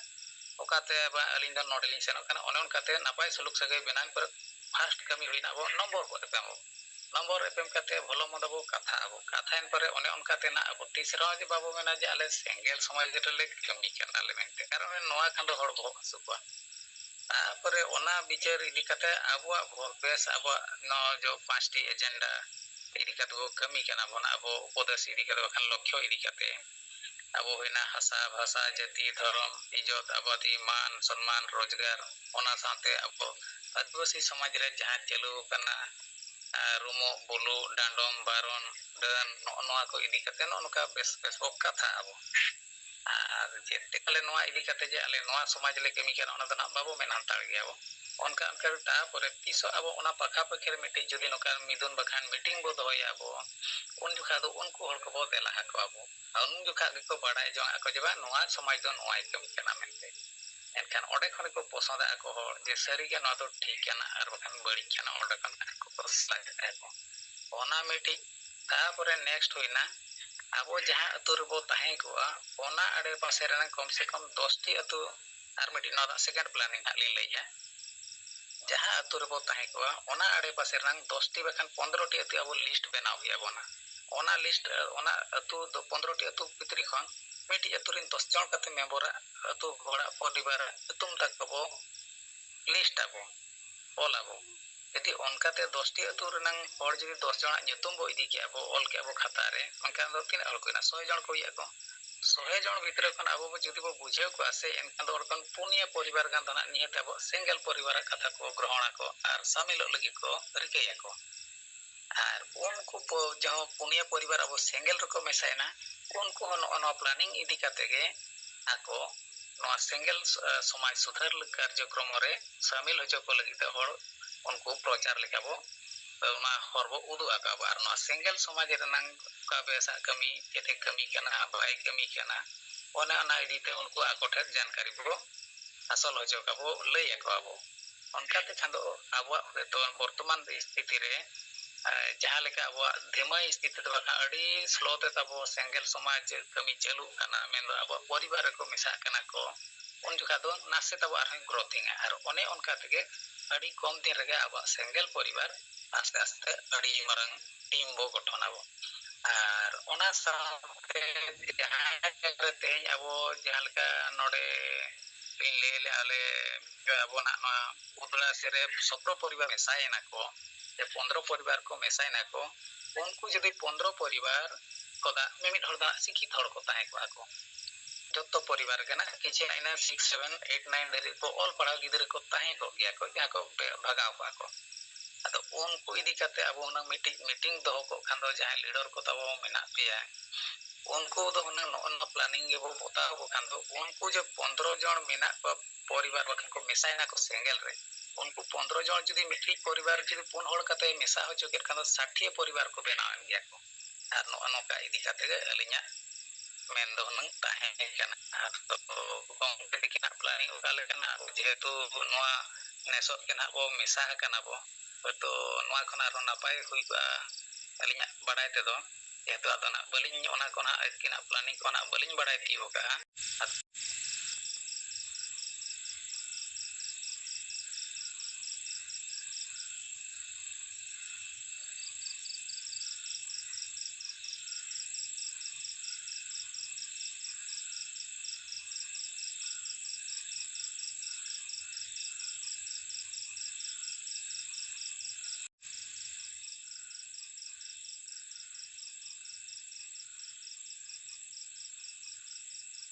ᱚᱠᱟᱛᱮ ᱵᱟ ᱟᱹᱞᱤᱧ ᱫᱚ ᱱᱚᱰᱮ ᱞᱤᱧ ᱥᱮᱱᱚᱜ ᱠᱟᱱᱟ, ᱚᱱᱮ ᱚᱱᱠᱟᱛᱮ ᱱᱟᱯᱟᱭ ᱥᱩᱞᱩᱠ ᱥᱟᱹᱜᱟᱹᱭ ᱵᱮᱱᱟᱣ ᱯᱚᱨᱮ ᱯᱷᱟᱥᱴ ᱠᱟᱹᱢᱤ ᱦᱩᱭᱱᱟ ᱟᱵᱚ ᱱᱚᱢᱵᱚᱨ ᱵᱚ ᱮᱯᱮᱢ ᱟᱵᱚ᱾ ᱱᱚᱢᱵᱚᱨ ᱮᱯᱮᱢ ᱠᱟᱛᱮ ᱵᱷᱚᱞᱚ ᱢᱚᱱᱫᱚ ᱵᱚ ᱠᱟᱛᱷᱟᱜ ᱟᱵᱚ᱾ ᱠᱟᱛᱷᱟᱭᱮᱱ ᱯᱚᱨᱮ ᱚᱱᱮ ᱚᱱᱠᱟᱛᱮ ᱱᱟᱜ ᱟᱵᱚ ᱛᱤᱥ ᱨᱮᱦᱚᱸ ᱡᱮ ᱵᱟᱵᱚ ᱢᱮᱱᱟ ᱡᱮ ᱟᱞᱮ ᱥᱮᱸᱜᱮᱞ ᱥᱚᱢᱟᱡᱽ ᱨᱮᱞᱮ ᱠᱟᱹᱢᱤ ᱠᱟᱱᱟ ᱞᱮ ᱢᱮᱱᱛᱮ, ᱠᱟᱨᱚᱱ ᱱᱚᱣᱟ ᱠᱷᱟᱱ ᱫᱚ ᱦᱚᱲ ᱵᱚᱦᱚᱜ ᱦᱟᱹᱥᱩ ᱠᱚᱣᱟ᱾ ᱛᱟᱯᱚᱨᱮ ᱚᱱᱟ ᱵᱤᱪᱟᱹᱨ ᱤᱫᱤ ᱠᱟᱛᱮ ᱟᱵᱚᱣᱟᱜ ᱵᱷᱚ-, ᱵᱮᱥ ᱟᱵᱚᱣᱟᱜ ᱱᱚᱣᱟ ᱡᱚ ᱯᱟᱸᱪᱴᱤ ᱮᱡᱮᱱᱰᱟ ᱤᱫᱤ ᱠᱟᱛᱮ ᱵᱚ ᱠᱟᱹᱢᱤ ᱠᱟᱱᱟ ᱵᱚᱱ, ᱟᱵᱚ ᱩᱯᱚᱫᱮᱥ ᱤᱫᱤ ᱠᱟᱛᱮ ᱵᱟᱠᱷᱟᱱ ᱞᱚᱠᱠᱷᱚ ᱤᱫᱤ ᱠᱟᱛᱮ᱾ ᱟᱵᱚ ᱦᱩᱭᱱᱟ ᱦᱟᱥᱟ, ᱵᱷᱟᱥᱟ, ᱡᱟᱹᱛᱤ, ᱫᱷᱚᱨᱚᱢ, ᱤᱡᱚᱛ, ᱟᱵᱟᱫᱤ, ᱢᱟᱱ, ᱥᱚᱱᱢᱟᱱ, ᱨᱳᱡᱽᱜᱟᱨ, ᱚᱱᱟ ᱥᱟᱶᱛᱮ ᱟᱵᱚ ᱟᱹᱫᱤᱵᱟᱹᱥᱤ ᱥᱚᱢᱟᱡᱽ ᱨᱮ ᱡᱟᱦᱟᱸ ᱪᱟᱹᱞᱩ ᱟᱠᱟᱱᱟ, ᱟᱨ ᱨᱩᱢᱩᱜ, ᱵᱩᱞᱩᱜ, ᱰᱟᱸᱰᱚᱢ, ᱵᱟᱨᱚᱱ, ᱰᱟᱹᱱ, ᱱᱚᱜᱼᱚ ᱱᱚᱣᱟ ᱠᱚ ᱤᱫᱤ ᱠᱟᱛᱮ ᱱᱚᱜᱼᱚ ᱱᱚᱝᱠᱟ ᱵᱮᱥ ᱵᱮᱥ ᱵᱚ ᱠᱟᱛᱷᱟᱜ ᱟᱵᱚ᱾ ᱟᱨ ᱡᱮᱛᱮ ᱟᱞᱮ ᱱᱚᱣᱟ ᱤᱫᱤ ᱠᱟᱛᱮ ᱡᱮ ᱟᱞᱮ ᱱᱚᱣᱟ ᱥᱚᱢᱟᱡᱽ ᱞᱮ ᱠᱟᱹᱢᱤ ᱠᱟᱱᱟ, ᱚᱱᱟ ᱫᱚ ᱱᱟᱦᱟᱜ ᱵᱟᱵᱚ ᱢᱮᱱ ᱦᱟᱛᱟᱲ ᱜᱮᱭᱟ ᱵᱚ᱾ ᱚᱱᱠᱟ ᱚᱱᱠᱟ ᱛᱮ ᱛᱟᱨᱯᱚᱨᱮ ᱛᱤᱥᱚᱜ ᱟᱵᱚ ᱚᱱᱟ ᱯᱟᱠᱷᱟ ᱯᱟᱹᱠᱷᱤ ᱨᱮ ᱢᱤᱫᱴᱤᱡ ᱡᱩᱫᱤ ᱱᱚᱝᱠᱟᱱ ᱢᱤᱫᱩᱱ ᱵᱟᱠᱷᱟᱱ ᱢᱤᱴᱤᱝ ᱵᱚ ᱫᱚᱦᱚᱭᱟ ᱟᱵᱚ, ᱩᱱ ᱡᱚᱠᱷᱟ ᱫᱚ ᱩᱱᱠᱩ ᱦᱚᱲ ᱠᱚᱵᱚ ᱫᱮᱞᱟ ᱟᱠᱚᱣᱟ ᱵᱚ᱾ ᱟᱨ ᱩᱱ ᱡᱚᱠᱷᱟ ᱜᱮᱠᱚ ᱵᱟᱲᱟᱭ ᱡᱚᱝ ᱟᱠᱚ ᱡᱮ ᱵᱟᱝ, ᱱᱚᱣᱟ ᱥᱚᱢᱟᱡᱽ ᱫᱚ ᱱᱚᱣᱟᱭ ᱠᱟᱹᱢᱤ ᱠᱟᱱᱟ ᱢᱮᱱᱛᱮ᱾ ᱮᱱᱠᱷᱟᱱ ᱚᱸᱰᱮ ᱠᱷᱚᱱ ᱜᱮᱠᱚ ᱯᱚᱥᱚᱸᱫᱟ ᱟᱠᱚ ᱦᱚᱲ ᱡᱮ ᱥᱟᱹᱨᱤᱜᱮ ᱱᱚᱣᱟ ᱫᱚ ᱴᱷᱤᱠ ᱠᱟᱱᱟ ᱟᱨ ᱵᱟᱠᱷᱟᱱ ᱵᱟᱹᱲᱤᱡ ᱠᱟᱱᱟ, ᱚᱸᱰᱮ ᱠᱷᱚᱱ ᱟᱠᱚ ᱠᱚ ᱥᱮᱞᱮᱫ ᱟᱠᱚ᱾ ᱚᱱᱟ ᱢᱤᱫᱴᱤᱡ᱾ ᱛᱟᱨᱯᱚᱨᱮ next ᱦᱩᱭᱱᱟ, ᱟᱵᱚ ᱡᱟᱦᱟᱸ ᱟᱹᱛᱩ ᱨᱮᱵᱚ ᱛᱟᱦᱮᱸ ᱠᱚᱜᱼᱟ, ᱚᱱᱟ ᱟᱲᱮ ᱯᱟᱥᱮ ᱨᱮᱱᱟᱜ ᱠᱚᱢ ᱥᱮ ᱠᱚᱢ ᱫᱚᱥᱴᱤ ᱟᱹᱛᱩ, ᱟᱨ ᱢᱤᱫᱴᱤᱡ ᱱᱚᱣᱟ ᱫᱚ second planning ᱦᱟᱸᱜ ᱞᱤᱧ ᱞᱟᱹᱭᱮᱫᱼᱟ᱾ ᱡᱟᱦᱟᱸ ᱟᱹᱛᱩ ᱨᱮᱵᱚ ᱛᱟᱦᱮᱸ ᱠᱚᱜᱼᱟ, ᱚᱱᱟ ᱟᱲᱮ ᱯᱟᱥᱮ ᱨᱮᱱᱟᱜ ᱫᱚᱥᱴᱤ ᱵᱟᱠᱷᱟᱱ ᱯᱚᱱᱫᱽᱨᱚᱴᱤ ᱟᱹᱛᱩ ᱟᱵᱚ list ᱵᱮᱱᱟᱣ ᱦᱩᱭ ᱟᱵᱚᱱᱟ᱾ ᱚᱱᱟ list, ᱚᱱᱟ ᱟᱹᱛᱩ ᱫᱚ ᱯᱚᱱᱫᱽᱨᱚᱴᱤ ᱟᱹᱛᱩ ᱵᱷᱤᱛᱨᱤ ᱠᱷᱚᱱ ᱢᱤᱫᱴᱤᱡ ᱟᱹᱛᱩ ᱨᱮᱱ ᱫᱚᱥ ᱡᱚᱱ ᱠᱟᱛᱮ member ᱟᱜ, ᱟᱹᱛᱩ ᱦᱚᱲᱟᱜ, ᱯᱚᱨᱤᱵᱟᱨᱟᱜ ᱧᱩᱛᱩᱢ ᱛᱟᱠᱚ ᱵᱚ list ᱟᱵᱚ, ᱚᱞ ᱟᱵᱚ᱾ ᱡᱩᱫᱤ ᱚᱱᱠᱟᱛᱮ ᱫᱚᱥᱴᱤ ᱟᱹᱛᱩ ᱨᱮᱱᱟᱝ ᱦᱚᱲ ᱡᱩᱫᱤ ᱫᱚᱥ ᱡᱚᱱᱟᱜ ᱧᱩᱛᱩᱢ ᱵᱚ ᱤᱫᱤ ᱠᱮᱜᱼᱟ ᱵᱚ, ᱚᱞ ᱠᱮᱜᱼᱟ ᱵᱚ ᱠᱷᱟᱛᱟ ᱨᱮ, ᱮᱱᱠᱷᱟᱱ ᱫᱚ ᱛᱤᱱᱟᱹᱜ ᱦᱚᱲ ᱠᱚ ᱦᱩᱭᱱᱟ? ᱥᱚᱭ ᱡᱚᱱ ᱠᱚ ᱦᱩᱭᱩᱜᱼᱟ ᱠᱚ᱾ ᱥᱚᱭ ᱡᱚᱱ ᱵᱷᱤᱛᱨᱤ ᱠᱷᱚᱱ ᱟᱵᱚ ᱵᱚ ᱡᱩᱫᱤ ᱵᱚ ᱵᱩᱡᱷᱟᱹᱣ ᱠᱚᱣᱟ ᱥᱮ, ᱮᱱᱠᱷᱟᱱ ᱫᱚ ᱚᱸᱰᱮ ᱠᱷᱚᱱ ᱯᱩᱱᱭᱟᱹ ᱯᱚᱨᱤᱵᱟᱨ ᱜᱟᱱ ᱫᱚ ᱱᱟᱜ ᱱᱤᱦᱟᱹᱛ ᱟᱵᱚ single ᱯᱚᱨᱤᱵᱟᱨᱟᱜ ᱠᱟᱛᱷᱟ ᱠᱚ ᱜᱨᱚᱦᱚᱬ ᱟᱠᱚ ᱟᱨ ᱥᱟᱢᱤᱞᱚᱜ ᱞᱟᱹᱜᱤᱫ ᱠᱚ ᱨᱤᱠᱟᱹᱭᱟᱠᱚ᱾ ᱟᱨ ᱩᱱᱠᱩ ᱯᱚ-, ᱡᱟᱦᱟᱸ ᱯᱩᱱᱭᱟᱹ ᱯᱚᱨᱤᱵᱟᱨ ᱟᱵᱚ single ᱨᱮᱠᱚ ᱢᱮᱥᱟᱭᱮᱱᱟ, ᱩᱱᱠᱩ ᱦᱚᱸ ᱱᱚᱜᱼᱚ ᱱᱚᱣᱟ planning ᱤᱫᱤ ᱠᱟᱛᱮ ᱜᱮ ᱟᱠᱚ ᱱᱚᱣᱟ single ᱥ-, ᱥᱚᱢᱟᱡᱽ ᱥᱩᱫᱷᱟᱹᱨ ᱠᱟᱨᱡᱚᱠᱨᱚᱢ ᱨᱮ ᱥᱟᱢᱤᱞ ᱦᱚᱪᱚ ᱠᱚ ᱞᱟᱹᱜᱤᱫ ᱛᱮ ᱦᱚᱲ ᱩᱱᱠᱩ ᱯᱨᱚᱪᱟᱨ ᱞᱮᱠᱟ ᱵᱚ, ᱚᱱᱟ ᱦᱚᱨ ᱵᱚ ᱩᱫᱩᱜ ᱟᱠᱚᱣᱟ ᱵᱚ᱾ ᱟᱨ ᱱᱚᱣᱟ single ᱥᱚᱢᱟᱡᱽ ᱨᱮᱱᱟᱝ ᱚᱠᱟ ᱵᱮᱥᱟᱜ ᱠᱟᱹᱢᱤ, ᱪᱮᱫ ᱮ ᱠᱟᱹᱢᱤ ᱠᱟᱱᱟ, ᱵᱟᱭ ᱠᱟᱹᱢᱤ ᱠᱟᱱᱟ, ᱚᱱᱮ ᱚᱱᱟ ᱤᱫᱤ ᱛᱮ ᱩᱱᱠᱩ ᱟᱠᱚ ᱴᱷᱮᱱ ᱡᱟᱱᱠᱟᱨᱤ ᱵᱚ ᱟᱥᱚᱞ ᱦᱚᱪᱚ ᱠᱚᱣᱟ ᱵᱚ, ᱞᱟᱹᱭ ᱟᱠᱚᱣᱟ ᱵᱚ᱾ ᱚᱱᱠᱟ ᱛᱮᱠᱷᱟᱱ ᱫᱚ ᱟᱵᱚᱣᱟᱜ ᱦᱚᱭᱛᱳ ᱵᱚᱨᱛᱚᱢᱟᱱ ᱥᱛᱷᱤᱛᱤ ᱨᱮ, ᱮ, ᱡᱟᱦᱟᱸ ᱞᱮᱠᱟ ᱟᱵᱚᱣᱟᱜ ᱫᱷᱤᱢᱟᱹ ᱥᱛᱷᱤᱛᱤ ᱫᱚ ᱵᱟᱠᱷᱟᱱ ᱟᱹᱰᱤ slow ᱛᱮ ᱛᱟᱵᱚ single ᱥᱚᱢᱟᱡᱽ ᱠᱟᱹᱢᱤ ᱪᱟᱹᱞᱩᱜ ᱠᱟᱱᱟ, ᱢᱮᱱᱫᱚ ᱟᱵᱚᱣᱟᱜ ᱯᱚᱨᱤᱵᱟᱨ ᱨᱮᱠᱚ ᱢᱮᱥᱟᱜ ᱠᱟᱱᱟ ᱠᱚ, ᱩᱱ ᱡᱚᱠᱷᱟ ᱫᱚ ᱱᱟᱥᱮ ᱛᱟᱵᱚ ᱟᱨᱦᱚᱸ growthᱤᱝᱟ᱾ ᱟᱨ ᱚᱱᱮ ᱚᱱᱠᱟ ᱛᱮᱜᱮ ᱟᱹᱰᱤ ᱠᱚᱢ ᱫᱤᱱ ᱨᱮᱜᱮ ᱟᱵᱚᱣᱟᱜ single ᱯᱚᱨᱤᱵᱟᱨ ᱟᱥᱛᱮ ᱟᱥᱛᱮ ᱟᱹᱰᱤ ᱢᱟᱨᱟᱝ team ᱵᱚ ᱜᱚᱴᱷᱚᱱ ᱟᱵᱚ᱾ ᱟᱨ ᱚᱱᱟ ᱥᱟᱶᱛᱮ ᱡᱟᱦᱟᱸ ᱡᱟᱭᱜᱟ ᱨᱮ ᱛᱮᱦᱮᱧ ᱟᱵᱚ ᱡᱟᱦᱟᱸ ᱞᱮᱠᱟ ᱱᱚᱰᱮ ᱞᱤᱧ ᱞᱟᱹᱭ ᱞᱮᱜᱼᱟ, ᱟᱞᱮ ᱟᱵᱚᱱᱟᱜ ᱱᱚᱣᱟ ᱩᱫᱽᱲᱟ ᱥᱮᱫ ᱨᱮ ᱥᱚᱛᱨᱚ ᱯᱚᱨᱤᱵᱟᱨ ᱢᱮᱥᱟᱭᱮᱱᱟ ᱠᱚ, ᱥᱮ ᱯᱚᱱᱫᱽᱨᱚ ᱯᱚᱨᱤᱵᱟᱨ ᱠᱚ ᱢᱮᱥᱟᱭᱮᱱᱟ ᱠᱚ, ᱩᱱᱠᱩ ᱡᱩᱫᱤ ᱯᱚᱱᱫᱽᱨᱚ ᱯᱚᱨᱤᱵᱟᱨ ᱠᱚ ᱫᱟᱜ, ᱢᱤᱢᱤᱫ ᱦᱚᱲ ᱫᱚ ᱦᱟᱸᱜ ᱥᱤᱠᱠᱷᱤᱛ ᱦᱚᱲ ᱠᱚ ᱛᱟᱦᱮᱸ ᱠᱚᱜᱼᱟ ᱠᱚ᱾ ᱡᱚᱛᱚ ᱯᱚᱨᱤᱵᱟᱨ ᱜᱮ ᱱᱟᱜ ᱠᱤᱪᱷᱤ ᱱᱟᱜ ᱤᱱᱟᱹ six, seven, eight, nine ᱫᱷᱟᱹᱨᱤᱡ ᱠᱚ ᱚᱞ ᱯᱟᱲᱦᱟᱣ ᱜᱤᱫᱽᱨᱟᱹ ᱠᱚ ᱛᱟᱦᱮᱸ ᱠᱚᱜ ᱜᱮᱭᱟ ᱠᱚ, ᱡᱟᱦᱟᱸ ᱠᱚ ᱵᱷᱟᱜᱟᱣ ᱠᱚᱜᱼᱟ ᱠᱚ᱾ ᱟᱫᱚ ᱩᱱᱠᱩ ᱤᱫᱤ ᱠᱟᱛᱮ ᱟᱵᱚ ᱦᱩᱱᱟᱹᱝ ᱢᱤᱫᱴᱤᱡ ᱢᱤᱴᱤᱝ ᱫᱚᱦᱚ ᱠᱚᱜ ᱠᱷᱟᱱ ᱫᱚ, ᱡᱟᱦᱟᱸᱭ ᱞᱤᱰᱟᱨ ᱠᱚ ᱛᱟᱵᱚ ᱢᱮᱱᱟᱜ ᱯᱮᱭᱟ, ᱩᱱᱠᱩ ᱫᱚ ᱦᱩᱱᱟᱹᱝ ᱱᱚᱜᱼᱚ ᱱᱚᱣᱟ ᱯᱞᱟᱱᱤᱝ ᱜᱮᱵᱚ ᱵᱚᱛᱟᱣ ᱟᱠᱚ ᱠᱷᱟᱱ ᱫᱚ, ᱩᱱᱠᱩ ᱡᱮ ᱯᱚᱱᱫᱽᱨᱚ ᱡᱚᱱ ᱢᱮᱱᱟᱜ ᱠᱚᱣᱟ ᱯᱚᱨᱤᱵᱟᱨ, ᱵᱟᱠᱷᱟᱱ ᱠᱚ ᱢᱮᱥᱟᱭᱮᱱᱟ ᱠᱚ ᱥᱮᱸᱜᱮᱞ ᱨᱮ, ᱩᱱᱠᱩ ᱯᱚᱱᱫᱽᱨᱚ ᱡᱚᱱ ᱡᱩᱫᱤ ᱢᱤᱫᱴᱤᱡ ᱯᱚᱨᱤᱵᱟᱨ ᱡᱩᱫᱤ ᱯᱩᱱ ᱦᱚᱲ ᱠᱟᱛᱮ ᱢᱮᱥᱟ ᱦᱚᱪᱚ ᱠᱮᱫ ᱠᱷᱟᱱ ᱫᱚ, ᱥᱟᱴᱷᱤᱭᱟᱹ ᱯᱚᱨᱤᱵᱟᱨ ᱠᱚ ᱵᱮᱱᱟᱣᱮᱱ ᱜᱮᱭᱟ ᱠᱚ᱾ ᱟᱨ ᱱᱚᱜᱼᱚ ᱱᱚᱝᱠᱟ ᱤᱫᱤ ᱠᱟᱛᱮ ᱜᱮ ᱟᱹᱞᱤᱧᱟᱜ ᱢᱮᱱ ᱫᱚ ᱦᱩᱱᱟᱹᱝ ᱛᱟᱦᱮᱸ ᱠᱟᱱᱟ᱾ ᱟᱨ ᱛᱚ ᱜᱚᱢᱠᱮ ᱛᱤᱠᱤᱱᱟᱜ ᱯᱞᱟᱱᱤᱝ ᱚᱠᱟ ᱞᱮᱠᱟᱱᱟ, ᱡᱮᱦᱮᱛᱩ ᱱᱚᱣᱟ ᱱᱮᱥᱚᱜ ᱜᱮ ᱱᱟᱦᱟᱜ ᱵᱚ ᱢᱮᱥᱟ ᱟᱠᱟᱱᱟ ᱵᱚ, ᱦᱳᱭᱛᱳ ᱱᱚᱣᱟ ᱠᱷᱚᱱ ᱟᱨᱦᱚᱸ ᱱᱟᱯᱟᱭ ᱦᱩᱭ ᱠᱚᱜᱼᱟ ᱟᱹᱞᱤᱧᱟᱜ ᱵᱟᱲᱟᱭ ᱛᱮᱫᱚ᱾ ᱡᱮᱦᱮᱛᱩ ᱟᱫᱚ ᱱᱟᱦᱟᱜ ᱵᱟᱹᱞᱤᱧ, ᱚᱱᱟ ᱠᱚ ᱱᱟᱦᱟᱜ ᱟᱹᱠᱤᱱᱟᱜ ᱯᱞᱟᱱᱤᱝ ᱠᱚ ᱱᱟᱦᱟᱜ ᱵᱟᱹᱞᱤᱧ ᱵᱟᱲᱟᱭ ᱛᱤᱭᱳᱜ ᱟᱠᱟᱫᱼᱟ᱾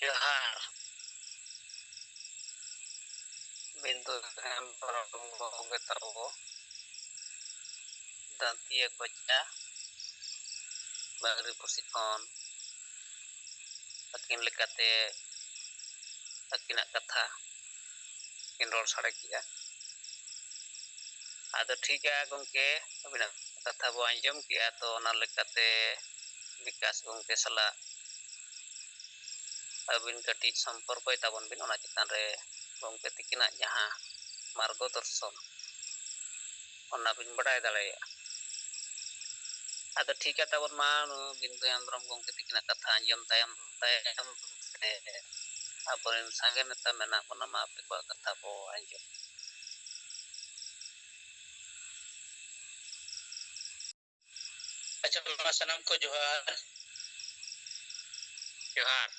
ᱡᱚᱦᱟᱨ᱾ ᱵᱤᱱᱫᱩ ᱦᱮᱢᱵᱨᱚᱢ ᱜᱚᱢᱠᱮ ᱛᱟᱵᱚ, ᱫᱟᱱᱛᱤᱭᱟᱹ ᱠᱚᱪᱟ, ᱵᱟᱜᱽᱨᱤ ᱯᱩᱥᱤ ᱠᱷᱚᱱ ᱟᱹᱠᱤᱱ ᱞᱮᱠᱟᱛᱮ ᱟᱹᱠᱤᱱᱟᱜ ᱠᱟᱛᱷᱟ ᱠᱤᱱ ᱨᱚᱲ ᱥᱟᱰᱮ ᱠᱮᱜᱼᱟ᱾ ᱟᱫᱚ ᱴᱷᱤᱠᱟ ᱜᱚᱢᱠᱮ, ᱟᱹᱵᱤᱱᱟᱜ ᱠᱟᱛᱷᱟ ᱵᱚ ᱟᱸᱡᱚᱢ ᱠᱮᱜᱼᱟ, ᱛᱚ ᱚᱱᱟ ᱞᱮᱠᱟᱛᱮ ᱵᱤᱠᱟᱥ ᱜᱚᱢᱠᱮ ᱥᱟᱞᱟᱜ ᱟᱹᱵᱤᱱ ᱠᱟᱹᱴᱤᱡ ᱥᱚᱢᱯᱚᱨᱠᱚᱭ ᱛᱟᱵᱚᱱ ᱵᱤᱱ, ᱚᱱᱟ ᱪᱮᱛᱟᱱ ᱨᱮ ᱜᱚᱢᱠᱮ ᱛᱤᱠᱤᱱᱟᱜ ᱡᱟᱦᱟᱸ ᱢᱟᱨᱜᱚ ᱫᱚᱨᱥᱚᱱ, ᱚᱱᱟ ᱵᱤᱱ ᱵᱟᱰᱟᱭ ᱫᱟᱲᱮᱭᱟᱜᱼᱟ᱾ ᱟᱫᱚ ᱴᱷᱤᱠᱟ ᱛᱟᱵᱚᱱ ᱢᱟ, ᱱᱩᱭ ᱵᱤᱱᱫᱩ ᱦᱮᱢᱵᱨᱚᱢ ᱜᱚᱢᱠᱮ ᱛᱤᱠᱤᱱᱟᱜ ᱠᱟᱛᱷᱟ ᱟᱸᱡᱚᱢ ᱛᱟᱭᱚᱢ, ᱛᱟᱭᱚᱢ ᱛᱮ ᱟᱵᱚᱨᱮᱱ ᱥᱟᱸᱜᱮ ᱱᱮᱛᱟ ᱢᱮᱱᱟᱜ ᱵᱚᱱᱟ, ᱢᱟ ᱟᱯᱮ ᱠᱚᱣᱟᱜ ᱠᱟᱛᱷᱟ ᱵᱚ ᱟᱸᱡᱚᱢ᱾ ᱟᱪᱪᱷᱟ, ᱢᱟ ᱥᱟᱱᱟᱢ ᱠᱚ ᱡᱚᱦᱟᱨ᱾ ᱡᱚᱦᱟᱨ᱾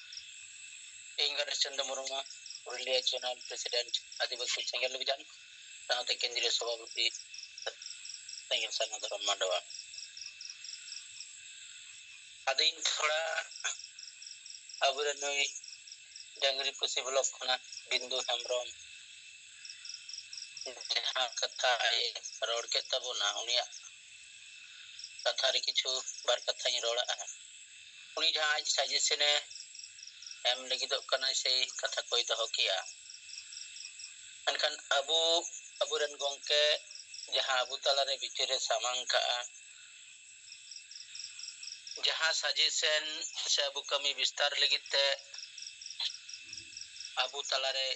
ᱤᱧ ᱜᱚᱱᱮᱥ ᱪᱚᱱᱫᱨᱚ ᱢᱩᱨᱢᱩ, ᱯᱩᱨᱩᱞᱤᱭᱟᱹ ᱡᱳᱱᱟᱞ ᱯᱨᱮᱥᱤᱰᱮᱱᱴ ᱟᱹᱫᱤᱵᱟᱹᱥᱤ ᱥᱮᱸᱜᱮᱞ ᱚᱵᱷᱤᱡᱟᱱ, ᱥᱟᱶᱛᱮ ᱠᱮᱱᱫᱨᱤᱭᱚ ᱥᱚᱵᱷᱟᱯᱚᱛᱤ ᱥᱮᱸᱜᱮᱞ ᱥᱟᱨᱱᱟ ᱫᱷᱚᱨᱚᱢ ᱢᱟᱰᱣᱟ᱾ ᱟᱫᱚ ᱤᱧ ᱛᱷᱚᱲᱟ ᱟᱵᱚᱨᱮᱱ ᱱᱩᱭ ᱰᱟᱝᱨᱤ ᱯᱩᱥᱤ ᱵᱞᱚᱠ ᱠᱷᱚᱱᱟᱜ ᱵᱤᱱᱫᱩ ᱦᱮᱢᱵᱨᱚᱢ ᱡᱟᱦᱟᱸ ᱠᱟᱛᱷᱟᱭ ᱨᱚᱲ ᱠᱮᱫ ᱛᱟᱵᱚᱱᱟ, ᱩᱱᱤᱭᱟᱜ ᱠᱟᱛᱷᱟ ᱨᱮ ᱠᱤᱪᱷᱩ ᱵᱟᱨ ᱠᱟᱛᱷᱟᱧ ᱨᱚᱲᱟᱜᱼᱟ᱾ ᱩᱱᱤ ᱡᱟᱦᱟᱸ ᱟᱡ ᱥᱟᱡᱮᱥᱚᱱᱮ ᱮᱢ ᱞᱟᱹᱜᱤᱫᱚᱜ ᱠᱟᱱᱟᱭ, ᱥᱮᱭ ᱠᱟᱛᱷᱟ ᱠᱚᱭ ᱫᱚᱦᱚ ᱠᱮᱭᱟ᱾ ᱢᱮᱱᱠᱷᱟᱱ ᱟᱵᱚ, ᱟᱵᱚᱨᱮᱱ ᱜᱚᱢᱠᱮ ᱡᱟᱦᱟᱸ ᱟᱵᱚ ᱛᱟᱞᱟᱨᱮ ᱵᱤᱪᱟᱹᱨᱮ ᱥᱟᱢᱟᱝ ᱠᱟᱜᱼᱟ, ᱡᱟᱦᱟᱸ ᱥᱟᱡᱮᱥᱚᱱ ᱥᱮ ᱟᱵᱚ ᱠᱟᱹᱢᱤ ᱵᱤᱥᱛᱟᱨ ᱞᱟᱹᱜᱤᱫ ᱛᱮ ᱟᱵᱚ ᱛᱟᱞᱟᱨᱮ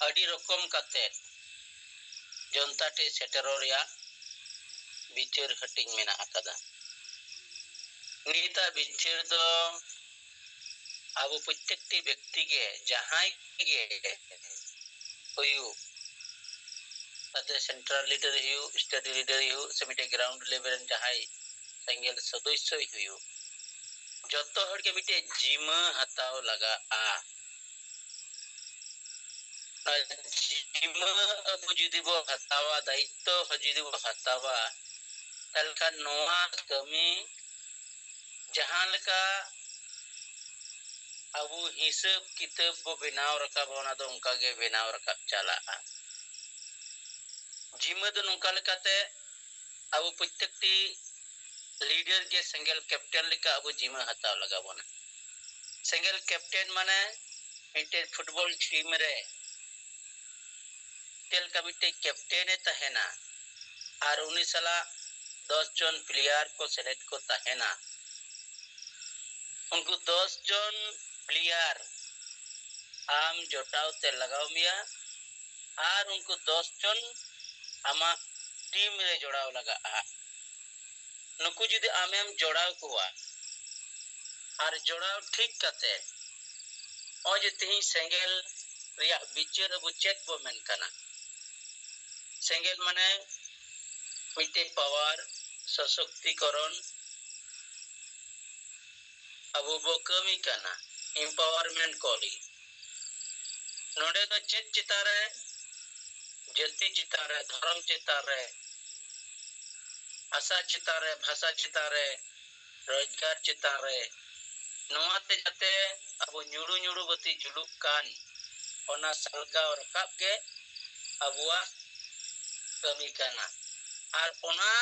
ᱟᱹᱰᱤ ᱨᱚᱠᱚᱢ ᱠᱟᱛᱮ ᱡᱚᱱᱛᱟ ᱴᱷᱮᱱ ᱥᱮᱴᱮᱨᱚᱜ ᱨᱮᱭᱟᱜ ᱵᱤᱪᱟᱹᱨ ᱦᱟᱹᱴᱤᱧ ᱢᱮᱱᱟᱜ ᱟᱠᱟᱫᱟ᱾ ᱱᱤᱛᱟᱜ ᱵᱤᱪᱟᱹᱨ ᱫᱚ ᱟᱵᱚ ᱯᱨᱚᱛᱮᱠᱴᱤ ᱵᱮᱠᱛᱤ ᱜᱮ, ᱡᱟᱦᱟᱸᱭ ᱜᱮ ᱦᱩᱭᱩᱜ, ᱛᱟᱛᱮ central leader ᱦᱩᱭᱩᱜ, state leader ᱦᱩᱭᱩᱜ, ᱥᱮ ᱢᱤᱫᱴᱮᱱ ground level ᱨᱮᱱ ᱡᱟᱦᱟᱸᱭ ᱥᱮᱸᱜᱮᱞ ᱥᱚᱫᱚᱥᱥᱚᱭ ᱦᱩᱭᱩᱜ, ᱡᱚᱛᱚ ᱦᱚᱲ ᱜᱮ ᱢᱤᱫᱴᱮᱱ ᱡᱤᱢᱟᱹ ᱦᱟᱛᱟᱣ ᱞᱟᱜᱟᱜᱼᱟ᱾ ᱚᱱᱟ ᱡᱤᱢᱟᱹ ᱟᱵᱚ ᱡᱩᱫᱤ ᱵᱚ ᱦᱟᱛᱟᱣᱟ, ᱫᱟᱭᱤᱛᱛᱚ ᱡᱩᱫᱤ ᱵᱚ ᱦᱟᱛᱟᱣᱟ, ᱛᱟᱦᱞᱮ ᱠᱷᱟᱱ ᱱᱚᱣᱟ ᱠᱟᱹᱢᱤ ᱡᱟᱦᱟᱸ ᱞᱮᱠᱟ ᱟᱵᱚ ᱦᱤᱥᱟᱹᱵ ᱠᱤᱛᱟᱹᱵ ᱵᱚ ᱵᱮᱱᱟᱣ ᱨᱟᱠᱟᱵᱟ, ᱚᱱᱟ ᱫᱚ ᱚᱱᱠᱟ ᱜᱮ ᱵᱮᱱᱟᱣ ᱨᱟᱠᱟᱵ ᱪᱟᱞᱟᱜᱼᱟ᱾ ᱡᱤᱢᱟᱹ ᱫᱚ ᱱᱚᱝᱠᱟ ᱞᱮᱠᱟᱛᱮ ᱟᱵᱚ ᱯᱨᱚᱛᱮᱠᱴᱤ leader ᱜᱮ ᱥᱮᱸᱜᱮᱞ captain ᱞᱮᱠᱟ ᱟᱵᱚ ᱡᱤᱢᱟᱹ ᱦᱟᱛᱟᱣ ᱞᱟᱜᱟᱣ ᱵᱚᱱᱟ᱾ ᱥᱮᱸᱜᱮᱞ captain ᱢᱟᱱᱮ ᱢᱤᱫᱴᱮᱱ football team ᱨᱮ ᱪᱮᱫ ᱞᱮᱠᱟ ᱢᱤᱫᱴᱮᱱ captain ᱮ ᱛᱟᱦᱮᱱᱟ ᱟᱨ ᱩᱱᱤ ᱥᱟᱞᱟᱜ ᱫᱚᱥ ᱡᱚᱱ player ᱠᱚ ᱥᱮᱞᱮᱫ ᱠᱚ ᱛᱟᱦᱮᱱᱟ, ᱩᱱᱠᱩ ᱫᱚᱥ ᱡᱚᱱ player ᱟᱢ ᱡᱚᱴᱟᱣ ᱛᱮ ᱞᱟᱜᱟᱣ ᱢᱮᱭᱟ ᱟᱨ ᱩᱱᱠᱩ ᱫᱚᱥ ᱡᱚᱱ ᱟᱢᱟᱜ team ᱨᱮ ᱡᱚᱲᱟᱣ ᱞᱟᱜᱟᱜᱼᱟ᱾ ᱱᱩᱠᱩ ᱡᱩᱫᱤ ᱟᱢᱮᱢ ᱡᱚᱲᱟᱣ ᱠᱚᱣᱟ ᱟᱨ ᱡᱚᱲᱟᱣ ᱴᱷᱤᱠ ᱠᱟᱛᱮ, ᱱᱚᱜᱼᱚᱭ ᱡᱮ ᱛᱮᱦᱮᱧ ᱥᱮᱸᱜᱮᱞ ᱨᱮᱭᱟᱜ ᱵᱤᱪᱟᱹᱨ ᱟᱵᱚ ᱪᱮᱫ ᱵᱚ ᱢᱮᱱ ᱠᱟᱱᱟ? ᱥᱮᱸᱜᱮᱞ ᱢᱟᱱᱮ ᱢᱤᱫᱴᱮᱱ power, ᱥᱚᱥᱚᱠᱛᱤᱠᱚᱨᱚᱱ, ᱟᱵᱚ ᱵᱚ ᱠᱟᱹᱢᱤ ᱠᱟᱱᱟ empowerment ᱠᱚ ᱞᱟᱹᱜᱤᱫ᱾ ᱱᱚᱰᱮ ᱫᱚ ᱪᱮᱫ ᱪᱮᱛᱟᱱ ᱨᱮ? ᱡᱟᱹᱛᱤ ᱪᱮᱛᱟᱱ ᱨᱮ, ᱫᱷᱚᱨᱚᱢ ᱪᱮᱛᱟᱱ ᱨᱮ, ᱵᱷᱟᱥᱟ ᱪᱮᱛᱟᱱ ᱨᱮ, ᱵᱷᱟᱥᱟ ᱪᱮᱛᱟᱱ ᱨᱮ, ᱨᱳᱡᱽᱜᱟᱨ ᱪᱮᱛᱟᱱ ᱨᱮ, ᱱᱚᱣᱟ ᱛᱮ ᱡᱟᱛᱮ ᱟᱵᱚ ᱧᱩᱲᱩ ᱧᱩᱲᱩ ᱵᱟᱹᱛᱤ ᱡᱩᱞᱩᱜ ᱠᱟᱱ, ᱚᱱᱟ ᱥᱟᱞᱜᱟᱣ ᱨᱟᱠᱟᱵ ᱜᱮ ᱟᱵᱚᱣᱟᱜ ᱠᱟᱹᱢᱤ ᱠᱟᱱᱟ᱾ ᱟᱨ ᱚᱱᱟ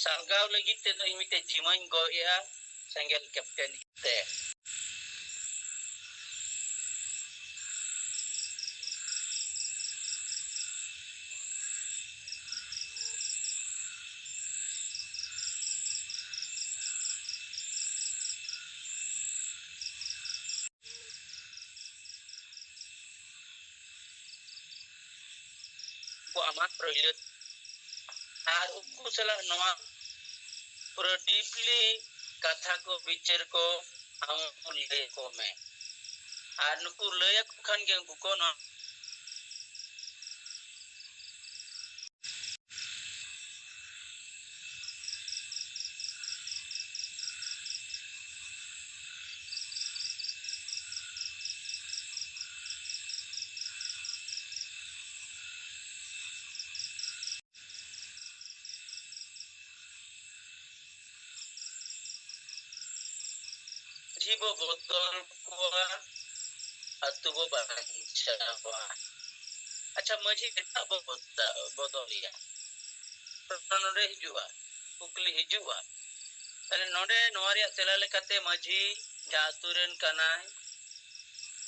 ᱥᱟᱞᱜᱟᱣ ᱞᱟᱹᱜᱤᱫ ᱛᱮᱫᱚ ᱤᱧ ᱢᱤᱫᱴᱮᱡ ᱡᱤᱢᱟᱹᱧ ᱜᱚᱜ ᱮᱜᱼᱟ ᱥᱮᱸᱜᱮᱞ ᱠᱮᱯᱴᱮᱱ ᱛᱮ᱾ ᱠᱚ ᱟᱢᱟᱜ ᱯᱨᱚᱭᱞᱟᱹ ᱟᱨ ᱩᱱᱠᱩ ᱥᱟᱞᱟᱜ ᱱᱚᱣᱟ ᱯᱩᱨᱟᱹ deeply ᱠᱟᱛᱷᱟ ᱠᱚ, ᱵᱤᱪᱟᱹᱨ ᱠᱚ ᱟᱢ ᱞᱟᱹᱭ ᱟᱠᱚ ᱢᱮ᱾ ᱟᱨ ᱱᱩᱠᱩ ᱞᱟᱹᱭ ᱟᱠᱚ ᱠᱷᱟᱱ ᱜᱮ ᱩᱱᱠᱩ ᱠᱚ ᱱᱚᱣᱟ ᱢᱟᱹᱡᱷᱤ ᱵᱚ ᱵᱚᱫᱚᱞ ᱠᱚᱣᱟ, ᱟᱹᱛᱩ ᱵᱚ ᱵᱟᱧᱪᱟᱣᱟ᱾ ᱟᱪᱪᱷᱟ, ᱢᱟᱹᱡᱷᱤ ᱪᱮᱫᱟᱜ ᱵᱚ ᱵᱚᱫᱟ-, ᱵᱚᱫᱚᱞᱮᱭᱟ? ᱯᱨᱚᱥᱱᱚ ᱱᱚᱰᱮ ᱦᱤᱡᱩᱜᱼᱟ, ᱠᱩᱠᱞᱤ ᱦᱤᱡᱩᱜᱼᱟ᱾ ᱛᱟᱦᱞᱮ ᱱᱚᱰᱮ ᱱᱚᱣᱟ ᱨᱮᱭᱟᱜ ᱛᱮᱞᱟ ᱞᱮᱠᱟᱛᱮ ᱢᱟᱹᱡᱷᱤ ᱡᱟᱦᱟᱸ ᱟᱹᱛᱩ ᱨᱮᱱ ᱠᱟᱱᱟᱭ,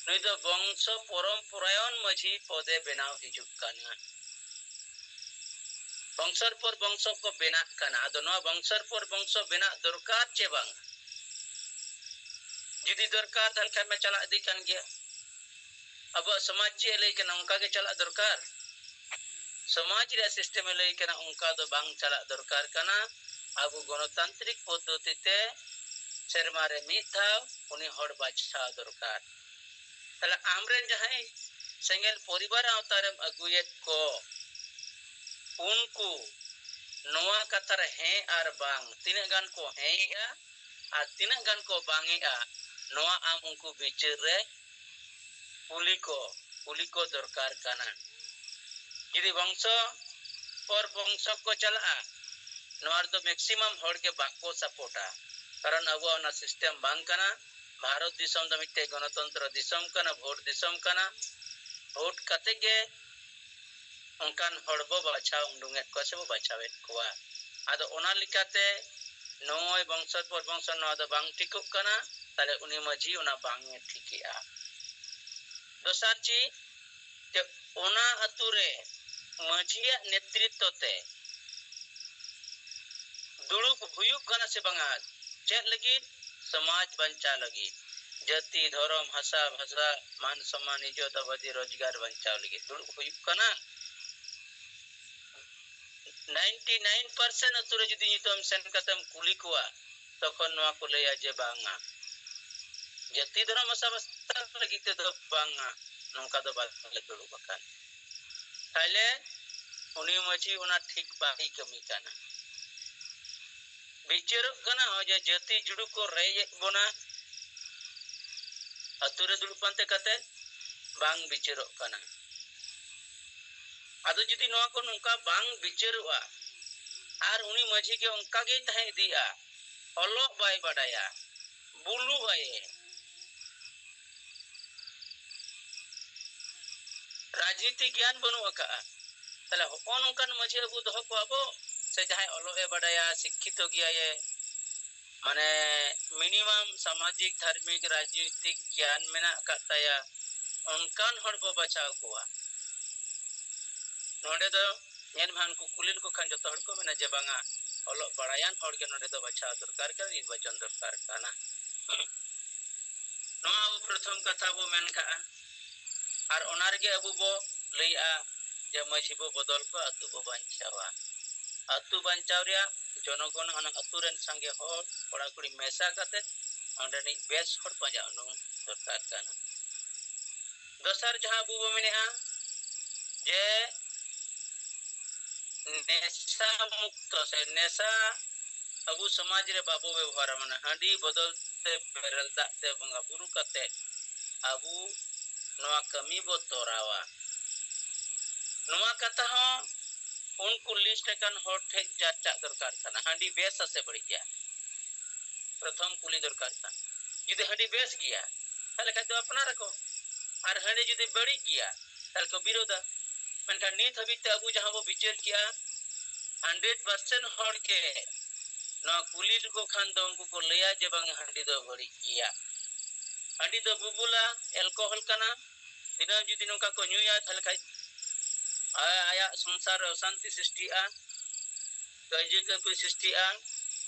ᱱᱩᱭ ᱫᱚ ᱵᱚᱝᱥᱚ ᱯᱚᱨᱚᱢᱯᱚᱨᱟᱭᱚᱱ ᱢᱟᱹᱡᱷᱤ ᱯᱚᱫᱮ ᱵᱮᱱᱟᱣ ᱦᱤᱡᱩᱜ ᱠᱟᱱᱟ᱾ ᱵᱚᱝᱥᱚᱨ ᱯᱚᱨ ᱵᱚᱝᱥᱚ ᱠᱚ ᱵᱮᱱᱟᱜ ᱠᱟᱱᱟ᱾ ᱟᱫᱚ ᱱᱚᱣᱟ ᱵᱚᱝᱥᱚᱨ ᱯᱚᱨ ᱵᱚᱝᱥᱚ ᱵᱮᱱᱟᱜ ᱫᱚᱨᱠᱟᱨ ᱪᱮ ᱵᱟᱝ? ᱡᱩᱫᱤ ᱫᱚᱨᱠᱟᱨ, ᱛᱟᱦᱞᱮ ᱠᱷᱟᱱ ᱢᱟ ᱪᱟᱞᱟᱜ ᱤᱫᱤ ᱠᱟᱱ ᱜᱮᱭᱟ᱾ ᱟᱵᱚᱣᱟᱜ ᱥᱚᱢᱟᱡᱽ ᱪᱮᱫ ᱮ ᱞᱟᱹᱭ ᱠᱟᱱᱟ, ᱚᱱᱠᱟ ᱜᱮ ᱪᱟᱞᱟᱜ ᱫᱚᱨᱠᱟᱨ᱾ ᱥᱚᱢᱟᱡᱽ ᱨᱮᱭᱟᱜ system ᱮ ᱞᱟᱹᱭ ᱠᱟᱱᱟ, ᱚᱱᱠᱟ ᱫᱚ ᱵᱟᱝ ᱪᱟᱞᱟᱜ ᱫᱚᱨᱠᱟᱨ ᱠᱟᱱᱟ᱾ ᱟᱵᱚ ᱜᱚᱱᱚᱛᱟᱱᱛᱨᱤᱠ ᱯᱚᱫᱽᱫᱷᱚᱛᱤ ᱛᱮ ᱥᱮᱨᱢᱟ ᱨᱮ ᱢᱤᱫ ᱫᱷᱟᱣ ᱩᱱᱤ ᱦᱚᱲ ᱵᱟᱪᱷᱟᱣ ᱫᱚᱨᱠᱟᱨ᱾ ᱛᱟᱦᱞᱮ ᱟᱢᱨᱮᱱ ᱡᱟᱦᱟᱸᱭ ᱥᱮᱸᱜᱮᱞ ᱯᱚᱨᱤᱵᱟᱨ ᱟᱣᱛᱟ ᱨᱮᱢ ᱟᱹᱜᱩᱭᱮᱫ ᱠᱚ, ᱩᱱᱠᱩ ᱱᱚᱣᱟ ᱠᱟᱛᱷᱟ ᱨᱮ ᱦᱮᱸ ᱟᱨ ᱵᱟᱝ ᱛᱤᱱᱟᱹᱜ ᱜᱟᱱ ᱠᱚ ᱦᱮᱸᱭᱮᱜᱼᱟ ᱟᱨ ᱛᱤᱱᱟᱹᱜ ᱜᱟᱱ ᱠᱚ ᱵᱟᱝᱮᱜᱼᱟ, ᱱᱚᱣᱟ ᱟᱢ ᱩᱱᱠᱩ ᱵᱤᱪᱟᱹᱨ ᱨᱮ ᱠᱩᱞᱤ ᱠᱚ, ᱠᱩᱞᱤ ᱠᱚ ᱫᱚᱨᱠᱟᱨ ᱠᱟᱱᱟ᱾ ᱡᱩᱫᱤ ᱵᱚᱝᱥᱚ ᱯᱚᱨ ᱵᱚᱝᱥᱚ ᱠᱚ ᱪᱟᱞᱟᱜᱼᱟ, ᱱᱚᱣᱟ ᱨᱮᱫᱚ maximum ᱦᱚᱲ ᱜᱮ ᱵᱟᱠᱚ ᱥᱟᱯᱳᱨᱴᱟ᱾ ᱠᱟᱨᱚᱱ ᱟᱵᱚᱣᱟᱜ ᱚᱱᱟ system ᱵᱟᱝ ᱠᱟᱱᱟ᱾ ᱵᱷᱟᱨᱚᱛ ᱫᱤᱥᱚᱢ ᱫᱚ ᱢᱤᱫᱴᱮᱡ ᱜᱚᱱᱚᱛᱚᱱᱛᱨᱚ ᱫᱤᱥᱚᱢ ᱠᱟᱱᱟ, ᱵᱷᱳᱴ ᱫᱤᱥᱚᱢ ᱠᱟᱱᱟ᱾ ᱵᱷᱳᱴ ᱠᱟᱛᱮ ᱜᱮ ᱚᱱᱠᱟᱱ ᱦᱚᱲ ᱵᱚ ᱵᱟᱪᱷᱟᱣ ᱩᱰᱩᱝᱮᱫ ᱠᱚᱣᱟ ᱥᱮ ᱵᱚ ᱵᱟᱪᱷᱟᱣᱮᱫ ᱠᱚᱣᱟ᱾ ᱟᱫᱚ ᱚᱱᱟ ᱞᱮᱠᱟᱛᱮ ᱱᱚᱜᱼᱚᱭ ᱵᱚᱝᱥᱚ ᱯᱚᱨ ᱵᱚᱝᱥᱚ ᱱᱚᱣᱟ ᱫᱚ ᱵᱟᱝ ᱴᱷᱤᱠᱚᱜ ᱠᱟᱱᱟ, ᱛᱟᱦᱞᱮ ᱩᱱᱤ ᱢᱟᱹᱡᱷᱤ ᱚᱱᱟ ᱵᱟᱝ ᱮ ᱴᱷᱤᱠᱮᱜᱼᱟ᱾ ᱫᱚᱥᱟᱨ ᱪᱮᱫ, ᱡᱮ ᱚᱱᱟ ᱟᱹᱛᱩ ᱨᱮ ᱢᱟᱹᱡᱷᱤᱭᱟᱜ ᱱᱮᱛᱨᱤᱛᱛᱚ ᱛᱮ ᱫᱩᱲᱩᱵ ᱦᱩᱭᱩᱜ ᱠᱟᱱᱟ ᱥᱮ ᱵᱟᱝᱟ? ᱪᱮᱫ ᱞᱟᱹᱜᱤᱫ? ᱥᱚᱢᱟᱡᱽ ᱵᱟᱧᱪᱟᱣ ᱞᱟᱹᱜᱤᱫ, ᱡᱟᱹᱛᱤ, ᱫᱷᱚᱨᱚᱢ, ᱵᱷᱟᱥᱟ, ᱵᱷᱟᱥᱟ, ᱢᱟᱱ ᱥᱚᱢᱢᱟᱱ, ᱤᱡᱽᱡᱚᱛ, ᱟᱵᱟᱫᱤ, ᱨᱳᱡᱽᱜᱟᱨ ᱵᱟᱧᱪᱟᱣ ᱞᱟᱹᱜᱤᱫ ᱫᱩᱲᱩᱵ ᱦᱩᱭᱩᱜ ᱠᱟᱱᱟ᱾ ᱱᱟᱭᱤᱱᱴᱤ ᱱᱟᱭᱤᱱ ᱯᱟᱨᱥᱮᱱᱴ ᱟᱹᱛᱩ ᱨᱮ ᱡᱩᱫᱤ ᱱᱤᱛᱚᱜ ᱮᱢ ᱥᱮᱱ ᱠᱟᱛᱮᱢ ᱠᱩᱞᱤ ᱠᱚᱣᱟ, ᱛᱚᱠᱷᱚᱱ ᱱᱚᱣᱟ ᱠᱚ ᱞᱟᱹᱭᱟ ᱡᱮ ᱵᱟᱝᱟ, ᱡᱟᱹᱛᱤ, ᱫᱷᱚᱨᱚᱢ, ᱵᱷᱟᱥᱟ, ᱵᱷᱟᱥᱟ ᱞᱟᱹᱜᱤᱫ ᱛᱮᱫᱚ ᱵᱟᱝᱟ, ᱱᱚᱝᱠᱟ ᱫᱚ ᱵᱟᱞᱮ ᱫᱩᱲᱩᱵ ᱟᱠᱟᱱ᱾ ᱛᱟᱦᱞᱮ ᱩᱱᱤ ᱢᱟᱹᱡᱷᱤ ᱚᱱᱟ ᱴᱷᱤᱠ ᱵᱟᱭ ᱠᱟᱹᱢᱤ ᱠᱟᱱᱟ᱾ ᱵᱤᱪᱟᱹᱨᱚᱜ ᱠᱟᱱᱟ ᱱᱚᱜᱼᱚᱭ ᱡᱮ ᱡᱟᱹᱛᱤ ᱡᱩᱲᱩ ᱠᱚ ᱨᱮᱡ ᱮᱫ ᱵᱚᱱᱟ, ᱟᱹᱛᱩ ᱨᱮ ᱫᱩᱲᱩᱵ ᱯᱟᱱᱛᱮ ᱠᱟᱛᱮ ᱵᱟᱝ ᱵᱤᱪᱟᱹᱨᱚᱜ ᱠᱟᱱᱟ᱾ ᱟᱫᱚ ᱡᱩᱫᱤ ᱱᱚᱣᱟ ᱠᱚ ᱱᱚᱝᱠᱟ ᱵᱟᱝ ᱵᱤᱪᱟᱹᱨᱚᱜᱼᱟ, ᱟᱨ ᱩᱱᱤ ᱢᱟᱹᱡᱷᱤ ᱜᱮ ᱚᱱᱠᱟ ᱜᱮᱭ ᱛᱟᱦᱮᱸ ᱤᱫᱤᱜᱼᱟ, ᱚᱞᱚᱜ ᱵᱟᱭ ᱵᱟᱰᱟᱭᱟ, ᱵᱩᱞᱩᱜ ᱟᱭᱮ, ᱨᱟᱡᱽᱱᱤᱛᱤ ᱜᱮᱭᱟᱱ ᱵᱟᱹᱱᱩᱜ ᱟᱠᱟᱫᱼᱟ, ᱛᱟᱦᱞᱮ ᱦᱚᱸᱜᱼᱚ ᱱᱚᱝᱠᱟᱱ ᱢᱟᱹᱡᱷᱤ ᱟᱵᱚ ᱫᱚᱦᱚ ᱠᱚᱣᱟ ᱵᱚ, ᱥᱮ ᱡᱟᱦᱟᱸᱭ ᱚᱞᱚᱜ ᱮ ᱵᱟᱰᱟᱭᱟ, ᱥᱤᱠᱠᱷᱤᱛᱚ ᱜᱮᱭᱟᱭᱮ, ᱢᱟᱱᱮ ᱢᱤᱱᱤᱢᱟᱢ ᱥᱟᱢᱟᱡᱤᱠ, ᱫᱷᱟᱨᱢᱤᱠ, ᱨᱟᱡᱽᱱᱤᱛᱤᱠ ᱜᱮᱭᱟᱱ ᱢᱮᱱᱟᱜ ᱟᱠᱟᱫ ᱛᱟᱭᱟ, ᱚᱱᱠᱟᱱ ᱦᱚᱲ ᱵᱚ ᱵᱟᱪᱷᱟᱣ ᱠᱚᱣᱟ᱾ ᱱᱚᱰᱮ ᱫᱚ ᱧᱮᱞ ᱢᱮ, ᱩᱱᱠᱩ ᱠᱩᱞᱤ ᱞᱮᱠᱚ ᱠᱷᱟᱱ ᱡᱚᱛᱚ ᱦᱚᱲ ᱠᱚ ᱢᱮᱱᱟ ᱡᱮ ᱵᱟᱝᱟ, ᱚᱞᱚᱜ ᱵᱟᱲᱟᱭᱟᱱ ᱦᱚᱲ ᱜᱮ ᱱᱚᱰᱮ ᱫᱚ ᱵᱟᱪᱷᱟᱣ ᱫᱚᱨᱠᱟᱨ ᱠᱟᱱᱟ, ᱱᱤᱨᱵᱟᱪᱚᱱ ᱫᱚᱨᱠᱟᱨ ᱠᱟᱱᱟ᱾ ᱱᱚᱣᱟ ᱟᱵᱚ ᱯᱨᱚᱛᱷᱚᱢ ᱠᱟᱛᱷᱟ ᱵᱚ ᱢᱮᱱ ᱠᱟᱜᱼᱟ᱾ ᱟᱨ ᱚᱱᱟ ᱨᱮᱜᱮ ᱟᱵᱚ ᱵᱚ ᱞᱟᱹᱭᱮᱜᱼᱟ ᱡᱮ ᱢᱟᱹᱡᱷᱤ ᱵᱚ ᱵᱚᱫᱚᱞ ᱠᱚᱣᱟ, ᱟᱹᱛᱩ ᱵᱚ ᱵᱟᱧᱪᱟᱣᱟ᱾ ᱟᱹᱛᱩ ᱵᱟᱧᱪᱟᱣ ᱨᱮᱭᱟᱜ ᱡᱚᱱᱚᱜᱚᱱ, ᱚᱱᱟ ᱟᱹᱛᱩ ᱨᱮᱱ ᱥᱟᱸᱜᱮ ᱦᱚᱲ, ᱠᱚᱲᱟ ᱠᱩᱲᱤ ᱢᱮᱥᱟ ᱠᱟᱛᱮ ᱚᱸᱰᱮᱱᱤᱡ ᱵᱮᱥ ᱦᱚᱲ ᱯᱟᱸᱡᱟ ᱩᱰᱩᱝ ᱫᱚᱨᱠᱟᱨ ᱠᱟᱱᱟ᱾ ᱫᱚᱥᱟᱨ ᱡᱟᱦᱟᱸ ᱟᱵᱚ ᱵᱚ ᱢᱮᱱᱮᱜᱼᱟ ᱡᱮ ᱱᱮᱥᱟ ᱢᱩᱠᱛᱚ ᱥᱮ ᱱᱮᱥᱟ ᱟᱵᱚ ᱥᱚᱢᱟᱡᱽ ᱨᱮ ᱵᱟᱵᱚ ᱵᱮᱵᱚᱦᱟᱨᱟ, ᱢᱟᱱᱮ ᱦᱟᱺᱰᱤ ᱵᱚᱫᱚᱞ ᱛᱮ ᱵᱮᱨᱮᱞ ᱫᱟᱜ ᱛᱮ ᱵᱚᱸᱜᱟ ᱵᱩᱨᱩ ᱠᱟᱛᱮ ᱟᱵᱚ ᱱᱚᱣᱟ ᱠᱟᱹᱢᱤ ᱵᱚ ᱛᱚᱨᱟᱣᱟ᱾ ᱱᱚᱣᱟ ᱠᱟᱛᱷᱟ ᱦᱚᱸ ᱩᱱᱠᱩ ᱞᱤᱥᱴ ᱟᱠᱟᱱ ᱦᱚᱲ ᱴᱷᱮᱱ ᱪᱟᱨᱪᱟᱜ ᱫᱚᱨᱠᱟᱨ ᱠᱟᱱᱟ, ᱦᱟᱺᱰᱤ ᱵᱮᱥᱟ ᱥᱮ ᱵᱟᱹᱲᱤᱡ ᱜᱮᱭᱟ, ᱯᱨᱚᱛᱷᱚᱢ ᱠᱩᱞᱤ ᱫᱚᱨᱠᱟᱨ ᱠᱟᱱᱟ᱾ ᱡᱩᱫᱤ ᱦᱟᱺᱰᱤ ᱵᱮᱥ ᱜᱮᱭᱟ, ᱛᱟᱦᱞᱮ ᱠᱷᱟᱡ ᱫᱚ ᱟᱯᱱᱟᱨᱟᱠᱚ, ᱟᱨ ᱦᱟᱺᱰᱤ ᱡᱩᱫᱤ ᱵᱟᱹᱲᱤᱡ ᱜᱮᱭᱟ, ᱛᱟᱦᱞᱮ ᱠᱚ ᱵᱤᱨᱳᱫᱟ᱾ ᱢᱮᱱᱠᱷᱟᱱ ᱱᱤᱛ ᱦᱟᱹᱵᱤᱡ ᱛᱮ ᱟᱵᱚ ᱡᱟᱦᱟᱸ ᱵᱚ ᱵᱤᱪᱟᱹᱨ ᱠᱮᱜᱼᱟ, ᱦᱟᱱᱰᱨᱮᱰ ᱯᱟᱨᱥᱮᱱᱴ ᱦᱚᱲ ᱜᱮ ᱱᱚᱣᱟ ᱠᱩᱞᱤ ᱞᱮᱠᱚ ᱠᱷᱟᱱ ᱫᱚ ᱩᱱᱠᱩ ᱠᱚ ᱞᱟᱹᱭᱟ ᱡᱮ ᱵᱟᱝ, ᱦᱟᱺᱰᱤ ᱫᱚ ᱵᱟᱹᱲᱤᱡ ᱜᱮᱭᱟ, ᱦᱟᱺᱰᱤ ᱫᱚ ᱵᱩᱵᱩᱞᱟ, ᱮᱞᱠᱳᱦᱚᱞ ᱠᱟᱱᱟ᱾ ᱫᱤᱱᱟᱹᱢ ᱡᱩᱫᱤ ᱱᱚᱝᱠᱟ ᱠᱚ ᱧᱩᱭᱟ, ᱛᱟᱦᱚᱞᱮ ᱠᱷᱟᱡ ᱟ-, ᱟᱭᱟᱜ ᱥᱚᱝᱥᱟᱨ ᱨᱮ ᱚᱥᱟᱱᱛᱤ ᱥᱨᱤᱥᱴᱤᱜᱼᱟ, ᱠᱟᱹᱭᱡᱟᱹ ᱠᱟᱹᱯᱟᱹᱨᱤ ᱥᱨᱤᱥᱴᱤᱜᱼᱟ᱾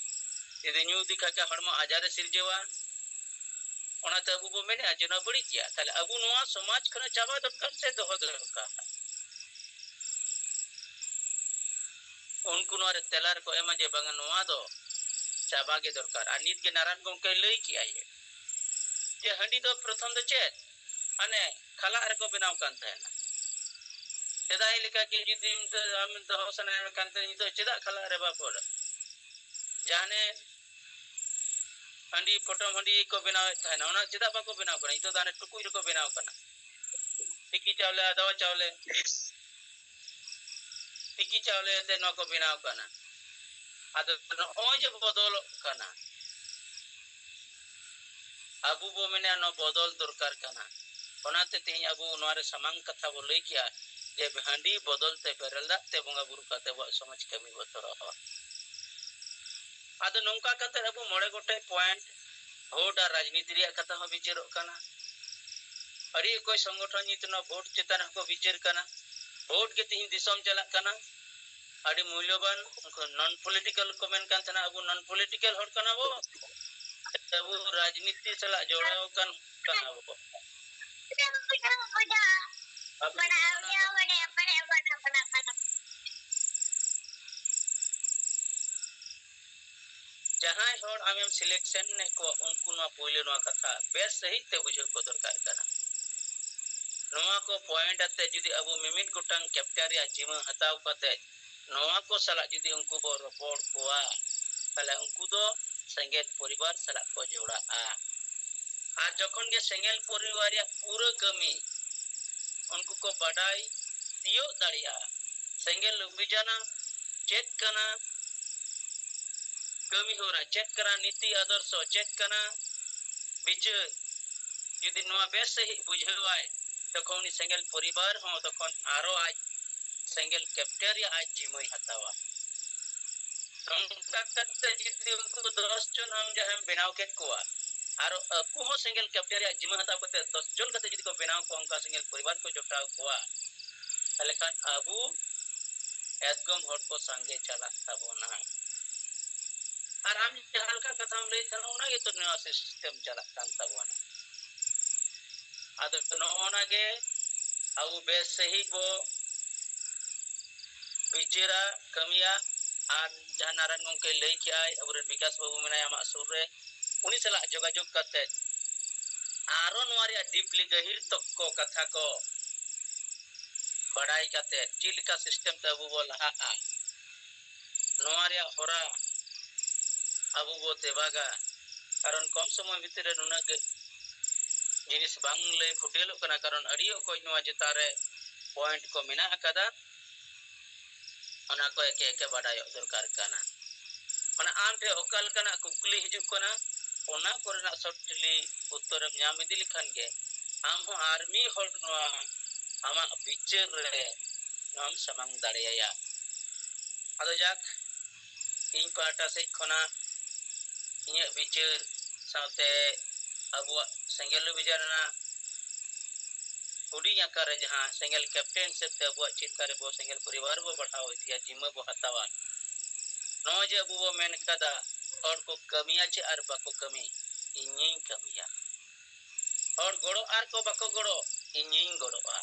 ᱡᱩᱫᱤ ᱧᱩ ᱤᱫᱤ ᱠᱷᱟᱡ ᱦᱚᱲᱢᱚ ᱟᱡᱟᱨ ᱮ ᱥᱤᱨᱡᱟᱹᱣᱟ᱾ ᱚᱱᱟᱛᱮ ᱟᱵᱚ ᱵᱚ ᱢᱮᱱᱮᱫᱼᱟ ᱡᱮ ᱱᱚᱣᱟ ᱵᱟᱹᱲᱤᱡ ᱜᱮᱭᱟ᱾ ᱛᱟᱦᱞᱮ ᱟᱵᱚ ᱱᱚᱣᱟ ᱥᱚᱢᱟᱡᱽ ᱠᱷᱚᱱ ᱪᱟᱵᱟ ᱫᱚᱨᱠᱟᱨ ᱥᱮ ᱫᱚᱦᱚ ᱫᱚᱨᱠᱟᱨ? ᱩᱱᱠᱩ ᱱᱚᱣᱟ ᱨᱮ ᱛᱮᱞᱟ ᱨᱮᱠᱚ ᱮᱢᱟ ᱡᱮ ᱵᱟᱝᱟ, ᱱᱚᱣᱟ ᱫᱚ ᱪᱟᱵᱟ ᱜᱮ ᱫᱚᱨᱠᱟᱨ᱾ ᱟᱨ ᱱᱤᱛ ᱜᱮ ᱱᱟᱨᱟᱭᱚᱱ ᱜᱚᱢᱠᱮ ᱞᱟᱹᱭ ᱠᱮᱜᱼᱟᱭ ᱡᱮ ᱦᱟᱺᱰᱤ ᱫᱚ ᱯᱨᱚᱛᱷᱚᱢ ᱫᱚ ᱪᱮᱫ? ᱦᱟᱱᱮ ᱠᱷᱟᱞᱟᱜ ᱨᱮᱠᱚ ᱵᱮᱱᱟᱣ ᱠᱟᱱ ᱛᱟᱦᱮᱱᱟ᱾ ᱥᱮᱫᱟᱭ ᱞᱮᱠᱟ ᱜᱮ ᱡᱩᱫᱤ ᱟᱢ ᱫᱚᱦᱚ ᱥᱟᱱᱟᱭᱮᱫ ᱢᱮ ᱠᱷᱟᱱ ᱫᱚ ᱱᱤᱛᱚᱜ ᱪᱮᱫᱟᱜ ᱠᱷᱟᱞᱟᱜ ᱨᱮ ᱵᱟᱯᱚᱲ? ᱡᱟᱦᱟᱱᱮ ᱦᱟᱺᱰᱤ, ᱯᱚᱴᱚᱢ ᱦᱟᱺᱰᱤ ᱠᱚ ᱵᱮᱱᱟᱣᱮᱫ ᱛᱟᱦᱮᱱᱟ, ᱚᱱᱟ ᱪᱮᱫᱟᱜ ᱵᱟᱠᱚ ᱵᱮᱱᱟᱣ ᱠᱟᱱᱟ? ᱱᱤᱛᱚᱜ ᱫᱚ ᱦᱟᱱᱮ ᱴᱩᱠᱩᱡ ᱨᱮᱠᱚ ᱵᱮᱱᱟᱣ ᱠᱟᱱᱟ᱾ ᱛᱤᱠᱤ ᱪᱟᱣᱞᱮ, ᱟᱫᱣᱟ ᱪᱟᱣᱞᱮ, ᱛᱤᱠᱤ ᱪᱟᱣᱞᱮ ᱛᱮ ᱱᱚᱣᱟ ᱠᱚ ᱵᱮᱱᱟᱣ ᱠᱟᱱᱟ᱾ ᱟᱫᱚ ᱱᱚᱜᱼᱚᱭ ᱡᱮ ᱵᱚᱫᱚᱞᱚᱜ ᱠᱟᱱᱟ, ᱟᱵᱚ ᱵᱚ ᱢᱮᱱᱟ ᱱᱚᱣᱟ ᱵᱚᱫᱚᱞ ᱫᱚᱨᱠᱟᱨ ᱠᱟᱱᱟ᱾ ᱚᱱᱟᱛᱮ ᱛᱮᱦᱮᱧ ᱟᱵᱚ ᱱᱚᱣᱟ ᱨᱮ ᱥᱟᱢᱟᱝ ᱠᱟᱛᱷᱟ ᱵᱚ ᱞᱟᱹᱭ ᱠᱮᱜᱼᱟ ᱡᱮ ᱦᱟᱺᱰᱤ ᱵᱚᱫᱚᱞ ᱛᱮ ᱵᱮᱨᱮᱞ ᱫᱟᱜ ᱛᱮ ᱵᱚᱸᱜᱟ ᱵᱩᱨᱩ ᱠᱟᱛᱮ ᱟᱵᱚᱣᱟᱜ ᱥᱚᱢᱟᱡᱽ ᱠᱟᱹᱢᱤ ᱵᱚ ᱛᱚᱨᱟᱣᱟ᱾ ᱟᱫᱚ ᱱᱚᱝᱠᱟ ᱠᱟᱛᱮ ᱟᱵᱚ ᱢᱚᱬᱮ ᱜᱚᱴᱮᱡ ᱯᱚᱭᱮᱱᱴ, ᱵᱷᱳᱴ ᱟᱨ ᱨᱟᱡᱽᱱᱤᱛᱤ ᱨᱮᱭᱟᱜ ᱠᱟᱛᱷᱟ ᱦᱚᱸ ᱵᱤᱪᱟᱹᱨᱚᱜ ᱠᱟᱱᱟ᱾ ᱟᱹᱰᱤ ᱚᱠᱚᱭ ᱥᱚᱝᱜᱚᱴᱷᱚᱱ ᱱᱤᱛ ᱱᱚᱣᱟ ᱵᱷᱳᱴ ᱪᱮᱛᱟᱱ ᱦᱚᱸᱠᱚ ᱵᱤᱪᱟᱹᱨ ᱠᱟᱱᱟ᱾ ᱵᱷᱳᱴ ᱜᱮ ᱛᱮᱦᱮᱧ ᱫᱤᱥᱚᱢ ᱪᱟᱞᱟᱜ ᱠᱟᱱᱟ᱾ ᱟᱹᱰᱤ ᱢᱩᱞᱞᱚᱵᱟᱱ, ᱩᱱᱠᱩ ᱱᱚᱱ ᱯᱚᱞᱤᱴᱤᱠᱟᱞ ᱠᱚ ᱢᱮᱱ ᱠᱟᱱ ᱛᱟᱦᱮᱱᱟ, ᱟᱵᱚ ᱱᱚᱱ ᱯᱚᱞᱤᱴᱤᱠᱟᱞ ᱦᱚᱲ ᱠᱟᱱᱟ ᱵᱚ, ᱟᱵᱚ ᱨᱟᱡᱽᱱᱤᱛᱤ ᱥᱟᱞᱟᱜ ᱡᱚᱲᱟᱣ ᱠᱟᱱ ᱠᱟᱱᱟ ᱵᱚ᱾ ᱟᱵᱚ ᱡᱟᱦᱟᱸᱭ ᱦᱚᱲ ᱟᱢᱮᱢ ᱥᱤᱞᱮᱠᱥᱚᱱ ᱮᱫ ᱠᱚᱣᱟ, ᱩᱱᱠᱩ ᱱᱚᱣᱟ ᱯᱳᱭᱞᱳ ᱱᱚᱣᱟ ᱠᱟᱛᱷᱟ ᱵᱮᱥ ᱥᱟᱺᱦᱤᱡ ᱛᱮ ᱵᱩᱡᱷᱟᱹᱣ ᱠᱚ ᱫᱚᱨᱠᱟᱨ ᱠᱟᱱᱟ᱾ ᱱᱚᱣᱟ ᱠᱚ ᱯᱚᱭᱮᱱᱴ ᱟᱛᱮ ᱡᱩᱫᱤ ᱟᱵᱚ ᱢᱤᱢᱤᱫ ᱜᱚᱴᱟᱝ ᱠᱮᱯᱴᱮᱱ ᱨᱮᱭᱟᱜ ᱡᱤᱢᱟᱹ ᱦᱟᱛᱟᱣ ᱠᱟᱛᱮ ᱱᱚᱣᱟ ᱠᱚ ᱥᱟᱞᱟᱜ ᱡᱩᱫᱤ ᱩᱱᱠᱩ ᱵᱚ ᱨᱚᱯᱚᱲ ᱠᱚᱣᱟ, ᱛᱟᱦᱞᱮ ᱩᱱᱠᱩ ᱫᱚ ᱥᱮᱸᱜᱮᱞ ᱯᱚᱨᱤᱵᱟᱨ ᱥᱟᱞᱟᱜ ᱠᱚ ᱡᱚᱲᱟᱜᱼᱟ᱾ ᱟᱨ ᱡᱚᱠᱷᱚᱱ ᱜᱮ ᱥᱮᱸᱜᱮᱞ ᱯᱚᱨᱤᱵᱟᱨ ᱨᱮᱭᱟᱜ ᱯᱩᱨᱟᱹ ᱠᱟᱹᱢᱤ ᱩᱱᱠᱩ ᱠᱚ ᱵᱟᱰᱟᱭ ᱛᱤᱭᱳᱜ ᱫᱟᱲᱮᱭᱟᱜᱼᱟ, ᱥᱮᱸᱜᱮᱞ ᱚᱵᱷᱤᱡᱟᱱᱟ ᱪᱮᱫ ᱠᱟᱱᱟ, ᱠᱟᱹᱢᱤ ᱦᱚᱨᱟ ᱪᱮᱫ ᱠᱟᱱᱟ, ᱱᱤᱛᱤ ᱟᱫᱚᱨᱥᱚ ᱪᱮᱫ ᱠᱟᱱᱟ, ᱵᱤᱪᱟᱹᱨ ᱡᱩᱫᱤ ᱱᱚᱣᱟ ᱵᱮᱥ ᱥᱟᱺᱦᱤᱡ ᱵᱩᱡᱷᱟᱹᱣᱟᱭ, ᱛᱚᱠᱷᱚᱱ ᱩᱱᱤ ᱥᱮᱸᱜᱮᱞ ᱯᱚᱨᱤᱵᱟᱨ ᱦᱚᱸ ᱛᱚᱠᱷᱚᱱ ᱟᱨᱚ ᱟᱡ ᱥᱮᱸᱜᱮᱞ ᱠᱮᱯᱴᱮᱱ ᱨᱮᱭᱟᱜ ᱟᱡ ᱡᱤᱢᱟᱹᱭ ᱦᱟᱛᱟᱣᱟ᱾ ᱱᱚᱝᱠᱟ ᱠᱟᱛᱮ ᱡᱩᱫᱤ ᱩᱱᱠᱩ ᱫᱚᱥ ᱡᱚᱱ ᱟᱢ ᱡᱟᱦᱟᱸᱢ ᱵᱮᱱᱟᱣ ᱠᱮᱫ ᱠᱚᱣᱟ, ᱟᱨ ᱟᱠᱚ ᱦᱚᱸ ᱥᱮᱸᱜᱮᱞ ᱠᱮᱯᱴᱮᱱ ᱨᱮᱭᱟᱜ ᱡᱤᱢᱟᱹ ᱦᱟᱛᱟᱣ ᱠᱟᱛᱮ ᱫᱚᱥ ᱡᱚᱱ ᱠᱟᱛᱮ ᱡᱩᱫᱤ ᱠᱚ ᱵᱮᱱᱟᱣ ᱠᱚᱣᱟ, ᱚᱱᱠᱟ ᱥᱮᱸᱜᱮᱞ ᱯᱚᱨᱤᱵᱟᱨ ᱠᱚ ᱡᱚᱴᱟᱣ ᱠᱚᱣᱟ, ᱛᱟᱦᱚᱞᱮ ᱠᱷᱟᱱ ᱟᱵᱚ ᱮᱫᱜᱚᱢ ᱦᱚᱲ ᱠᱚ ᱥᱟᱸᱜᱮ ᱪᱟᱞᱟᱜ ᱛᱟᱵᱚᱱᱟ᱾ ᱟᱨ ᱟᱢ ᱡᱟᱦᱟᱸ ᱞᱮᱠᱟ ᱠᱟᱛᱷᱟᱢ ᱞᱟᱹᱭᱮᱫ ᱛᱟᱦᱮᱱᱟ, ᱚᱱᱟ ᱜᱮᱛᱚ ᱱᱚᱣᱟ ᱥᱤᱥᱴᱮᱢ ᱪᱟᱞᱟᱜ ᱠᱟᱱ ᱛᱟᱵᱚᱱᱟ᱾ ᱟᱫᱚ ᱱᱚᱜᱼᱚ ᱱᱟ ᱜᱮ ᱟᱵᱚ ᱵᱮᱥ ᱥᱟᱺᱦᱤᱡ ᱵᱚ ᱵᱤᱪᱟᱹᱨᱟ, ᱠᱟᱹᱢᱤᱭᱟ᱾ ᱟᱨ ᱡᱟᱦᱟᱸ ᱱᱟᱨᱟᱭᱚᱱ ᱜᱚᱢᱠᱮ ᱞᱟᱹᱭ ᱠᱮᱜᱼᱟᱭ, ᱟᱵᱚᱨᱮᱱ ᱵᱤᱠᱟᱥ ᱵᱟᱹᱵᱩ ᱢᱮᱱᱟᱭᱟ ᱟᱢᱟᱜ ᱥᱩᱨ ᱨᱮ, ᱩᱱᱤ ᱥᱟᱞᱟᱜ ᱡᱳᱜᱟᱡᱳᱜᱽ ᱠᱟᱛᱮ ᱟᱨᱚ ᱱᱚᱣᱟ ᱨᱮᱭᱟᱜ deeply ᱜᱟᱹᱦᱤᱨ ᱛᱚᱠᱠᱚ ᱠᱟᱛᱷᱟ ᱠᱚ ᱵᱟᱰᱟᱭ ᱠᱟᱛᱮ ᱪᱮᱫ ᱞᱮᱠᱟ ᱥᱤᱥᱴᱮᱢ ᱛᱮ ᱟᱵᱚ ᱵᱚ ᱞᱟᱦᱟᱜᱼᱟ, ᱱᱚᱣᱟ ᱨᱮᱭᱟᱜ ᱦᱚᱨᱟ ᱟᱵᱚ ᱵᱚ ᱛᱮᱵᱟᱜᱟ᱾ ᱠᱟᱨᱚᱱ ᱠᱚᱢ ᱥᱚᱢᱚᱭ ᱵᱷᱤᱛᱤᱨ ᱨᱮ ᱱᱩᱱᱟᱹᱜ ᱜᱮ ᱡᱤᱱᱤᱥ ᱵᱟᱝ ᱞᱟᱹᱭ ᱯᱷᱩᱴᱮᱞᱚᱜ ᱠᱟᱱᱟ, ᱠᱟᱨᱚᱱ ᱟᱹᱰᱤ ᱚᱠᱚᱡ ᱱᱚᱣᱟ ᱪᱮᱛᱟᱱ ᱨᱮ point ᱠᱚ ᱢᱮᱱᱟᱜ ᱟᱠᱟᱫᱟ, ᱚᱱᱟ ᱠᱚ ᱮᱠᱮ ᱮᱠᱮ ᱵᱟᱰᱟᱭᱚᱜ ᱫᱚᱨᱠᱟᱨ ᱠᱟᱱᱟ᱾ ᱢᱟᱱᱮ ᱟᱢ ᱴᱷᱮᱱ ᱚᱠᱟ ᱞᱮᱠᱟᱱᱟᱜ ᱠᱩᱠᱞᱤ ᱦᱤᱡᱩᱜ ᱠᱟᱱᱟ, ᱚᱱᱟ ᱠᱚᱨᱮᱱᱟᱜ shortly ᱩᱛᱛᱚᱨᱮᱢ ᱧᱟᱢ ᱤᱫᱤ ᱞᱮᱠᱷᱟᱱ ᱜᱮ ᱟᱢ ᱦᱚᱸ ᱟᱨ ᱢᱤᱫ ᱦᱚᱲ ᱱᱚᱣᱟ ᱟᱢᱟᱜ ᱵᱤᱪᱟᱹᱨ ᱨᱮ ᱱᱚᱣᱟᱢ ᱥᱟᱢᱟᱝ ᱫᱟᱲᱮᱭᱟᱭᱟ᱾ ᱟᱫᱚ ᱡᱟᱠ, ᱤᱧ ᱯᱟᱦᱴᱟ ᱥᱮᱫ ᱠᱷᱚᱱᱟᱜ ᱤᱧᱟᱹᱜ ᱵᱤᱪᱟᱹᱨ ᱥᱟᱶᱛᱮ ᱟᱵᱚᱣᱟᱜ ᱥᱮᱸᱜᱮᱞ ᱚᱵᱷᱤᱡᱟᱱ ᱨᱮᱱᱟᱜ ᱦᱩᱰᱤᱧ ᱟᱠᱟᱨ ᱨᱮ ᱡᱟᱦᱟᱸ ᱥᱮᱸᱜᱮᱞ ᱠᱮᱯᱴᱮᱱ ᱦᱤᱥᱟᱹᱵ ᱛᱮ ᱟᱵᱚᱣᱟᱜ ᱪᱮᱫ ᱞᱮᱠᱟ ᱨᱮᱵᱚ ᱥᱮᱸᱜᱮᱞ ᱯᱚᱨᱤᱵᱟᱨ ᱵᱚ ᱵᱟᱲᱦᱟᱣ ᱤᱫᱤᱭᱟ, ᱡᱤᱢᱟᱹ ᱵᱚ ᱦᱟᱛᱟᱣᱟ, ᱱᱚᱜᱼᱚᱭ ᱡᱮ ᱟᱵᱚ ᱵᱚ ᱢᱮᱱ ᱠᱟᱫᱟ, ᱦᱚᱲ ᱠᱚ ᱠᱟᱹᱢᱤᱭᱟ ᱪᱮ ᱟᱨ ᱵᱟᱠᱚ ᱠᱟᱹᱢᱤ, ᱤᱧᱤᱧ ᱠᱟᱹᱢᱤᱭᱟ᱾ ᱦᱚᱲ ᱜᱚᱲᱚ ᱟᱨ ᱠᱚ ᱵᱟᱠᱚ ᱜᱚᱲᱚ, ᱤᱧᱤᱧ ᱜᱚᱲᱚᱜᱼᱟ᱾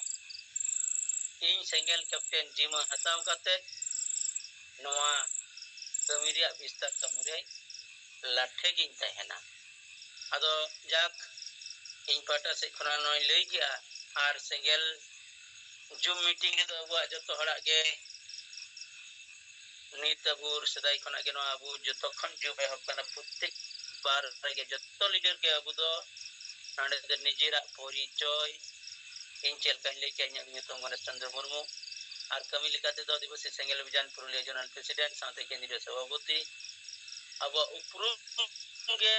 ᱤᱧ ᱥᱮᱸᱜᱮᱞ ᱠᱮᱯᱴᱮᱱ ᱡᱤᱢᱟᱹ ᱦᱟᱛᱟᱣ ᱠᱟᱛᱮ ᱱᱚᱣᱟ ᱠᱟᱹᱢᱤ ᱨᱮᱭᱟᱜ ᱵᱤᱥᱛᱟᱨ ᱠᱟᱹᱢᱤ ᱨᱮ ᱞᱟᱴᱷᱮ ᱜᱤᱧ ᱛᱟᱦᱮᱱᱟ᱾ ᱟᱫᱚ ᱡᱟᱠ, ᱤᱧ ᱯᱟᱦᱴᱟ ᱥᱮᱫ ᱠᱷᱚᱱᱟᱜ ᱱᱚᱣᱟᱧ ᱞᱟᱹᱭ ᱠᱮᱜᱼᱟ᱾ ᱟᱨ ᱥᱮᱸᱜᱮᱞ Zoom meeting ᱨᱮᱫᱚ ᱟᱵᱚᱣᱟᱜ ᱡᱚᱛᱚ ᱦᱚᱲᱟᱜ ᱜᱮ ᱱᱤᱛ ᱟᱵᱚ ᱥᱮᱫᱟᱭ ᱠᱷᱚᱱᱟᱜ ᱜᱮ ᱱᱚᱣᱟ ᱟᱵᱚ ᱡᱚᱛᱚ ᱠᱷᱚᱱ Zoom ᱮᱦᱚᱵ ᱠᱟᱱᱟ, ᱯᱨᱚᱛᱮᱠ ᱵᱟᱨ ᱨᱮᱜᱮ ᱡᱚᱛᱚ leader ᱜᱮ ᱟᱵᱚ ᱫᱚ ᱱᱚᱰᱮ ᱫᱚ ᱱᱤᱡᱮᱨᱟᱜ ᱯᱚᱨᱤᱪᱚᱭ, ᱤᱧ ᱪᱮᱫ ᱞᱮᱠᱟᱧ ᱞᱟᱹᱭ ᱠᱮᱜᱼᱟ, ᱤᱧᱟᱹᱜ ᱧᱩᱛᱩᱢ ᱜᱚᱱᱮᱥ ᱪᱚᱸᱫᱽᱨᱚ ᱢᱩᱨᱢᱩ, ᱟᱨ ᱠᱟᱹᱢᱤ ᱞᱮᱠᱟ ᱛᱮᱫᱚ ᱟᱹᱫᱤᱵᱟᱹᱥᱤ ᱥᱮᱸᱜᱮᱞ ᱚᱵᱷᱤᱡᱟᱱ ᱯᱩᱨᱩᱞᱤᱭᱟᱹ zonal president ᱥᱟᱶᱛᱮ ᱠᱮᱱᱫᱨᱤᱭᱚ ᱥᱚᱵᱷᱟᱯᱚᱛᱤ᱾ ᱟᱵᱚᱣᱟᱜ ᱩᱯᱨᱩᱢ ᱜᱮ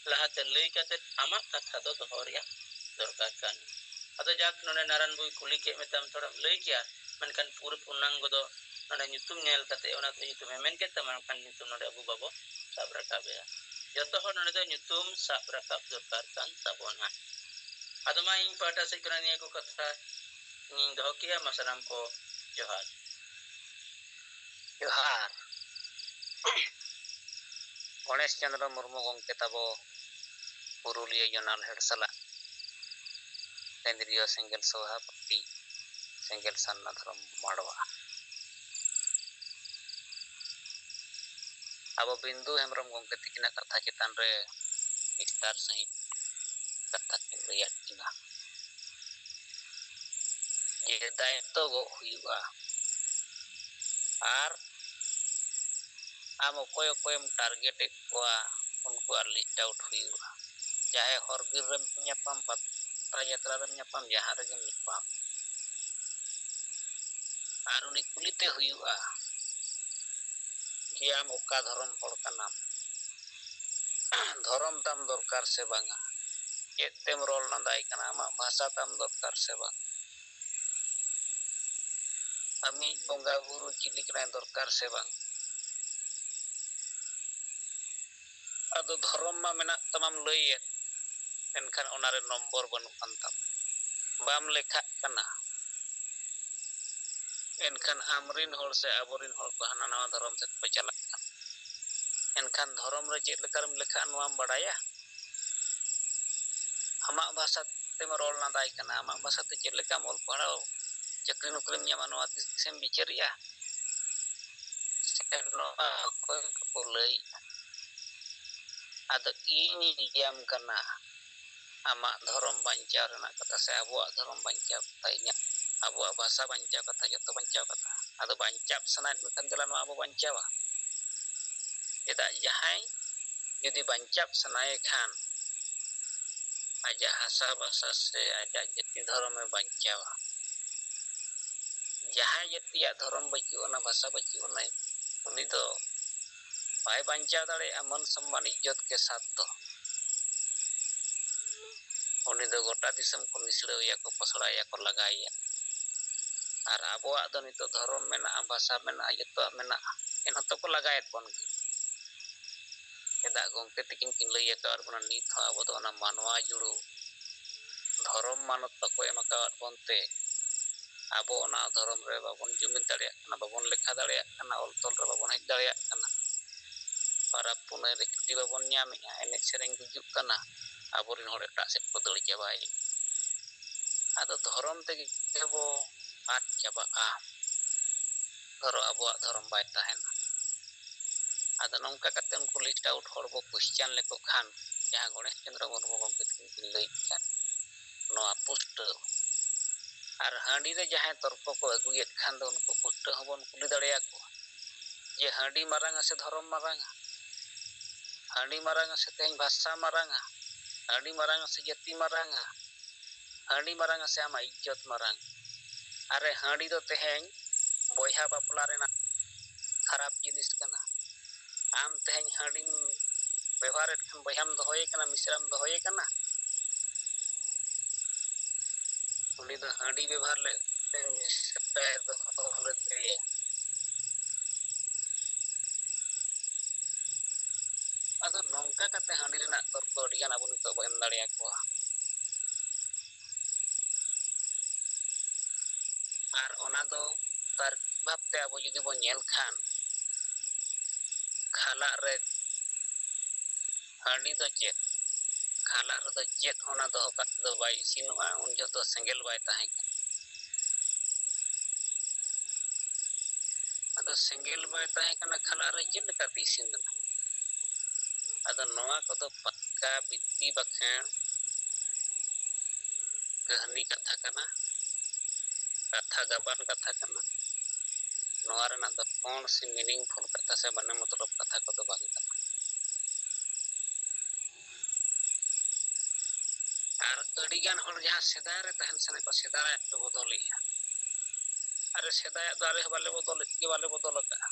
ᱞᱟᱦᱟᱛᱮ ᱞᱟᱹᱭ ᱠᱟᱛᱮ ᱟᱢᱟᱜ ᱠᱟᱛᱷᱟ ᱫᱚ ᱫᱚᱦᱚ ᱨᱮᱭᱟᱜ ᱫᱚᱨᱠᱟᱨ ᱠᱟᱱᱟ᱾ ᱟᱫᱚ ᱡᱟᱠ, ᱱᱚᱰᱮ ᱱᱟᱨᱟᱱ ᱵᱩᱭ ᱠᱩᱞᱤ ᱠᱮᱫ ᱢᱮᱛᱟᱢ, ᱛᱷᱚᱲᱟᱢ ᱞᱟᱹᱭ ᱠᱮᱭᱟ, ᱢᱮᱱᱠᱷᱟᱱ ᱯᱩᱨᱟᱹ ᱯᱩᱨᱱᱟᱝᱜᱚ ᱫᱚ ᱱᱚᱰᱮ ᱧᱩᱛᱩᱢ ᱧᱮᱞ ᱠᱟᱛᱮ ᱚᱱᱟ ᱫᱚ ᱧᱩᱛᱩᱢ ᱮ ᱢᱮᱱ ᱠᱮᱫ ᱛᱟᱢᱟ, ᱢᱮᱱᱠᱷᱟᱱ ᱧᱩᱛᱩᱢ ᱱᱚᱰᱮ ᱟᱵᱚ ᱵᱟᱵᱚ ᱥᱟᱵ ᱨᱟᱠᱟᱵᱮᱜᱼᱟ᱾ ᱡᱚᱛᱚ ᱦᱚᱲ ᱱᱚᱰᱮ ᱫᱚ ᱧᱩᱛᱩᱢ ᱥᱟᱵ ᱨᱟᱠᱟᱵ ᱫᱚᱨᱠᱟᱨ ᱠᱟᱱ ᱛᱟᱵᱚᱱᱟ᱾ ᱟᱫᱚ ᱢᱟ ᱤᱧ ᱯᱟᱦᱴᱟ ᱥᱮᱫ ᱠᱷᱚᱱᱟᱜ ᱱᱤᱭᱟᱹ ᱠᱚ ᱠᱟᱛᱷᱟ ᱤᱧᱤᱧ ᱫᱚᱦᱚ ᱠᱮᱜᱼᱟ᱾ ᱢᱟ ᱥᱟᱱᱟᱢ ᱠᱚ ᱡᱚᱦᱟᱨ᱾ ᱡᱚᱦᱟᱨ᱾ ᱜᱚᱬᱮᱥ ᱪᱚᱸᱫᱽᱨᱚ ᱢᱩᱨᱢᱩ ᱜᱚᱢᱠᱮ ᱛᱟᱵᱚ ᱯᱩᱨᱩᱞᱤᱭᱟᱹ ᱡᱚᱱᱟᱞ ᱦᱮᱰ ᱥᱟᱞᱟᱜ ᱠᱮᱱᱫᱽᱨᱤᱭᱚ ᱥᱮᱸᱜᱮᱞ ᱥᱚᱵᱷᱟᱯᱚᱛᱤ, ᱥᱮᱸᱜᱮᱞ ᱥᱟᱨᱱᱟ ᱫᱷᱚᱨᱚᱢ ᱢᱟᱰᱣᱟ᱾ ᱟᱵᱚ ᱵᱤᱱᱫᱩ ᱦᱮᱢᱵᱨᱚᱢ ᱜᱚᱢᱠᱮ ᱛᱤᱠᱤᱱᱟᱜ ᱠᱟᱛᱷᱟ ᱪᱮᱛᱟᱱ ᱨᱮ ᱵᱤᱥᱛᱟᱨ ᱥᱟᱺᱦᱤᱡ ᱠᱟᱛᱷᱟ ᱠᱤᱱ ᱞᱟᱹᱭᱟᱫ ᱠᱤᱱᱟ ᱡᱮ ᱫᱟᱭᱤᱛᱛᱚ ᱜᱚᱜ ᱦᱩᱭᱩᱜᱼᱟ ᱟᱨ ᱟᱢ ᱚᱠᱚᱭ ᱚᱠᱚᱭᱮᱢ ᱴᱟᱨᱜᱮᱴ ᱮᱫ ᱠᱚᱣᱟ, ᱩᱱᱠᱩᱣᱟᱜ ᱞᱤᱥᱴ ᱟᱣᱩᱴ ᱦᱩᱭᱩᱜᱼᱟ᱾ ᱪᱟᱦᱮ ᱦᱚᱨ ᱵᱤᱨ ᱨᱮᱢ ᱧᱟᱯᱟᱢ, ᱯᱟᱛᱟ ᱡᱟᱛᱨᱟ ᱨᱮᱢ ᱧᱟᱯᱟᱢ, ᱡᱟᱦᱟᱸ ᱨᱮᱜᱮᱢ ᱧᱟᱯᱟᱢ, ᱟᱨ ᱩᱱᱤ ᱠᱩᱞᱤᱛᱮ ᱦᱩᱭᱩᱜᱼᱟ ᱡᱮ ᱟᱢ ᱚᱠᱟ ᱫᱷᱚᱨᱚᱢ ᱦᱚᱲ ᱠᱟᱱᱟᱢ, ᱫᱷᱚᱨᱚᱢ ᱛᱟᱢ ᱫᱚᱨᱠᱟᱨ ᱥᱮ ᱵᱟᱝᱟ, ᱪᱮᱫ ᱛᱮᱢ ᱨᱚᱲ ᱞᱟᱸᱫᱟᱭ ᱠᱟᱱᱟ, ᱟᱢᱟᱜ ᱵᱷᱟᱥᱟ ᱛᱟᱢ ᱫᱚᱨᱠᱟᱨ ᱥᱮ ᱵᱟᱝ, ᱟᱢᱤᱡ ᱵᱚᱸᱜᱟ ᱵᱩᱨᱩ ᱪᱤᱞᱤ ᱠᱟᱱᱟᱭ ᱫᱚᱨᱠᱟᱨ ᱥᱮ ᱵᱟᱝ᱾ ᱟᱫᱚ ᱫᱷᱚᱨᱚᱢ ᱢᱟ ᱢᱮᱱᱟᱜ ᱛᱟᱢᱟᱢ ᱞᱟᱹᱭᱮᱫ, ᱢᱮᱱᱠᱷᱟᱱ ᱚᱱᱟᱨᱮ ᱱᱚᱢᱵᱚᱨ ᱵᱟᱹᱱᱩᱜ ᱟᱱ ᱛᱟᱢᱟ, ᱵᱟᱢ ᱞᱮᱠᱷᱟᱜ ᱠᱟᱱᱟ᱾ ᱮᱱᱠᱷᱟᱱ ᱟᱢᱨᱤᱱ ᱦᱚᱲ ᱥᱮ ᱟᱵᱚᱨᱤᱱ ᱦᱚᱲ ᱠᱚ ᱦᱟᱱᱟ ᱱᱟᱣᱟ ᱫᱷᱚᱨᱚᱢ ᱥᱮᱫ ᱠᱚ ᱪᱟᱞᱟᱜ ᱠᱟᱱᱟ᱾ ᱮᱱᱠᱷᱟᱱ ᱫᱷᱚᱨᱚᱢ ᱨᱮ ᱪᱮᱫ ᱞᱮᱠᱟᱨᱮᱢ ᱞᱮᱠᱷᱟᱜᱼᱟ, ᱱᱚᱣᱟᱢ ᱵᱟᱰᱟᱭᱟ? ᱟᱢᱟᱜ ᱵᱷᱟᱥᱟ ᱛᱮᱢ ᱨᱚᱲ ᱞᱟᱸᱫᱟᱭ ᱠᱟᱱᱟ, ᱟᱢᱟᱜ ᱵᱷᱟᱥᱟ ᱛᱮ ᱪᱮᱫ ᱞᱮᱠᱟᱢ ᱚᱞ ᱯᱟᱲᱦᱟᱣ, ᱪᱟᱹᱠᱨᱤ ᱱᱚᱠᱨᱤᱢ ᱧᱟᱢᱟ, ᱱᱚᱣᱟ ᱛᱤᱥᱮᱢ ᱵᱤᱪᱟᱹᱨᱮᱜᱼᱟ? ᱥᱮ ᱱᱚᱣᱟ ᱚᱠᱚᱭ ᱠᱚᱠᱚ ᱞᱟᱹᱭᱮᱜᱼᱟ? ᱟᱫᱚ ᱤᱧᱤᱧ ᱞᱟᱹᱭᱟᱢ ᱠᱟᱱᱟ, ᱟᱢᱟᱜ ᱫᱷᱚᱨᱚᱢ ᱵᱟᱧᱪᱟᱣ ᱨᱮᱱᱟᱜ ᱠᱟᱛᱷᱟ ᱥᱮ ᱟᱵᱚᱣᱟᱜ ᱫᱷᱚᱨᱚᱢ ᱵᱟᱧᱪᱟᱣ ᱠᱟᱛᱷᱟ, ᱤᱧᱟᱹᱜ ᱟᱵᱚᱣᱟᱜ ᱵᱷᱟᱥᱟ ᱵᱟᱧᱪᱟᱣ ᱠᱟᱛᱷᱟ, ᱡᱚᱛᱚ ᱵᱟᱧᱪᱟᱣ ᱠᱟᱛᱷᱟ᱾ ᱟᱫᱚ ᱵᱟᱧᱪᱟᱣ ᱥᱟᱱᱟᱭᱮᱫ ᱢᱮᱠᱷᱟᱱ ᱫᱮᱞᱟ ᱱᱚᱣᱟ ᱵᱚ ᱵᱟᱧᱪᱟᱣᱟ᱾ ᱪᱮᱫᱟᱜ, ᱡᱟᱦᱟᱸᱭ ᱡᱩᱫᱤ ᱵᱟᱧᱪᱟᱣ ᱥᱟᱱᱟᱭᱮ ᱠᱷᱟᱱ ᱟᱡᱟᱜ ᱦᱟᱥᱟ ᱵᱷᱟᱥᱟ ᱥᱮ ᱟᱡᱟᱜ ᱡᱟᱹᱛᱤ ᱫᱷᱚᱨᱚᱢᱮ ᱵᱟᱧᱪᱟᱣᱟ᱾ ᱡᱟᱦᱟᱸᱭ ᱡᱟᱹᱛᱤᱭᱟᱜ ᱫᱷᱚᱨᱚᱢ ᱵᱟᱹᱪᱩᱜ ᱟᱱᱟ, ᱵᱷᱟᱥᱟ ᱵᱟᱹᱪᱩᱜ ᱟᱱᱟ, ᱩᱱᱤ ᱫᱚ ᱵᱟᱭ ᱵᱟᱧᱪᱟᱣ ᱫᱟᱲᱮᱭᱟᱜᱼᱟ ᱢᱟᱹᱱ ᱥᱚᱢᱢᱟᱱ ᱤᱡᱽᱡᱚᱛ ᱠᱮ ᱥᱟᱛᱷ ᱫᱚ᱾ ᱩᱱᱤ ᱫᱚ ᱜᱚᱴᱟ ᱫᱤᱥᱚᱢ ᱠᱚ ᱢᱤᱥᱲᱟᱹᱣᱮᱭᱟ ᱠᱚ, ᱯᱚᱥᱲᱟᱭᱮᱭᱟ ᱠᱚ, ᱞᱟᱜᱟᱭᱮᱭᱟ᱾ ᱟᱨ ᱟᱵᱚᱣᱟᱜ ᱫᱚ ᱱᱤᱛᱚᱜ ᱫᱷᱚᱨᱚᱢ ᱢᱮᱱᱟᱜᱼᱟ, ᱵᱷᱟᱥᱟ ᱢᱮᱱᱟᱜᱼᱟ, ᱡᱚᱛᱚᱣᱟᱜ ᱢᱮᱱᱟᱜᱼᱟ, ᱮᱱᱦᱚᱸ ᱛᱚᱠᱚ ᱞᱟᱜᱟᱭᱮᱫ ᱵᱚᱱ ᱜᱮ᱾ ᱪᱮᱫᱟᱜ ᱜᱚᱢᱠᱮ ᱛᱤᱠᱤᱱ ᱠᱤᱱ ᱞᱟᱹᱭ ᱟᱠᱟᱫ ᱵᱚᱱᱟ, ᱱᱤᱛ ᱦᱚᱸ ᱟᱵᱚ ᱫᱚ ᱚᱱᱟ ᱢᱟᱱᱣᱟ ᱡᱩᱲᱩ ᱫᱷᱚᱨᱚᱢ ᱢᱟᱱᱚᱛ ᱵᱟᱠᱚ ᱮᱢ ᱟᱠᱟᱫ ᱵᱚᱱ ᱛᱮ ᱟᱵᱚ ᱚᱱᱟ ᱫᱷᱚᱨᱚᱢ ᱨᱮ ᱵᱟᱵᱚᱱ ᱡᱩᱢᱤᱫ ᱫᱟᱲᱮᱭᱟᱜ ᱠᱟᱱᱟ, ᱵᱟᱵᱚᱱ ᱞᱮᱠᱷᱟ ᱫᱟᱲᱮᱭᱟᱜ ᱠᱟᱱᱟ, ᱚᱞ ᱛᱚᱞ ᱨᱮ ᱵᱟᱵᱚᱱ ᱦᱮᱡ ᱫᱟᱲᱮᱭᱟᱜ ᱠᱟᱱᱟ᱾ ᱯᱟᱨᱟᱵᱽ ᱯᱩᱱᱟᱹᱭ ᱨᱮ ᱪᱷᱩᱴᱤ ᱵᱟᱵᱚᱱ ᱧᱟᱢᱮᱜᱼᱟ, ᱮᱱᱮᱡ ᱥᱮᱨᱮᱧ ᱜᱩᱡᱩᱜ ᱠᱟᱱᱟ, ᱟᱵᱚᱨᱮᱱ ᱦᱚᱲ ᱮᱴᱟᱜ ᱥᱮᱫ ᱠᱚ ᱫᱟᱹᱲ ᱪᱟᱵᱟᱭᱮᱫ᱾ ᱟᱫᱚ ᱫᱷᱚᱨᱚᱢ ᱛᱮᱜᱮ ᱵᱚ ᱟᱫ ᱪᱟᱵᱟᱜᱼᱟ, ᱫᱷᱚᱨᱚ ᱟᱵᱚᱣᱟᱜ ᱫᱷᱚᱨᱚᱢ ᱵᱟᱭ ᱛᱟᱦᱮᱱᱟ᱾ ᱟᱫᱚ ᱱᱚᱝᱠᱟ ᱠᱟᱛᱮ ᱩᱱᱠᱩ list out ᱦᱚᱲ ᱵᱚ question ᱞᱮᱠᱚ ᱠᱷᱟᱱ, ᱡᱟᱦᱟᱸ ᱜᱚᱬᱮᱥ ᱪᱚᱸᱫᱽᱨᱚ ᱢᱩᱨᱢᱩ ᱜᱚᱢᱠᱮ ᱛᱟᱹᱠᱤᱱ ᱠᱤᱱ ᱞᱟᱹᱭ ᱠᱷᱟᱱ, ᱱᱚᱣᱟ ᱯᱩᱥᱴᱟᱹᱣ ᱟᱨ ᱦᱟᱺᱰᱤ ᱨᱮ ᱡᱟᱦᱟᱸᱭ ᱛᱚᱨᱠᱚ ᱠᱚ ᱟᱹᱜᱩᱭᱮᱫ ᱠᱷᱟᱱ ᱫᱚ, ᱩᱱᱠᱩ ᱯᱩᱥᱴᱟᱹᱣ ᱦᱚᱸᱵᱚᱱ ᱠᱩᱞᱤ ᱫᱟᱲᱮᱭᱟᱠᱚᱣᱟ ᱡᱮ ᱦᱟᱺᱰᱤ ᱢᱟᱨᱟᱝᱟ ᱥᱮ ᱫᱷᱚᱨᱚᱢ ᱢᱟᱨᱟᱝᱟ? ᱦᱟᱺᱰᱤ ᱢᱟᱨᱟᱝᱟ ᱥᱮ ᱛᱮᱦᱮᱧ ᱵᱷᱟᱥᱟ ᱢᱟᱨᱟᱝᱟ? ᱦᱟᱺᱰᱤ ᱢᱟᱨᱟᱝᱟ ᱥᱮ ᱡᱟᱹᱛᱤ ᱢᱟᱨᱟᱝᱟ? ᱦᱟᱺᱰᱤ ᱢᱟᱨᱟᱝᱟ ᱥᱮ ᱟᱢᱟᱜ ᱤᱡᱽᱡᱚᱛ ᱢᱟᱨᱟᱝ? ᱟᱨᱮ, ᱦᱟᱺᱰᱤ ᱫᱚ ᱛᱮᱦᱮᱧ ᱵᱚᱭᱦᱟ ᱵᱟᱯᱞᱟ ᱨᱮᱱᱟᱜ ᱠᱷᱟᱨᱟᱯ ᱡᱤᱱᱤᱥ ᱠᱟᱱᱟ᱾ ᱟᱢ ᱛᱮᱦᱮᱧ ᱦᱟᱺᱰᱤᱢ ᱵᱮᱵᱚᱦᱟᱨᱮᱫ ᱠᱷᱟᱱ, ᱵᱚᱭᱦᱟᱢ ᱫᱚᱦᱚᱭᱮ ᱠᱟᱱᱟ, ᱢᱤᱥᱨᱟᱢ ᱫᱚᱦᱚᱭᱮ ᱠᱟᱱᱟ? ᱩᱱᱤ ᱫᱚ ᱦᱟᱺᱰᱤ ᱵᱮᱵᱚᱦᱟᱨ ᱞᱮᱫ ᱛᱮ ᱢᱤᱥᱨᱟᱭ ᱫᱚᱦᱚ ᱞᱮᱫᱮᱭᱟ᱾ ᱟᱫᱚ ᱱᱚᱝᱠᱟ ᱠᱟᱛᱮ ᱦᱟᱺᱰᱤ ᱨᱮᱱᱟᱜ ᱛᱚᱨᱠᱚ ᱟᱹᱰᱤᱜᱟᱱ ᱟᱵᱚ ᱱᱤᱛᱚᱜ ᱵᱚ ᱮᱢ ᱫᱟᱲᱮᱭᱟᱠᱚᱣᱟ᱾ ᱟᱨ ᱚᱱᱟ ᱫᱚ ᱛᱟᱨᱠᱤᱠ ᱵᱷᱟᱵᱽᱛᱮ ᱟᱵᱚ ᱡᱩᱫᱤ ᱵᱚᱱ ᱧᱮᱞ ᱠᱷᱟᱱ, ᱠᱷᱟᱞᱟᱜ ᱨᱮ ᱦᱟᱺᱰᱤ ᱫᱚ ᱪᱮᱫ? ᱠᱷᱟᱞᱟᱜ ᱨᱮᱫᱚ ᱪᱮᱫ ᱚᱱᱟ ᱫᱚᱦᱚ ᱠᱟᱜ ᱛᱮᱫᱚ ᱵᱟᱭ ᱤᱥᱤᱱᱚᱜᱼᱟ, ᱩᱱ ᱡᱚᱦᱚᱜ ᱫᱚ ᱥᱮᱸᱜᱮᱞ ᱵᱟᱭ ᱛᱟᱦᱮᱸ ᱠᱟᱱᱟ᱾ ᱟᱫᱚ ᱥᱮᱸᱜᱮᱞ ᱵᱟᱭ ᱛᱟᱦᱮᱸ ᱠᱟᱱᱟ, ᱠᱷᱟᱞᱟᱜ ᱨᱮ ᱪᱮᱫ ᱞᱮᱠᱟᱛᱮ ᱤᱥᱤᱱ ᱞᱮᱱᱟ? ᱟᱫᱚ ᱱᱚᱣᱟ ᱠᱚᱫᱚ ᱯᱟᱠᱟ ᱵᱤᱱᱛᱤ ᱵᱟᱠᱷᱮᱬ ᱠᱟᱹᱦᱱᱤ ᱠᱟᱛᱷᱟ ᱠᱟᱱᱟ, ᱠᱟᱛᱷᱟ ᱜᱟᱵᱟᱱ ᱠᱟᱛᱷᱟ ᱠᱟᱱᱟ᱾ ᱱᱚᱣᱟ ᱨᱮᱱᱟᱜ ᱫᱚ ᱠᱚᱱ ᱥᱤ meaningful ᱠᱟᱛᱷᱟ ᱥᱮ ᱵᱟᱱᱮ ᱢᱚᱛᱞᱚᱵ ᱠᱟᱛᱷᱟ ᱠᱚᱫᱚ ᱵᱟᱝ ᱠᱟᱱᱟ᱾ ᱟᱨ ᱟᱹᱰᱤᱜᱟᱱ ᱦᱚᱲ ᱡᱟᱦᱟᱸ ᱥᱮᱫᱟᱭ ᱨᱮ ᱛᱟᱦᱮᱱ ᱥᱟᱱᱟᱭᱮᱫ ᱠᱚᱣᱟ, ᱥᱮᱫᱟᱭᱟᱜ ᱠᱚ ᱵᱚᱫᱚᱞᱮᱜᱼᱟ᱾ ᱟᱨᱮ, ᱥᱮᱫᱟᱭᱟᱜ ᱫᱚ ᱟᱞᱮ ᱦᱚᱸ ᱵᱟᱞᱮ ᱵᱚᱫᱚᱞᱮᱫ ᱜᱮ, ᱵᱟᱞᱮ ᱵᱚᱫᱚᱞ ᱟᱠᱟᱫᱼᱟ᱾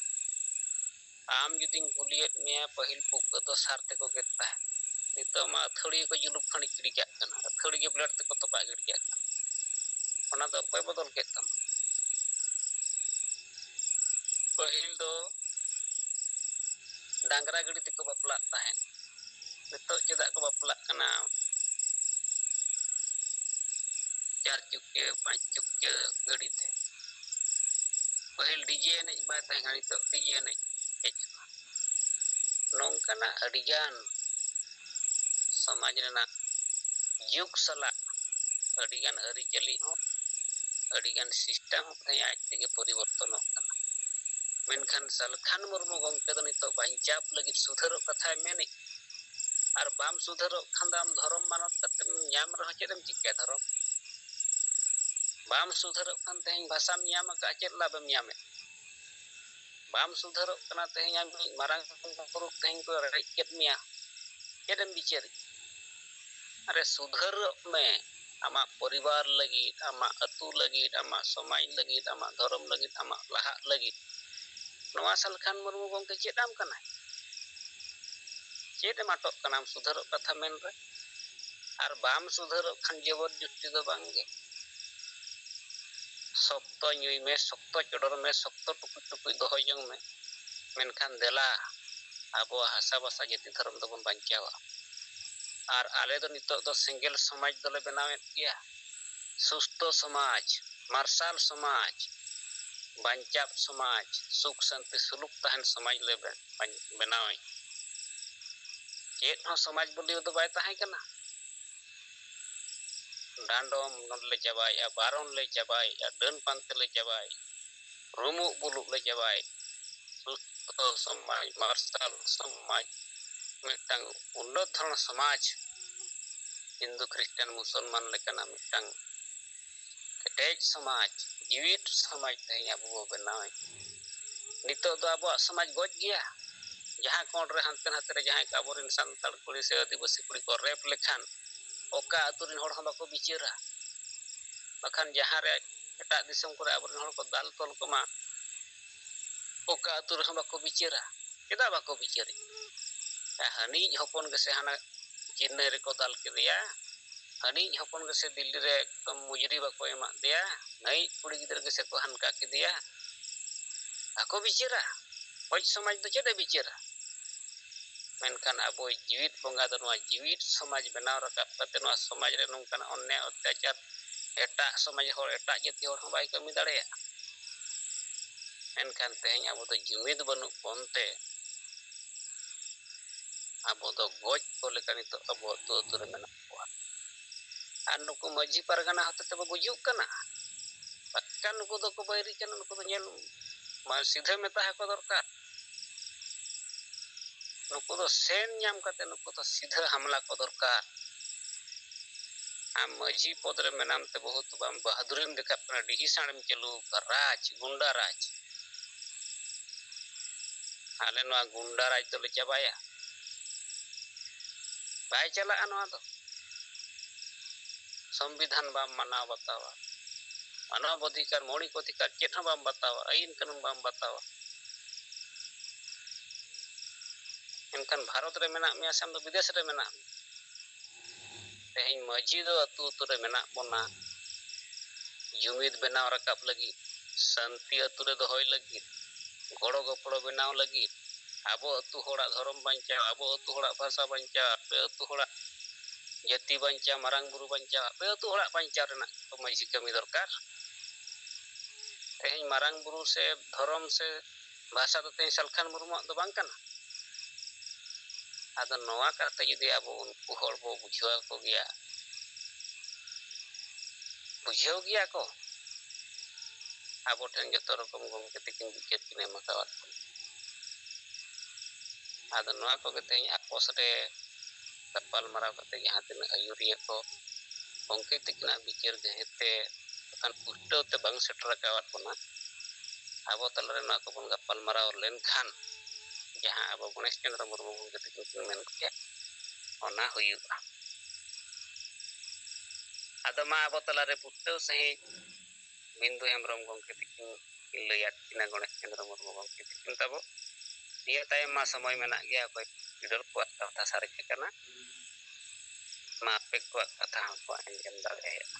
ᱟᱢ ᱡᱩᱫᱤᱧ ᱠᱩᱞᱤᱭᱮᱫ ᱢᱮᱭᱟ, ᱯᱟᱹᱦᱤᱞ ᱵᱷᱩᱜᱟᱹᱜ ᱫᱚ ᱥᱟᱨ ᱛᱮᱠᱚ ᱜᱮᱫ ᱛᱟᱦᱮᱸᱫ, ᱱᱤᱛᱚᱜ ᱢᱟ ᱟᱹᱛᱷᱟᱹᱲᱤ ᱠᱚ ᱡᱩᱞᱩᱯ ᱠᱷᱟᱹᱲᱤ ᱜᱤᱰᱤ ᱠᱟᱜ ᱠᱟᱱᱟ, ᱟᱹᱛᱷᱟᱹᱲᱤ ᱜᱮ blade ᱛᱮᱠᱚ ᱛᱚᱯᱟᱜ ᱜᱤᱰᱤ ᱠᱟᱜ ᱠᱟᱱᱟ᱾ ᱚᱱᱟ ᱫᱚ ᱚᱠᱚᱭ ᱵᱚᱫᱚᱞ ᱠᱮᱫ ᱛᱟᱢᱟ? ᱯᱟᱹᱦᱤᱞ ᱫᱚ ᱰᱟᱝᱨᱟ ᱜᱟᱹᱰᱤ ᱛᱮᱠᱚ ᱵᱟᱯᱞᱟᱜ ᱛᱟᱦᱮᱸᱫ᱾ ᱱᱤᱛᱚᱜ ᱪᱮᱫᱟᱜ ᱠᱚ ᱵᱟᱯᱞᱟᱜ ᱠᱟᱱᱟ ᱪᱟᱨ ᱪᱩᱠᱤᱭᱟᱹ, ᱯᱟᱸᱪ ᱪᱩᱠᱤᱭᱟᱹ ᱜᱟᱹᱰᱤ ᱛᱮ? ᱯᱟᱹᱦᱤᱞ ᱰᱤᱡᱮ ᱮᱱᱮᱡ ᱵᱟᱭ ᱛᱟᱦᱮᱸ ᱠᱟᱱᱟ, ᱱᱤᱛᱚᱜ ᱰᱤᱡᱮ ᱮᱱᱮᱡ ᱦᱮᱡ ᱟᱠᱟᱱᱟ᱾ ᱱᱚᱝᱠᱟᱱᱟᱜ ᱟᱹᱰᱤᱜᱟᱱ ᱥᱚᱢᱟᱡᱽ ᱨᱮᱱᱟᱜ ᱡᱩᱜᱽ ᱥᱟᱞᱟᱜ ᱟᱹᱰᱤᱜᱟᱱ ᱟᱹᱨᱤᱪᱟᱹᱞᱤ ᱦᱚᱸ, ᱟᱹᱰᱤᱜᱟᱱ system ᱦᱚᱸ ᱛᱮᱦᱮᱧ ᱟᱡ ᱛᱮᱜᱮ ᱯᱚᱨᱤᱵᱚᱨᱛᱚᱱᱚᱜ ᱠᱟᱱᱟ᱾ ᱢᱮᱱᱠᱷᱟᱱ ᱥᱟᱞᱠᱷᱟᱱ ᱢᱩᱨᱢᱩ ᱜᱚᱢᱠᱮ ᱫᱚ ᱱᱤᱛᱚᱜ ᱵᱟᱧᱪᱟᱣ ᱞᱟᱹᱜᱤᱫ ᱥᱩᱫᱷᱟᱹᱨᱚᱜ ᱠᱟᱛᱷᱟᱭ ᱢᱮᱱᱮᱫ, ᱟᱨ ᱵᱟᱢ ᱥᱩᱫᱷᱟᱹᱨᱚᱜ ᱠᱷᱟᱱ ᱫᱚ ᱟᱢ ᱫᱷᱚᱨᱚᱢ ᱢᱟᱱᱚᱛ ᱠᱟᱛᱮᱢ ᱧᱟᱢ ᱨᱮᱦᱚᱸ ᱪᱮᱫ ᱮᱢ ᱪᱤᱠᱟᱹᱭᱟ? ᱫᱷᱚᱨᱚᱢ ᱵᱟᱢ ᱥᱩᱫᱷᱟᱹᱨᱚᱜ ᱠᱷᱟᱱ ᱛᱮᱦᱮᱧ ᱵᱷᱟᱥᱟᱢ ᱧᱟᱢ ᱟᱠᱟᱫᱼᱟ, ᱪᱮᱫ ᱞᱟᱵᱷ ᱮᱢ ᱧᱟᱢᱮᱫ? ᱵᱟᱢ ᱥᱩᱫᱷᱟᱹᱨᱚᱜ ᱠᱟᱱᱟ, ᱛᱮᱦᱮᱧ ᱟᱢ ᱢᱤᱫ ᱢᱟᱨᱟᱝ ᱵᱩᱨᱩ ᱛᱮᱦᱮᱧ ᱠᱚ ᱨᱮᱡ ᱠᱮᱫ ᱢᱮᱭᱟ, ᱪᱮᱫ ᱮᱢ ᱵᱤᱪᱟᱹᱨᱮᱫ? ᱟᱨᱮ, ᱥᱩᱫᱷᱟᱹᱨᱚᱜ ᱢᱮ, ᱟᱢᱟᱜ ᱯᱚᱨᱤᱵᱟᱨ ᱞᱟᱹᱜᱤᱫ, ᱟᱢᱟᱜ ᱟᱹᱛᱩ ᱞᱟᱹᱜᱤᱫ, ᱟᱢᱟᱜ ᱥᱚᱢᱟᱡᱽ ᱞᱟᱹᱜᱤᱫ, ᱟᱢᱟᱜ ᱫᱷᱚᱨᱚᱢ ᱞᱟᱹᱜᱤᱫ, ᱟᱢᱟᱜ ᱞᱟᱦᱟᱜ ᱞᱟᱹᱜᱤᱫ᱾ ᱱᱚᱣᱟ ᱥᱟᱞᱠᱷᱟᱱ ᱢᱩᱨᱢᱩ ᱜᱚᱢᱠᱮ ᱪᱮᱫ ᱟᱢ ᱠᱟᱱᱟᱭ? ᱪᱮᱫ ᱮᱢ ᱟᱴᱚᱜ ᱠᱟᱱᱟ ᱟᱢ ᱥᱩᱫᱷᱟᱹᱨᱚᱜ ᱠᱟᱛᱷᱟ ᱢᱮᱱ ᱨᱮ? ᱟᱨ ᱵᱟᱢ ᱥᱩᱫᱷᱟᱹᱨᱚᱜ ᱠᱷᱟᱱ ᱡᱚᱵᱚᱨ ᱡᱩᱠᱛᱤ ᱫᱚ ᱵᱟᱝ ᱜᱮ᱾ ᱥᱚᱠᱛᱚ ᱧᱩᱭ ᱢᱮ, ᱥᱚᱠᱛᱚ ᱪᱚᱰᱚᱨ ᱢᱮ, ᱥᱚᱠᱛᱚ ᱴᱩᱠᱩᱡ ᱴᱩᱠᱩᱡ ᱫᱚᱦᱚ ᱡᱚᱝ ᱢᱮ, ᱢᱮᱱᱠᱷᱟᱱ ᱫᱮᱞᱟ ᱟᱵᱚᱣᱟᱜ ᱦᱟᱥᱟ ᱵᱷᱟᱥᱟ ᱡᱟᱹᱛᱤ ᱫᱷᱚᱨᱚᱢ ᱫᱚᱵᱚᱱ ᱵᱟᱧᱪᱟᱣᱟ᱾ ᱟᱨ ᱟᱞᱮ ᱫᱚ ᱱᱤᱛᱚᱜ ᱫᱚ ᱥᱮᱸᱜᱮᱞ ᱥᱚᱢᱟᱡᱽ ᱫᱚᱞᱮ ᱵᱮᱱᱟᱣᱮᱫ ᱜᱮᱭᱟ᱾ ᱥᱩᱥᱛᱷᱚ ᱥᱚᱢᱟᱡᱽ, ᱢᱟᱨᱥᱟᱞ ᱥᱚᱢᱟᱡᱽ, ᱵᱟᱧᱪᱟᱣ ᱥᱚᱢᱟᱡᱽ, ᱥᱩᱠ ᱥᱟᱱᱛᱤ ᱥᱩᱞᱩᱠ ᱛᱟᱦᱮᱱ ᱥᱚᱢᱟᱡᱽ ᱞᱮ ᱵᱮ-, ᱵᱮᱱᱟᱣᱮᱫ᱾ ᱪᱮᱫ ᱦᱚᱸ ᱥᱚᱢᱟᱡᱽ ᱵᱚᱞᱤᱭᱟᱹ ᱫᱚ ᱵᱟᱭ ᱛᱟᱦᱮᱸ ᱠᱟᱱᱟ᱾ ᱰᱟᱸᱰᱚᱢ ᱱᱚᱰᱮ ᱞᱮ ᱪᱟᱵᱟᱭᱮᱫᱼᱟ, ᱵᱟᱨᱚᱱ ᱞᱮ ᱪᱟᱵᱟᱭᱮᱫᱼᱟ, ᱰᱟᱹᱱ ᱯᱟᱱᱛᱮ ᱞᱮ ᱪᱟᱵᱟᱭᱮᱫᱼᱟ, ᱨᱩᱢᱩᱜ ᱵᱩᱞᱩᱜ ᱞᱮ ᱪᱟᱵᱟᱭᱮᱫᱼᱟ, ᱥᱩᱥᱛᱷᱚ ᱥᱚᱢᱟᱡᱽ, ᱢᱟᱨᱥᱟᱞ ᱥᱚᱢᱟᱡᱽ, ᱢᱤᱫᱴᱟᱝ ᱩᱱᱱᱚᱛ ᱫᱷᱚᱨᱚᱱ ᱥᱚᱢᱟᱡᱽ, ᱦᱤᱱᱫᱩ ᱠᱷᱨᱤᱥᱴᱟᱱ ᱢᱩᱥᱚᱞᱢᱟᱱ ᱞᱮᱠᱟᱱᱟᱜ ᱢᱤᱫᱴᱟᱝ ᱠᱮᱴᱮᱡ ᱥᱚᱢᱟᱡᱽ, ᱡᱤᱣᱤᱫ ᱥᱚᱢᱟᱡᱽ ᱛᱮᱦᱮᱧ ᱟᱵᱚ ᱵᱚ ᱵᱮᱱᱟᱣᱮᱫ᱾ ᱱᱤᱛᱚᱜ ᱫᱚ ᱟᱵᱚᱣᱟᱜ ᱥᱚᱢᱟᱡᱽ ᱜᱚᱡ ᱜᱮᱭᱟ᱾ ᱡᱟᱦᱟᱸ ᱠᱚᱬ ᱨᱮ ᱦᱟᱱᱛᱮ ᱱᱟᱛᱮ ᱨᱮ ᱡᱟᱦᱟᱸᱭ ᱠᱚ ᱟᱵᱚᱨᱮᱱ ᱥᱟᱱᱛᱟᱲ ᱠᱩᱲᱤ ᱥᱮ ᱟᱹᱫᱤᱵᱟᱹᱥᱤ ᱠᱩᱲᱤ ᱠᱚ ᱨᱮᱯ ᱞᱮᱠᱷᱟᱱ, ᱚᱠᱟ ᱟᱹᱛᱩ ᱨᱮᱱ ᱦᱚᱲ ᱦᱚᱸ ᱵᱟᱠᱚ ᱵᱤᱪᱟᱹᱨᱟ᱾ ᱵᱟᱠᱷᱟᱱ ᱡᱟᱦᱟᱸ ᱨᱮ ᱮᱴᱟᱜ ᱫᱤᱥᱚᱢ ᱠᱚᱨᱮ ᱟᱵᱚᱨᱮᱱ ᱦᱚᱲ ᱠᱚ ᱫᱟᱞ ᱛᱚᱞ ᱠᱚᱢᱟ, ᱚᱠᱟ ᱟᱹᱛᱩ ᱨᱮᱦᱚᱸ ᱵᱟᱠᱚ ᱵᱤᱪᱟᱹᱨᱟ᱾ ᱪᱮᱫᱟᱜ ᱵᱟᱠᱚ ᱵᱤᱪᱟᱹᱨᱮᱫ? ᱦᱟᱹᱱᱤᱡ ᱦᱚᱯᱚᱱ ᱜᱮᱥᱮ ᱦᱟᱱᱟ ᱪᱮᱱᱱᱟᱭ ᱨᱮᱠᱚ ᱫᱟᱞ ᱠᱮᱫᱮᱭᱟ, ᱦᱟᱹᱱᱤᱡ ᱦᱚᱯᱚᱱ ᱜᱮᱥᱮ ᱫᱤᱞᱞᱤ ᱨᱮ ᱮᱠᱫᱚᱢ ᱢᱩᱡᱽᱨᱤ ᱵᱟᱠᱚ ᱮᱢᱟᱫ ᱫᱮᱭᱟ, ᱦᱟᱹᱱᱤᱡ ᱠᱩᱲᱤ ᱜᱤᱫᱽᱨᱟᱹ ᱜᱮᱥᱮ ᱠᱚ ᱦᱟᱱᱠᱟ ᱠᱮᱫᱮᱭᱟ᱾ ᱵᱟᱠᱚ ᱵᱤᱪᱟᱹᱨᱟ᱾ ᱜᱚᱡ ᱥᱚᱢᱟᱡᱽ ᱫᱚ ᱪᱮᱫ ᱮ ᱵᱤᱪᱟᱹᱨᱟ? ᱢᱮᱱᱠᱷᱟᱱ ᱟᱵᱚ ᱡᱤᱣᱤᱫ ᱵᱚᱸᱜᱟ ᱫᱚ ᱱᱚᱣᱟ ᱡᱤᱣᱤᱫ ᱥᱚᱢᱟᱡᱽ ᱵᱮᱱᱟᱣ ᱨᱟᱠᱟᱵ ᱠᱟᱛᱮ ᱱᱚᱣᱟ ᱥᱚᱢᱟᱡᱽ ᱨᱮ ᱱᱚᱝᱠᱟᱱ ᱚᱱᱱᱭᱟᱭ ᱚᱛᱛᱟᱪᱟᱨ ᱮᱴᱟᱜ ᱥᱚᱢᱟᱡᱽ ᱦᱚᱲ, ᱮᱴᱟᱜ ᱡᱟᱹᱛᱤ ᱦᱚᱲ ᱦᱚᱸ ᱵᱟᱭ ᱠᱟᱹᱢᱤ ᱫᱟᱲᱮᱭᱟᱜᱼᱟ᱾ ᱢᱮᱱᱠᱷᱟᱱ ᱛᱮᱦᱮᱧ ᱟᱵᱚ ᱫᱚ ᱡᱩᱢᱤᱫ ᱵᱟᱹᱱᱩᱜ ᱵᱚᱱᱛᱮ ᱟᱵᱚ ᱫᱚ ᱜᱚᱡ ᱠᱚ ᱞᱮᱠᱟ ᱱᱤᱛᱚᱜ ᱟᱵᱚ ᱟᱹᱛᱩ ᱟᱹᱛᱩ ᱨᱮ ᱢᱮᱱᱟᱜ ᱠᱚᱣᱟ᱾ ᱟᱨ ᱱᱩᱠᱩ ᱢᱟᱹᱡᱷᱤ ᱯᱟᱨᱜᱟᱱᱟ ᱦᱚᱛᱮ ᱛᱮᱵᱚ ᱜᱩᱡᱩᱜ ᱠᱟᱱᱟ᱾ ᱵᱟᱠᱷᱟᱱ ᱱᱩᱠᱩ ᱫᱚᱠᱚ ᱵᱟᱹᱭᱨᱤ ᱠᱟᱱᱟ, ᱱᱩᱠᱩ ᱫᱚ ᱧᱮᱞ ᱢᱟ ᱥᱤᱫᱷᱟᱹ ᱢᱮᱛᱟ ᱟᱠᱚ ᱫᱚᱨᱠᱟᱨ᱾ ᱱᱩᱠᱩ ᱫᱚ ᱥᱮᱱ ᱧᱟᱢ ᱠᱟᱛᱮ ᱱᱩᱠᱩ ᱫᱚ ᱥᱤᱫᱷᱟᱹ ᱦᱟᱢᱞᱟ ᱠᱚ ᱫᱚᱨᱠᱟᱨ᱾ ᱟᱢ ᱢᱟᱹᱡᱷᱤ ᱯᱚᱫᱽ ᱨᱮ ᱢᱮᱱᱟᱢ ᱛᱮ ᱵᱚᱦᱩᱛ ᱵᱟᱢ ᱵᱟᱦᱟᱫᱩᱨᱤᱢ ᱫᱮᱠᱷᱟᱜ ᱠᱟᱱᱟ, ᱰᱤᱦᱤ ᱥᱟᱬᱮᱢ ᱪᱟᱹᱞᱩ ᱟᱠᱟᱫ, ᱨᱟᱡᱽ, ᱜᱩᱱᱰᱟ ᱨᱟᱡᱽ᱾ ᱟᱞᱮ ᱱᱚᱣᱟ ᱜᱩᱱᱰᱟ ᱨᱟᱡᱽ ᱫᱚᱞᱮ ᱪᱟᱵᱟᱭᱟ᱾ ᱵᱟᱭ ᱪᱟᱞᱟᱜᱼᱟ ᱱᱚᱣᱟ ᱫᱚ᱾ ᱥᱚᱝᱵᱤᱫᱷᱟᱱ ᱵᱟᱢ ᱢᱟᱱᱟᱣ ᱵᱟᱛᱟᱣᱟ, ᱢᱟᱱᱚᱵ ᱚᱫᱷᱤᱠᱟᱨ, ᱢᱳᱣᱞᱤᱠ ᱚᱫᱷᱤᱠᱟᱨ ᱪᱮᱫ ᱦᱚᱸ ᱵᱟᱢ ᱵᱟᱛᱟᱣᱟ, ᱟᱹᱭᱤᱱ ᱠᱟᱹᱱᱩᱱ ᱵᱟᱢ ᱵᱟᱛᱟᱣᱟ᱾ ᱮᱱᱠᱷᱟᱱ ᱵᱷᱟᱨᱚᱛ ᱨᱮ ᱢᱮᱱᱟᱜ ᱢᱮᱭᱟ ᱥᱮ ᱟᱢ ᱫᱚ ᱵᱤᱫᱮᱥ ᱨᱮ ᱢᱮᱱᱟᱜ ᱢᱮᱭᱟ? ᱛᱮᱦᱮᱧ ᱢᱟᱹᱡᱷᱤ ᱫᱚ ᱟᱹᱛᱩ ᱟᱹᱛᱩ ᱨᱮ ᱢᱮᱱᱟᱜ ᱵᱚᱱᱟ, ᱡᱩᱢᱤᱫ ᱵᱮᱱᱟᱣ ᱨᱟᱠᱟᱵ ᱞᱟᱹᱜᱤᱫ, ᱥᱟᱱᱛᱤ ᱟᱹᱛᱩ ᱨᱮ ᱫᱚᱦᱚᱭ ᱞᱟᱹᱜᱤᱫ, ᱜᱚᱲᱚ ᱜᱚᱯᱚᱲᱚ ᱵᱮᱱᱟᱣ ᱞᱟᱹᱜᱤᱫ, ᱟᱵᱚ ᱟᱹᱛᱩ ᱦᱚᱲᱟᱜ ᱫᱷᱚᱨᱚᱢ ᱵᱟᱧᱪᱟᱣ, ᱟᱵᱚ ᱟᱹᱛᱩ ᱦᱚᱲᱟᱜ ᱵᱷᱟᱥᱟ ᱵᱟᱧᱪᱟᱣ, ᱟᱯᱮ ᱟᱹᱛᱩ ᱦᱚᱲᱟᱜ ᱡᱟᱹᱛᱤ ᱵᱟᱧᱪᱟᱣ, ᱢᱟᱨᱟᱝ ᱵᱩᱨᱩ ᱵᱟᱧᱪᱟᱣ, ᱟᱯᱮ ᱟᱹᱛᱩ ᱦᱚᱲᱟᱜ ᱵᱟᱧᱪᱟᱣ ᱨᱮᱱᱟᱜ ᱢᱟᱹᱡᱷᱤ ᱠᱟᱹᱢᱤ ᱫᱚᱨᱠᱟᱨ᱾ ᱛᱮᱦᱮᱧ ᱢᱟᱨᱟᱝ ᱵᱩᱨᱩ ᱥᱮ ᱫᱷᱚᱨᱚᱢ ᱥᱮ ᱵᱷᱟᱥᱟ ᱫᱚ ᱛᱮᱦᱮᱧ ᱥᱟᱞᱠᱷᱟᱱ ᱢᱩᱨᱢᱩᱣᱟᱜ ᱫᱚ ᱵᱟᱝ ᱠᱟᱱᱟ᱾ ᱟᱫᱚ ᱱᱚᱣᱟ ᱠᱟᱛᱷᱟ ᱡᱩᱫᱤ ᱟᱵᱚ ᱩᱱᱠᱩ ᱦᱚᱲ ᱵᱚ ᱵᱩᱡᱷᱟᱹᱣ ᱟᱠᱚ ᱜᱮᱭᱟ, ᱵᱩᱡᱷᱟᱹᱣ ᱜᱮᱭᱟ ᱠᱚ, ᱟᱵᱚ ᱴᱷᱮᱱ ᱡᱚᱛᱚ ᱨᱚᱠᱚᱢ ᱜᱚᱢᱠᱮ ᱛᱟᱹᱠᱤᱱ ᱵᱤᱪᱟᱹᱨ ᱠᱤᱱ ᱮᱢ ᱟᱠᱟᱣᱟᱫ ᱵᱚᱱᱟ᱾ ᱟᱫᱚ ᱱᱚᱣᱟ ᱠᱚᱜᱮ ᱛᱮᱦᱮᱧ ᱟᱯᱚᱥ ᱨᱮ ᱜᱟᱯᱟᱞ ᱢᱟᱨᱟᱣ ᱠᱟᱛᱮ ᱡᱟᱦᱟᱸ ᱛᱤᱱᱟᱹᱜ ᱟᱹᱭᱩᱨᱤᱭᱟᱹ ᱠᱚ ᱜᱚᱢᱠᱮ ᱛᱟᱹᱠᱤᱱᱟᱜ ᱵᱤᱪᱟᱹᱨ ᱜᱟᱹᱦᱤᱨ ᱛᱮ ᱵᱟᱠᱷᱟᱱ ᱯᱩᱥᱴᱟᱹᱣ ᱛᱮ ᱵᱟᱝ ᱥᱮᱴᱮᱨ ᱟᱠᱟᱣᱟᱫ ᱵᱚᱱᱟ, ᱟᱵᱚ ᱛᱟᱞᱟᱨᱮ ᱱᱚᱣᱟ ᱠᱚᱵᱚᱱ ᱜᱟᱯᱟᱞ ᱢᱟᱨᱟᱣ ᱞᱮᱱᱠᱷᱟᱱ ᱡᱟᱦᱟᱸ ᱟᱵᱚ ᱜᱚᱬᱮᱥ ᱪᱚᱸᱫᱽᱨᱚ ᱢᱩᱨᱢᱩ ᱜᱚᱢᱠᱮ ᱛᱟᱹᱠᱤᱱ ᱠᱤᱱ ᱢᱮᱱ ᱠᱮᱫ, ᱚᱱᱟ ᱦᱩᱭᱩᱜᱼᱟ᱾ ᱟᱫᱚ ᱢᱟ ᱟᱵᱚ ᱛᱟᱞᱟᱨᱮ ᱯᱩᱥᱴᱟᱹᱣ ᱥᱟᱺᱦᱤᱡ ᱵᱤᱱᱫᱩ ᱦᱮᱢᱵᱨᱚᱢ ᱜᱚᱢᱠᱮ ᱛᱟᱹᱠᱤᱱ ᱠᱤᱱ ᱞᱟᱹᱭᱟᱫ ᱠᱤᱱᱟ, ᱜᱚᱬᱮᱥ ᱪᱚᱸᱫᱽᱨᱚ ᱢᱩᱨᱢᱩ ᱜᱚᱢᱠᱮ ᱛᱟᱹᱠᱤᱱ ᱛᱟᱵᱚ᱾ ᱱᱤᱭᱟᱹ ᱛᱟᱭᱚᱢ ᱢᱟ ᱥᱚᱢᱚᱭ ᱢᱮᱱᱟᱜ ᱜᱮᱭᱟ, ᱚᱠᱚᱭ ᱵᱤᱰᱟᱹᱲ ᱠᱚᱣᱟᱜ ᱠᱟᱛᱷᱟ ᱥᱟᱨᱮᱡ ᱟᱠᱟᱱᱟ, ᱢᱟ ᱟᱯᱮ ᱠᱚᱣᱟᱜ ᱠᱟᱛᱷᱟ ᱦᱚᱸᱠᱚ ᱟᱸᱡᱚᱢ ᱫᱟᱲᱮᱭᱟᱜᱼᱟ᱾